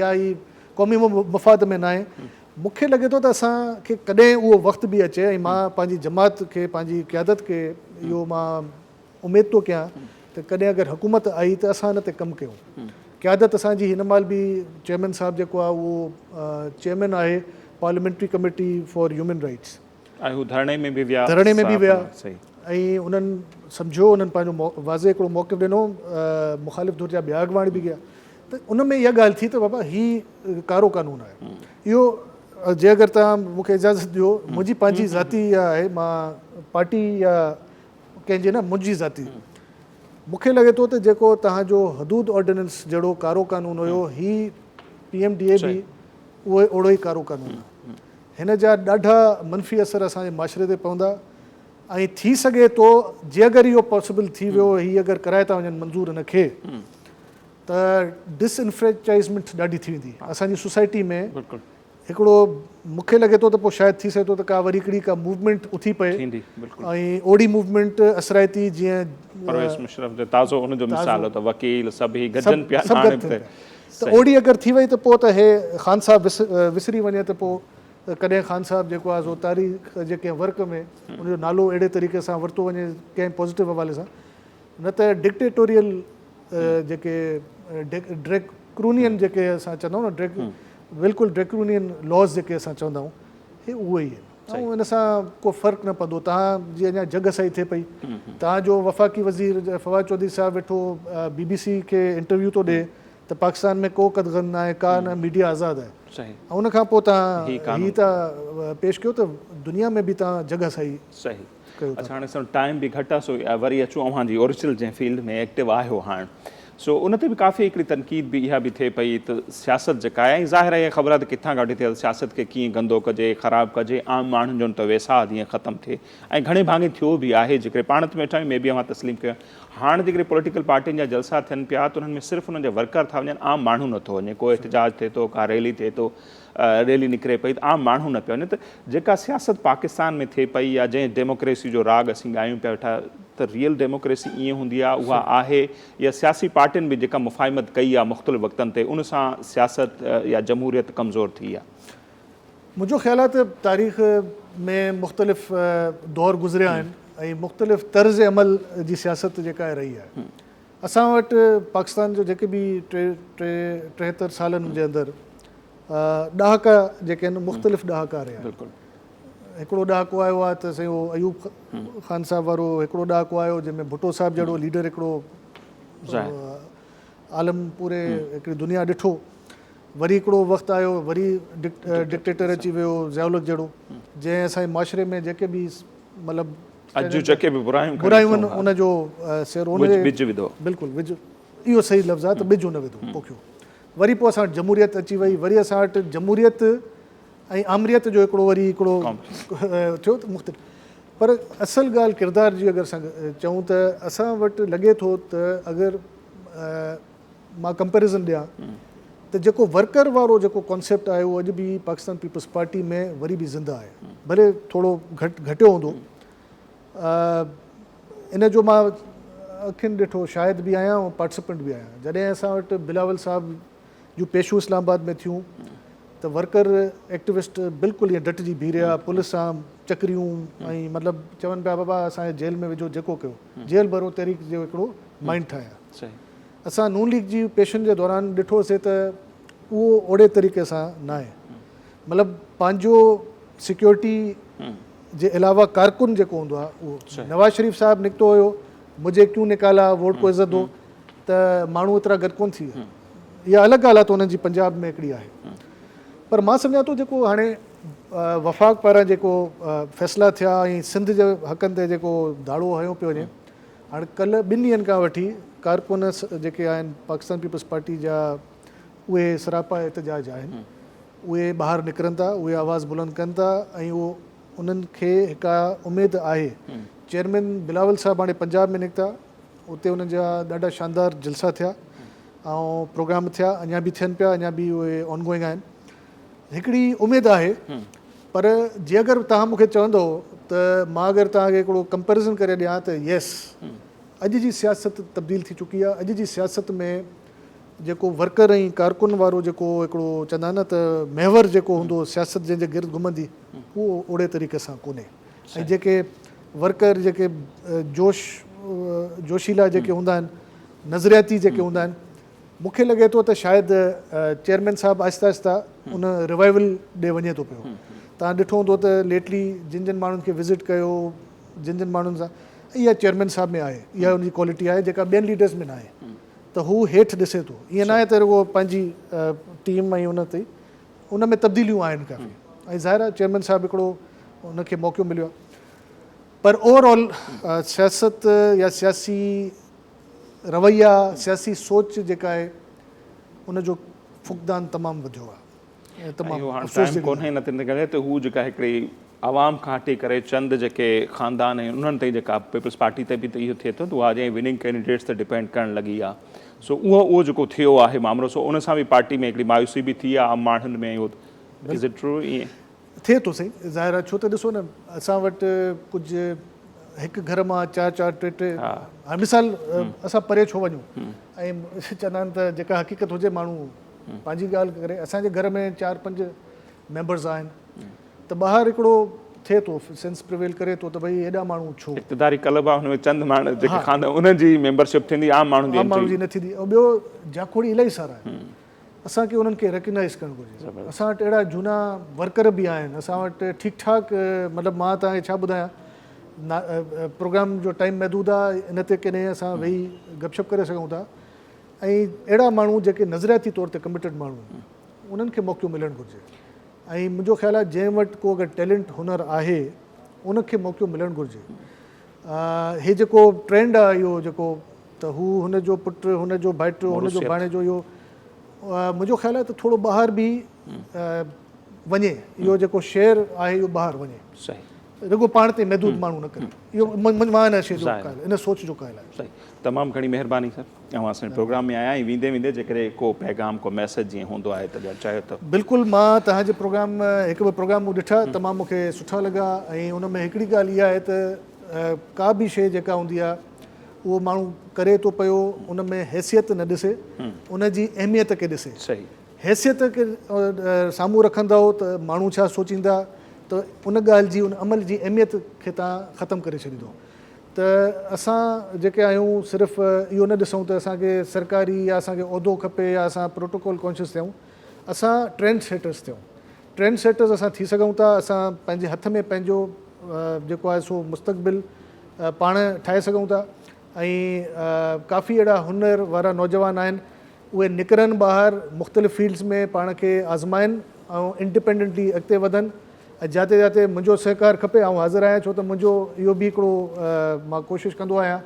S3: يا هي قومي مفاد ۾ ناهي مون کي لڳي ٿو ته اسان کي ڪڏهن اهو وقت به اچي ۽ مان پنهنجي جماعت کي پنهنجي قيادت کي اهو مان اميد ٿو ڪيان ته ڪڏهن اگر حڪومت آئي ته اسان ان تي ڪم ڪيون. قيادت اسان جي هن مهل به چيئرمين صاحب جيڪو آهي اهو چيئرمين آهي parliamentary committee for human rights.
S1: ۽ هو ڌرڻي ۾ به ويا.
S3: ڌرڻي ۾ به ويا ۽ انهن سمجهيو انهن پنهنجو واضح هڪڙو موقف ڏنو مخالف ڌر جا ٻيا اڳواڻ به گيا ته ان ۾ اها ڳالهه ٿي ته بابا هي ڪارو قانون آهي اهو جي اگر توهان مون کي اجازت ڏيو منهنجي پنهنجي ذاتي اها آهي مان پارٽي يا ڪنهن جي نه منهنجي ذاتي مون کي لڳي ٿو ته جيڪو توهان جو حدود آرڊيننس جهڙو ڪارو قانون هيو هي پي ايم ڊي اي به اهو اوڙو ئي ڪارو قانون آهي هن جا ڏاڍا منفي اثر اسان جي معاشري تي پوندا ۽ ٿي سگهي ٿو جي اگر اهو پاسيبل ٿي ويو هي اگر ڪرائي ٿا وڃن منظور هن کي ته ڊس انفرينچائزمينٽ ڏاڍي ٿي ويندي اسان جي سوسائٽي ۾ هڪڙو مون کي لڳي ٿو ته پوء شايد ٿي سگهي ٿو ته ڪا وري هڪڙي ڪا موومينٽ اٿي پئي ۽ اوڙي موومينٽ اثرائتي جيئن
S1: پرويز مشرف جو تازو ان جو مثال هو ته وڪيل سڀ هي گڏجن پيا هاڻي
S3: ته ته اوڙي اگر ٿي وئي ته پوء ته هي خان صاحب وسري وڃي ته پوء ڪڏهن خان صاحب جيڪو آهي سو تاريخ جي ڪنهن ورق ۾ ان جو نالو اهڙي طريقي سان ورتو وڃي ڪنهن پازيٽو حوالي سان نه ته ڊڪٽيٽوريل جيڪي ڊريڪرونين جيڪي اسان چوندا آهيون نه ڊريڪ بلڪل ڊريڪرونين لاز جيڪي اسان چوندا آهيون هي اهي ئي آهن ۽ ان سان ڪو فرق نه پوندو تهان جي اڃا جڳ سائي ٿئي پئي تهان جو وفاقي وزير فواد چوڌري صاحب ويٺو بي بي سي کي انٽرويو ٿو ڏي ته پاڪستان ۾ ڪو قدغن نه آهي ڪا نه ميڊيا آزاد آهي ۽ ان کان پوء تهان هي ٿا پيش ڪيو ته دنيا ۾ به تهان جڳ سائي
S1: صحيح اڇا هاڻي سو ٽائيم به گهٽ آ سو وري اچون اوهان جي اوريجنل جنهن فيلڊ ۾ ايڪٽو آهيو هاڻ سو ان تي به ڪافي هڪڙي تنقيد به اها به ٿئي پئي ته سياست جيڪا آهي ۽ ظاهر آهي اها خبر آهي ته ڪٿان کان وٺي ٿئي سياست کي ڪيئن گندو ڪجي خراب ڪجي عام ماڻهن جو ته ويساهه جيئن ختم ٿئي ۽ گهڻي ڀاڱي ٿيو به آهي جيڪڏهن پاڻ ته ويٺا آهيون مي بي اوهان تسليم ڪيو هاڻ جيڪڏهن پوليٽيڪل پارٽين جا جلسا ٿين پيا ته انهن ۾ صرف انهن جا ورڪر ٿا وڃن عام ماڻهو نٿو وڃي ڪو احتجاج ٿئي ٿو ڪا ريلي ٿئي ٿو ريلي نڪري پئي ته عام ماڻهو نه پيو وڃي ته جيڪا سياست پاڪستان ۾ ٿئي پئي يا جنهن ڊيموڪريسي جو راڳ اسين ڳايون پيا ويٺا ته ريئل ڊيموڪريسي ائين هوندي آهي اها آهي يا سياسي پارٽين به جيڪا مفاهمت ڪئي آهي مختلف وقتن تي ان سان سياست يا جمهوريت ڪمزور ٿي آهي.
S3: منهنجو خيال آهي ته تاريخ ۾ مختلف دور گذريا آهن ۽ مختلف طرز عمل جي سياست جيڪا رهي آهي اسان وٽ پاڪستان جو جيڪي به ٽي ٽي ٽيهتر سالن جي اندر ڏهاڪا جيڪي آهن مختلف ڏهاڪا رهيا
S1: بلڪل
S3: هڪڙو ڏهاڪو آيو آهي ته سائين اهو ايوب خان صاحب وارو هڪڙو ڏهاڪو آيو جنهن ۾ ڀٽو صاحب جهڙو ليڊر هڪڙو عالم پوري هڪڙي دنيا ڏٺو وري هڪڙو وقت آيو وري ڊڪٽيٽر اچي ويو ضياء الحق جهڙو جنهن اسان جي معاشري ۾ جيڪي به مطلب
S1: اڄ جون جيڪي به برايون
S3: برايون آهن ان جو سير ان
S1: جي ٻج وڌو
S3: بلڪل ٻج اهو صحيح لفظ آهي ته ٻج ان وڌو پوکيو وري پوء اسان وٽ جمهوريت اچي وئي وري اسان وٽ جمهوريت ۽ آمريت جو هڪڙو وري هڪڙو ٿيو ته مختلف پر اصل ڳالهه ڪردار جي اگر اسان چئون ته اسان وٽ لڳي ٿو ته اگر مان ڪمپيرزن ڏيان ته جيڪو ورڪر وارو جيڪو ڪانسيپٽ آهي اهو اڄ به پاڪستان پيپلز پارٽي ۾ وري به زنده آهي ڀلي ٿورو گهٽ گهٽيو هوندو ان جو مان اکين ڏٺو شاهد به آهيان ۽ پارٽيسپنٽ به آهيان جڏهن اسان وٽ بلاول صاحب جون پيشون اسلام آباد ۾ ٿيون ته ورڪر ايڪٽيوسٽ بلڪل ائين ڊٽجي بيهي رهيا پوليس سان چڪريون ۽ مطلب چون پيا بابا اسان کي جيل ۾ وجهو جيڪو ڪيو جيل ڀرو تحريڪ جو هڪڙو مائنڊ ٺاهيا اسان نون ليگ جي پيشن جي دوران ڏٺوسي ته اهو اوڙي طريقي سان ناهي مطلب پنهنجو سيڪيورٽي جي علاوه ڪارڪن جيڪو هوندو آهي اهو نواز شريف صاحب نڪتو هيو مجهي ڪيون نڪالا ووٽ ڪو عزت دو ته ماڻهو ايترا گڏ ڪونه ٿي ويا. اها الڳ ڳالهه آهي ته انهن جي پنجاب ۾ هڪڙي آهي. پر مان سمجهان ٿو جيڪو هاڻي وفاق پاران جيڪو فيصلا ٿيا ۽ سنڌ جي حقن تي جيڪو ڌاڙو هنيو پيو وڃي، هاڻي ڪلهه ٻن ڏينهن کان وٺي ڪارڪن جيڪي آهن پاڪستان پيپلز پارٽي جا اهي سراپا احتجاج آهن، اهي ٻاهر نڪرن ٿا، اهي آواز بلند ڪن ٿا ۽ اهو انهن کي هڪ اميد آهي. چيئرمين بلاول صاحب هاڻي پنجاب ۾ نڪتا، اتي انهن جا ڏاڍا شاندار جلسا ٿيا ۽ پروگرام ٿيا، اڃا به ٿين پيا، اڃا به اهي آن گوئنگ آهن. هڪڙي اميد آهي پر جي اگر توهان مون کي چوندو ته مان اگر توهان کي هڪڙو ڪمپيرزن ڪري ڏيان ته يس اڄ جي سياست تبديل ٿي چڪي آهي، اڄ جي سياست ۾ جيڪو ورڪر ۽ ڪارڪن وارو جيڪو هڪڙو چوندا آهن نه ته محور جيڪو هوندو هو سياست جنهن جي گرد گهمندي اهو اوڙي طريقي سان ڪونهي ۽ جيڪي ورڪر جيڪي جوش جوشيلا جيڪي هوندا آهن نظرياتي جيڪي هوندا آهن مون کي لڳي ٿو ته شايد چيئرمين صاحب آهستي آهستي ان ريوائيول ڏي وڃي ٿو پيو تان ڏٺو هوندو ته ليٽلي جن جن ماڻهن کي وزٽ ڪيو جن جن ماڻهن سان اها چيئرمين صاحب ۾ آهي اها ان جي ڪوالٽي آهي جيڪا ٻين ليڊرز ۾ نه آهي ته هو هيٺ ڏسي ٿو. ائين ناهي ته رڳو پنهنجي ٽيم ۽ ان تي ان ۾ تبديليون آهن ڪافي ۽ ظاهر آهي چيئرمين صاحب هڪڙو ان کي موقعو مليو آهي پر اوور آل سياست يا سياسي رويا سياسي سوچ جيڪا آهي ان جو فقدان تمام وڌيو آهي.
S1: ۽ اهو هاڻ ٽائيم ڪونهي نه تنهن ڪري ته هو جيڪا هڪڙي عوام کان هٽي ڪري چند جيڪي خاندان آهن انهن تائين جيڪا پيپلز پارٽي تي به ته اهو ٿئي ٿو ته اها جنهن وننگ ڪينڊيڊيٽس تي ڊپينڊ ڪرڻ لڳي آهي سو اهو اهو جيڪو ٿيو آهي مامرو سو ان سان به پارٽي ۾ هڪڙي مايوسي به ٿي آهي عام ماڻهن ۾ اهو از it true ائين
S3: ٿئي ٿو سائين ظاهر آهي ڇو ته ڏسو نه اسان وٽ ڪجهه هڪ گهر مان چار چار ٽي ٽي هاڻي مثال اسان پري ڇو وڃون ۽ چوندا آهن ته جيڪا حقيقت هجي ماڻهو پنهنجي ڳالهه ڪري اسان جي گهر ۾ چار پنج ميمبرز آهن ته ٻاهر هڪڙو ٿئي ٿو سينس پريويل ڪري ٿو ته ڀئي هيڏا ماڻهو ڇو
S1: اقتداري ڪلب آهي ان ۾ چند ماڻهو جيڪي خاندان انهن جي ميمبرشپ ٿيندي عام ماڻهن جي
S3: عام ماڻهن جي نه ٿيندي ۽ ٻيو جاکوڙي الاهي سارا آهن اسان کي انهن کي ريڪگنائز ڪرڻ گهرجي اسان وٽ اهڙا جهونا ورڪر به آهن اسان وٽ ٺيڪ ٺاڪ مطلب مان توهان کي ڇا ٻڌايان پروگرام جو ٽائيم محدود آهي ان تي ڪڏهن اسان ويهي گپ شپ ڪري سگهون ٿا ۽ اهڙا ماڻهو جيڪي نظرياتي طور تي ڪميٽيڊ ماڻهو آهن انهن کي موقعو ملڻ گهرجي ۽ منهنجو خيال آهي جنهن وٽ ڪو اگر ٽيلنٽ هنر آهي ان کي موقعو ملڻ گهرجي. هي جيڪو ٽرينڊ آهي اهو جيڪو ته هو هن جو پٽ هن جو ڀائٽ هن جو ڀاڻيجو اهو منهنجو خيال آهي ته ٿورو ٻاهر به وڃي اهو جيڪو شعر آهي اهو ٻاهر وڃي رڳو پاڻ تي محدود ماڻهو نه ڪري اهو مان ان شيء جو قائل ان سوچ جو قائل آهيان.
S1: صحيح تمام گهڻي مهرباني سر اوهان اسان جي پروگرام ۾ آيا ۽ ويندي ويندي جيڪڏهن ڪو پيغام ڪو ميسيج جيئن هوندو آهي ته ڏيڻ چاهيو ته.
S3: بلڪل مان توهان جي پروگرام هڪ ٻه پروگرام مون ڏٺا تمام مون کي سٺا لڳا ۽ ان ۾ هڪڙي ڳالهه اها آهي ته ڪا به شيء جيڪا هوندي آهي اهو ماڻهو ڪري ٿو پيو ان ۾ حيثيت نه ڏسي ان جي اهميت کي ڏسي
S1: صحيح
S3: حيثيت کي سامهون رکندؤ ته ماڻهو ڇا سوچيندا ته ان ڳالهه جي ان عمل جي اهميت کي توهان ختم ڪري ڇڏيندؤ ته اسان جيڪي آهيون صرف اهو نه ڏسون ته اسان کي سرڪاري يا اسان کي عهدو کپي يا اسان پروٽوڪول ڪانشس ٿيون اسان ٽرينڊ سيٽرز ٿيون ٽرينڊ سيٽرز اسان ٿي سگهون ٿا اسان پنهنجي هٿ ۾ پنهنجو جيڪو آهي سو مستقبل پاڻ ٺاهي سگهون ٿا ۽ ڪافي اهڙا هنر وارا نوجوان آهن اهي نڪرن ٻاهر مختلف فيلڊز ۾ پاڻ کي آزمائن ۽ انڊيپينڊنٽلي اڳتي وڌن ۽ جاتي جاتي منهنجو سهڪار کپي آئون حاضر آهيان ڇو ته منهنجو اهو به هڪڙو مان ڪوشش ڪندو آهيان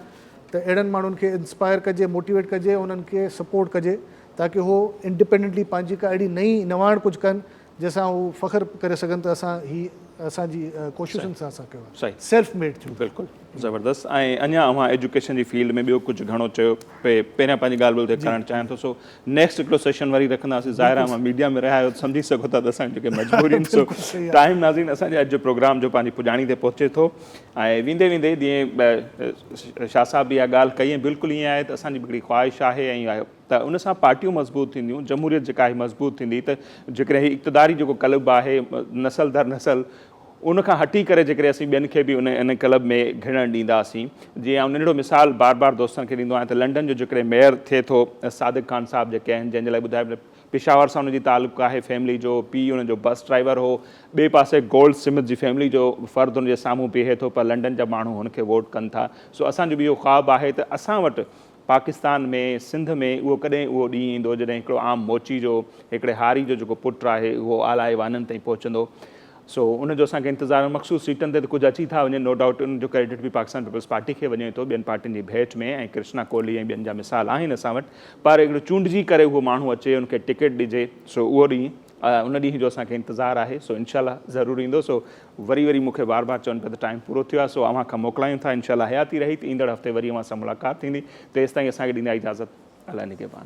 S3: ته اهڙن ماڻهن کي انسپائر ڪجي موٽيويٽ ڪجي انهن کي سپورٽ ڪجي تاڪه هو انڊيپينڊنٽلي پنهنجي ڪا اهڙي نئين نواڻ ڪجهه ڪن جنهن سان هو فخر ڪري سگهن ته اسان هي اسان جي ڪوششن سان اسان ڪيو آهي سيلف ميڊ ٿيون.
S1: بلڪل زبردست ۽ اڃا اوهان ايجوڪيشن جي فيلڊ ۾ ٻيو ڪجهه گهڻو چيو پئي پهريان پنهنجي ڳالهه ٻولهه تي ڪرڻ چاهيان ٿو سو نيڪسٽ هڪڙو سيشن وري رکنداسين ظاهر آهي اوهان ميڊيا ۾ رهيا آهيو ته سمجهي سگهو ٿا ته اسان جي جيڪي مجبوريون سو ٽائيم ناظرين اسان جي اڄ جو پروگرام جو پنهنجي پڄاڻي تي پهچي ٿو ۽ ويندي ويندي جيئن شاهه صاحب به اها ڳالهه ڪئي ۽ بلڪل ائين آهي ته اسان جي به هڪڙي خواهش آهي ۽ ته ان سان پارٽيون مضبوط ٿينديون، جمهوريت جيڪا آهي مضبوط ٿيندي ته جيڪڏهن هي اقتداري جيڪو ڪلب آهي نسل در نسل ان کان هٽي ڪري جيڪڏهن اسين ٻين کي به ان ان ڪلب ۾ گهڙڻ ڏينداسين جيئن آئون ننڍڙو مثال بار بار دوستن کي ڏيندو آهيان ته لنڊن جو جيڪڏهن ميئر ٿئي ٿو صادق خان صاحب جيڪي آهن جنهن جي لاء ٻڌايو پشاور سان ان جي تعلق آهي فيملي جو پيء ان جو بس ڊرائيور هو ٻئي پاسي گولڊ سمٿ جي فيملي جو فرد ان جي سامهون بيهي ٿو پر لنڊن جا ماڻهو هن کي ووٽ ڪن ٿا سو اسان جو به اهو خواب آهي ته اسان وٽ پاڪستان ۾ سنڌ ۾ اهو ڪڏهن اهو ڏينهن ايندو جڏهن هڪڙو عام موچي جو هڪڙي هاري جو جيڪو پٽ آهي اهو اعليٰ ايوانن تائين پهچندو سو ان جو اسان کي انتظار آهي مخصوص سيٽن تي ته ڪجهه اچي ٿا وڃن نو ڊائوٽ ان جو ڪريڊٽ به پاڪستان پيپلز پارٽي کي وڃي ٿو ٻين پارٽين جي ڀيٽ ۾ ۽ ڪرشنا ڪوهلي ۽ ٻين جا مثال آهن اسان وٽ پر هڪڙو چونڊجي ڪري اهو ماڻهو اچي ان کي ٽڪيٽ ڏجي سو اهو ڏينهن ان ڏينهن جو اسان کي انتظار آهي سو انشاء الله ضرور ايندو سو وري وري مون کي بار بار چون پيا ته ٽائيم پورو ٿيو آهي سو اوهان کان موڪلايون ٿا انشاء الله حياتي رهي ته ايندڙ هفتي وري اوهان سان ملاقات ٿيندي تيستائين اسان کي ڏيندا اجازت الله نگهبان.